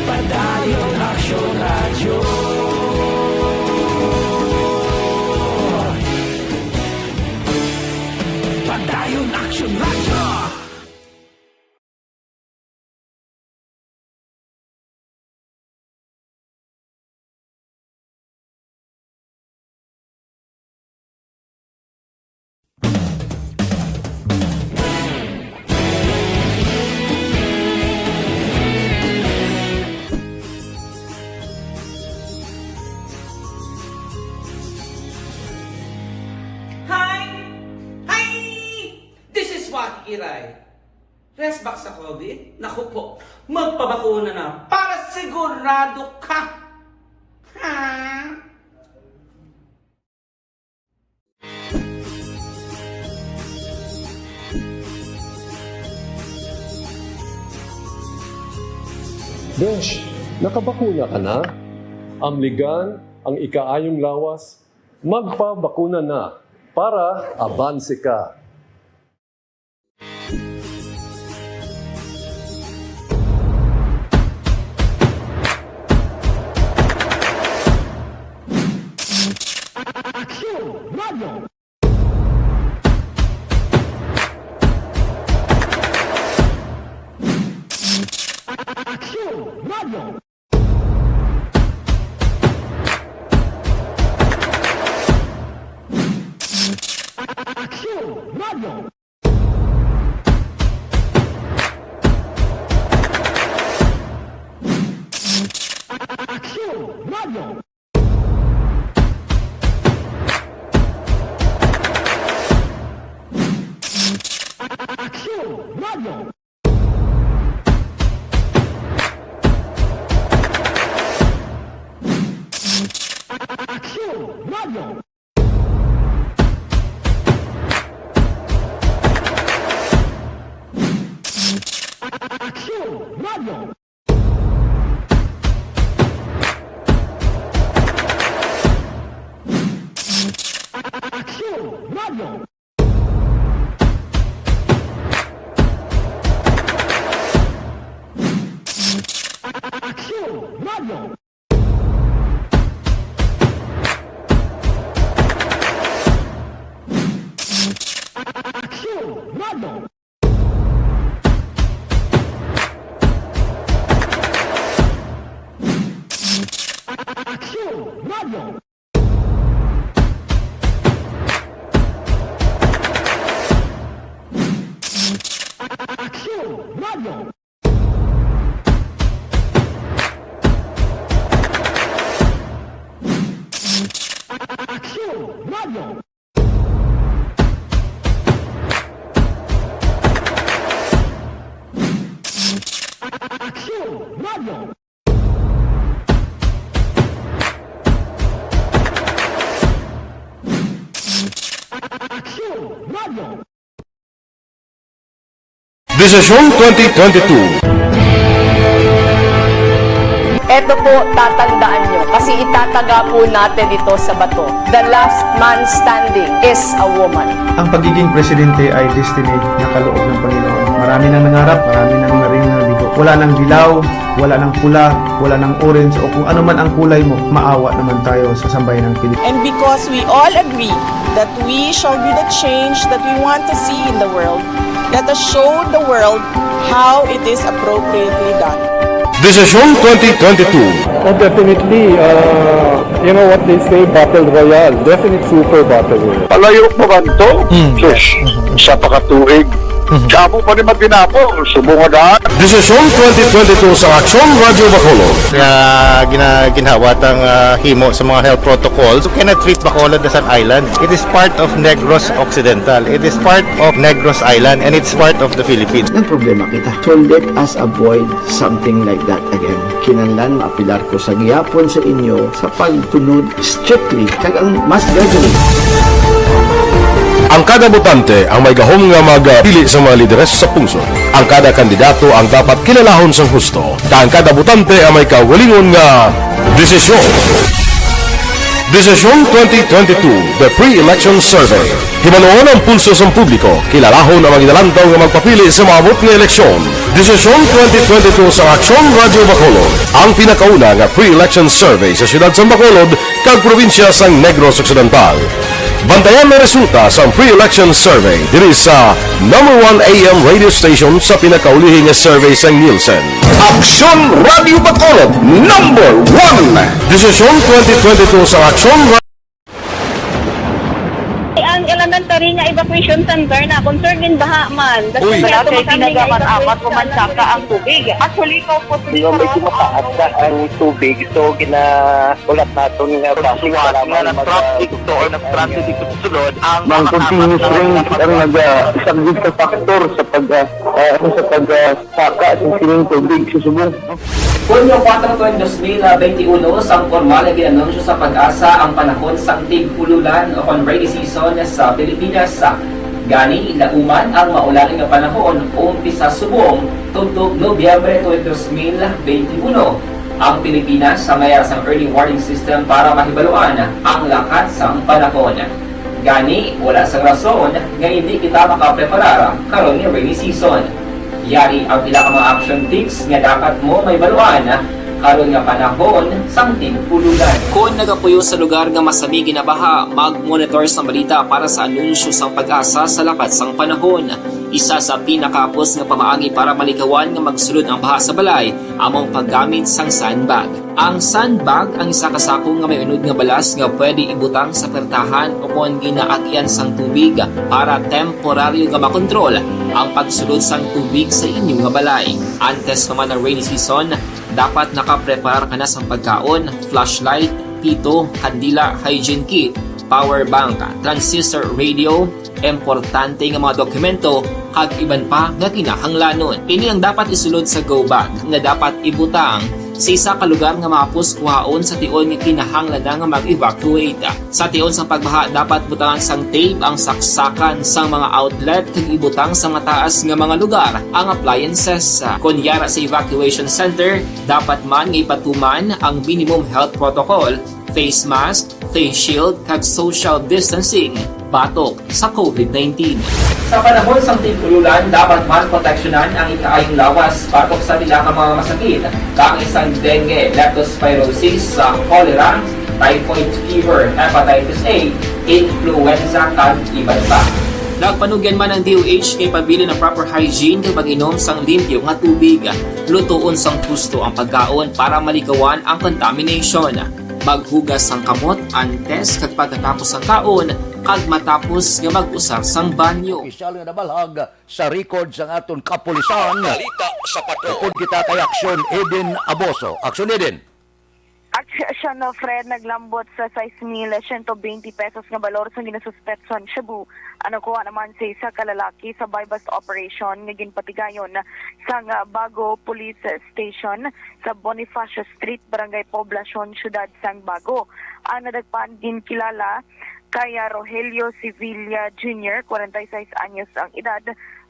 Padayon Aksyon Radyo. Padayon Aksyon Radyo. Hi! Hi! This is Waki Kiray. Rest back sa COVID? Naku po, magpabakuna na para sigurado ka! Ha? Besh, nakabakuna ka na? Amligan ang ikaayong lawas, magpabakuna na para abanse ka. Aksyon Radio. Aksyon Radio. Aksyon Radio. Aksyon Radio. Aksyon Radio. Aksyon Radio. Aksyon Radio. Aksyon Radio. Aksyon Radio. Aksyon Radio. Aksyon Radio. Aksyon Radio. Aksyon Radio. Aksyon Radio. Desisyon twenty twenty-two. Ito po, tatandaan nyo, kasi itataga po natin ito sa bato. The last man standing is a woman. Ang pagiging presidente ay destiny na kaloob ng Panginoon. Marami nang nangarap, marami nang naring nabigo. Wala nang dilaw, wala nang pula, wala nang orange, o kung ano man ang kulay mo, maawa naman tayo sa sambayanang Pilipinas. And because we all agree that we shall be the change that we want to see in the world, let us show the world how it is appropriately done. Desisyon twenty twenty-two. Oh, definitely. Uh, you know what they say, battle royale. Definite super battle royale. Palayo mo kanto, sus, sa pakatuig. Damo pa ni Matinabo, subong nga daan. Desisyon twenty twenty-two sa Aksyon Radyo Bacolod. Nga gina-, ginhawa tang, ah, himo sa mga health protocols. You cannot treat Bacolod as an island. It is part of Negros Occidental. It is part of Negros Island, and it's part of the Philippines. Nagproblema kita. So let us avoid something like that again. Kinahanglan maapilar ko sa gihapon sa inyo sa pagtunod strictly kag ang mas deadly. Ang kada botante ang may gahom nga magpili sa mga lideres sa pungsod. Ang kada kandidato ang dapat kilalahon sang husto, kag ang kada botante ang may kaugalingon nga desisyon. Desisyon twenty twenty-two, The Pre-Election Survey. Hibaluon ang pulso sang publiko, kilalahon ang mga ginalantaw nga magpapili sa maabot nga eleksyon. Desisyon twenty twenty-two sa Aksyon Radyo Bacolod, ang pinakauna nga pre-election survey sa siyudad sang Bacolod kag probinsya sang Negros Occidental. Bantayan ang resulta sang pre-election survey diri sa number one A M radio station sa pinakaulihi nga survey sang Nielsen. Aksyon Radyo Bacolod, number one. Desisyon twenty twenty-two sa Aksyon Ra- Ang elementary nga evacuation center na concern gin baha man. Uy. Wala kay kinaga man apat ko man saka ang tubig. Actually, ikaw po. Di ba, medyo mataas na ang tubig, so ginaulat naton nga traffic nga para man nag-traffic mag-, to or nag-traffic dito sa sulod ang mga continuous rain ang nag-, ah, isang sa factor sa pag, ah, ah, ano, sa pag, ah, saka sa sining tubig sa subong. Hunyo kuwatro, tuig dos mil benti uno, sang pormal nga gin-anunsyo sa PAGASA ang panahon sang tig-ululan o kon rainy season sa Pilipinas. Gani, lauman ang maulan nga panahon umpisa subong tubtob Nobyembre tuig dos mil benti uno. Ang Pilipinas sa may ara sang early warning system para mahibaluan ang lakat sang panahon. Gani, wala sang rason nga indi kita makapreparar karon nga rainy season. Yari ang pila ka mga action tips nga dapat mo mahibaluan karon nga panahon sang tig-ululan. Kon nagapuyo sa lugar nga masami ginabaha, mag-monitor sang balita para sa anunsyo sang PAGASA sa lakat sang panahon. Isa sa pinakahapos nga pamaagi para malikawan nga magsulod ang baha sa balay amo ang paggamit sang sandbag. Ang sandbag ang isa ka sako nga may unod nga balas nga pwede ibutang sa pertahan o kon ginaagyan sang tubig para temporaryo nga makontrol ang pagsulod sang tubig sa inyo nga balay. Antes pa man ang rainy season, dapat nakapreparar ka na sang pagkaon, flashlight, pito, kandila, hygiene kit, power bank, transistor radio, importante nga mga dokumento, kag iban pa nga kinahanglanon. Ini ang dapat isulod sa go bag nga dapat ibutang sa isa ka lugar nga mahapos kuhaon sa tion nga kinahanglan na nga mag-evacuate. Sa tion sang pagbaha, dapat butangan sang tape ang saksakan sang mga outlet kag ibutang sa mataas nga mga lugar ang appliances. Kon yara sa evacuation center, dapat man nga ipatuman ang minimum health protocol, face mask, face shield, kag social distancing batok sa COVID nineteen. Sa panahon sang tig-ululan, dapat man proteksyonan ang ikaayong lawas batok sa pila ka mga masakit, kaangay sang dengue, leptospirosis, sa cholera, typhoid fever, hepatitis A, influenza, kag iban pa. Nagpanugyan man ang D O H nga ipabilin ang proper hygiene kag pag-inom sang limpyo nga tubig. Lutoon sang husto ang pagkaon para malikawan ang contamination. Maghugas sang kamot antes kag pagkatapos sang kaon kag matapos nga mag-usar sang banyo. Opisyal nga nabalhag sa record sang aton kapulisan. Balita sa Patrol. Upod kita kay Aksyon Eden Aboso. Aksyon Eden. Aksyon Fred, naglambot sa sais mil siyento benti pesos nga balor sang ginasuspetsan shabu ang nakuha naman sa isa ka lalaki sa buy-bust operation nga ginpatigayon sang Bago Police Station sa Bonifacio Street, Barangay Poblacion, Siyudad sang Bago. Ang nadakpan ginkilala Kay Rogelio Sevilla Junior, kwarenta y seis anyos ang edad,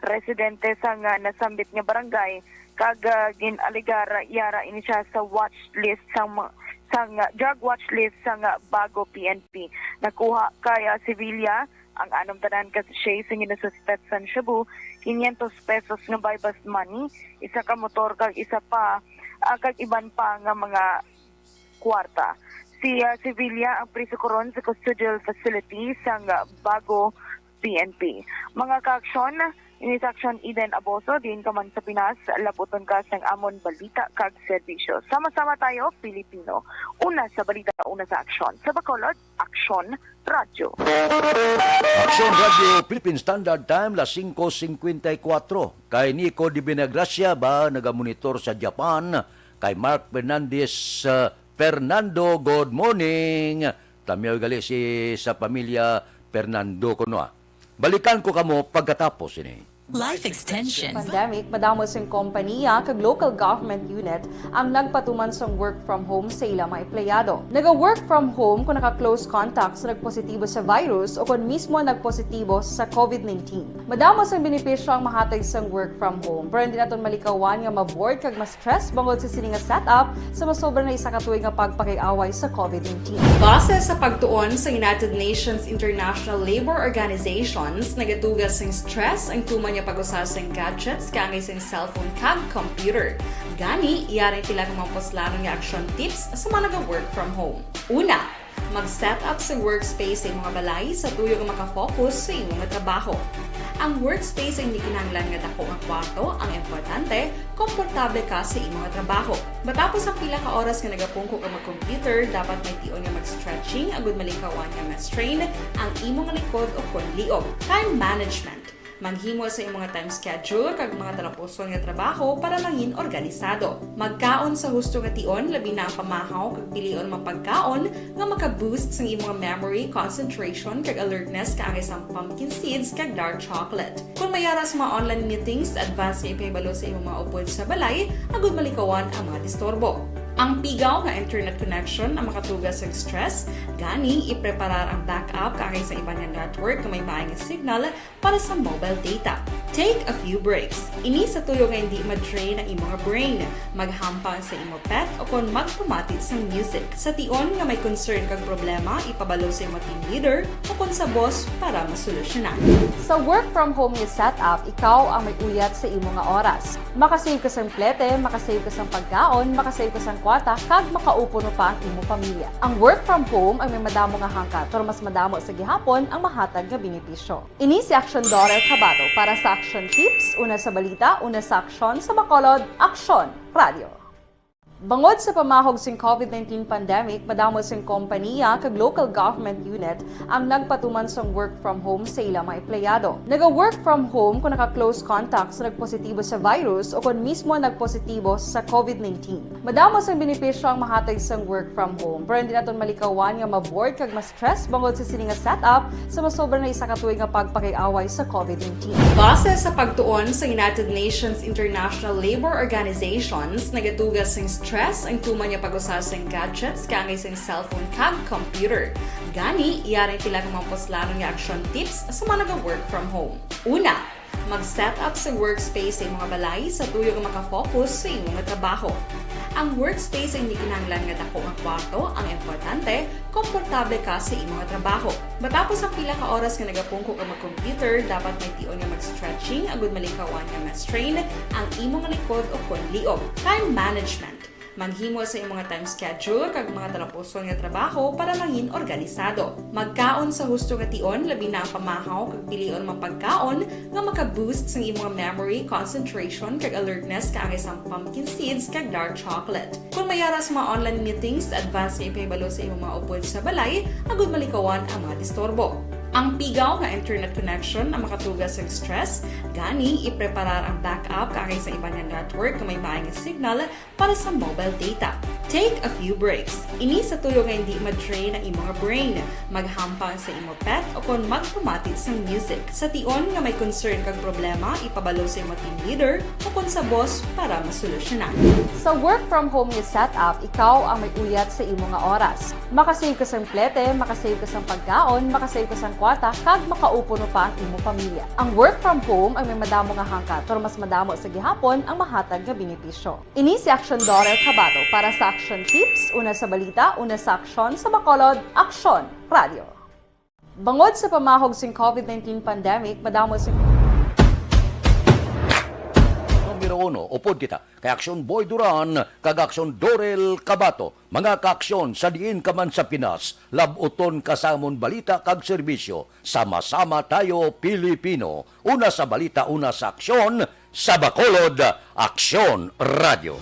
residente sa nga nasambit nga barangay, kag ah, gin-alegar yara ini siya sa watch list sang ma- sang ah, drug watch list sang ah, Bago P N P. Nakuha kay ah, Sevilla ang anom tanan ka sachet sa ginasuspetsan shabu, quinientos pesos nga buy-bust money, isa ka motor kag isa pa ah, kag iban pa nga mga kwarta. Si ah, Sevilla ang priso karon sa custodial facility sang ah, Bago P N P. Mga kaaksyon, ini sa Aksyon Eden Aboso, diin ka man sa Pinas, labuton ka sang amon balita kag serbisyo. Sama-sama tayo, Pilipino. Una sa balita, una sa aksyon. Sa Bacolod, Aksyon Radyo. Aksyon Radyo, Philippine Standard Time, las singko singkwenta y kuwatro. Kay Nico de Benagracia ba nagamonitor sa Japan? Kay Mark Fernandez, uh, Fernando, good morning. Tamyaw gali si sa pamilya Fernando kuno, ah. Balikan ko kamo pagkatapos ini. Life extension. Pandemic, madamo sing kompanya kag local government unit ang nagpatuman sang work from home sa ila mga empleyado. Naga-work from home kung naka-close contact sa nagpositibo sa virus o kon mismo nagpositibo sa covid nineteen. Madamo sang benepisyo ang mahatag sang work from home, pero hindi naton malikawan nga ma-bored kag ma-stress bangod sa sini nga setup sa masobra na isa ka tuig nga pagpakig-away sa covid nineteen. Base sa pagtuon sa United Nations International Labor Organizations, nagatuga sing stress ang tuman nga pag-usa sing gadgets kaangay sing cellphone kag computer. Gani, yari pila ka mga puslanon nga action tips sa mga naga-work from home. Una, mag-set up sa workspace sa imong balay sa tuyo nga maka-focus sa imong trabaho. Ang workspace ay hindi kinahanglan nga dako nga kwarto, ang importante, komportable ka sa imong trabaho. Matapos ang pila ka oras nga nagapungko ka mag-computer, dapat may tion nga mag-stretching agud malikawan nga ma-strain ang imong likod o kon liog. Time management. Maghimo sa imong time schedule kag mga talapuson nga trabaho para mangin organisado. Magkaon sa husto nga tion, labi na ang pamahaw, kag pilion mga pagkaon nga maka-boost sang imong memory, concentration, kag alertness kaangay sang pumpkin seeds kag dark chocolate. Kung may ara sa mga online meetings, advance nga ipahibalo sa imong mga upod sa balay agud malikawan ang mga disturbo. Ang pigaw nga internet connection ang makatuga sang stress, gani ipreparar ang backup kaangay sa iban nga network nga may maay nga signal para sa mobile data. Take a few breaks. Ini sa tuyo nga hindi ma-drain ang imong brain. Maghampang sa imo pet o kon magpamati sang music. Sa tion nga may concern kag problema, ipabalo sa imo team leader o kon sa boss para masolusyonan. Sa work from home nga setup, ikaw ang may uyat sa imo nga oras. Makasave ka sang plete, makasave ka sang pagkaon, makasave ka sang kwarta, kag makaupod pa ang imo pamilya. Ang work from home ang may madamo nga hangkat, pero mas madamo sa gihapon ang mahatag nga benepisyo. Ini si Aksyon Daughter Cabato para sa Aksyon Tips, una sa balita, una sa aksyon, sa Bacolod, Aksyon Radio. Bangod sa pamahog sing covid nineteen pandemic, madamo sing kompanya kag local government unit ang nagpatuman sang work from home sa ila mga empleyado. Naga-work from home kung naka-close contact sa nagpositibo sa virus o kon mismo nagpositibo sa covid nineteen. Madamo sang benepisyo ang mahatag sang work from home, pero hindi naton malikawan nga ma-bored kag ma-stress bangod sa sini nga setup sa masobra na isa ka tuig nga pagpakig-away sa covid nineteen. Base sa pagtuon sa United Nations International Labor Organizations, nagatuga sing stress ang tuman nga pag-usa sing gadgets kaangay sing cellphone kag computer. Gani, yari pila ka mga puslanon nga action tips sa mga naga-work from home. Una, mag-set up sa workspace sa imong balay sa tuyo nga maka-focus sa imong trabaho. Ang workspace ay hindi kinahanglan nga dako nga kwarto, ang importante, komportable ka sa imong trabaho. Matapos ang pila ka oras nga nagapungko ka mag-computer, dapat may tion nga mag-stretching agud malikawan nga ma-strain ang imong likod o kon liog. Time management. Maghimo sa imong time schedule kag mga talapuson nga trabaho para mangin organisado. Magkaon sa husto nga tion, labi na ang pamahaw, kag pilion mga pagkaon nga maka-boost sang imong memory, concentration, kag alertness kaangay sang pumpkin seeds kag dark chocolate. Kung may ara sa mga online meetings, advance nga ipahibalo sa imong mga upod sa balay agud malikawan ang mga disturbo. Ang pigaw nga internet connection ang makatuga sang stress, gani ipreparar ang backup kaangay sa iban nga network nga may maay nga signal para sa mobile data. Take a few breaks. Ini sa tuyo nga hindi ma-drain ang imo nga brain. Maghampang sa imo pet o kon magpamati sang music. Sa tion nga may concern kag problema, ipabalo sa imo team leader o kon sa boss para masolusyonan. Sa work from home nga setup, ikaw ang may uyat sa imo nga oras. Makasave ka sang plete, makasave ka sang pagkaon, makasave ka sang kwarta, kag makaupo pa ang imo pamilya. Ang work from home ang may madamo nga hangkat, pero mas madamo sa gihapon ang mahatag nga benepisyo. Ini si Aksyon Dorel Cabato para sa Aksyon Tips, una sa balita, una sa aksyon, sa Bacolod, Aksyon Radio. Bangod sa pamahog sing COVID nineteen pandemic, madamo sing Numero uno, upod kita kay Aksyon Boy Duran kag Aksyon Dorel Cabato. Mga kaaksyon, sa diin ka man sa Pinas, lab-uton ka sa amon balita kag serbisyo. Sama-sama tayo, Pilipino. Una sa balita, una sa aksyon, sa Bacolod, Aksyon Radio.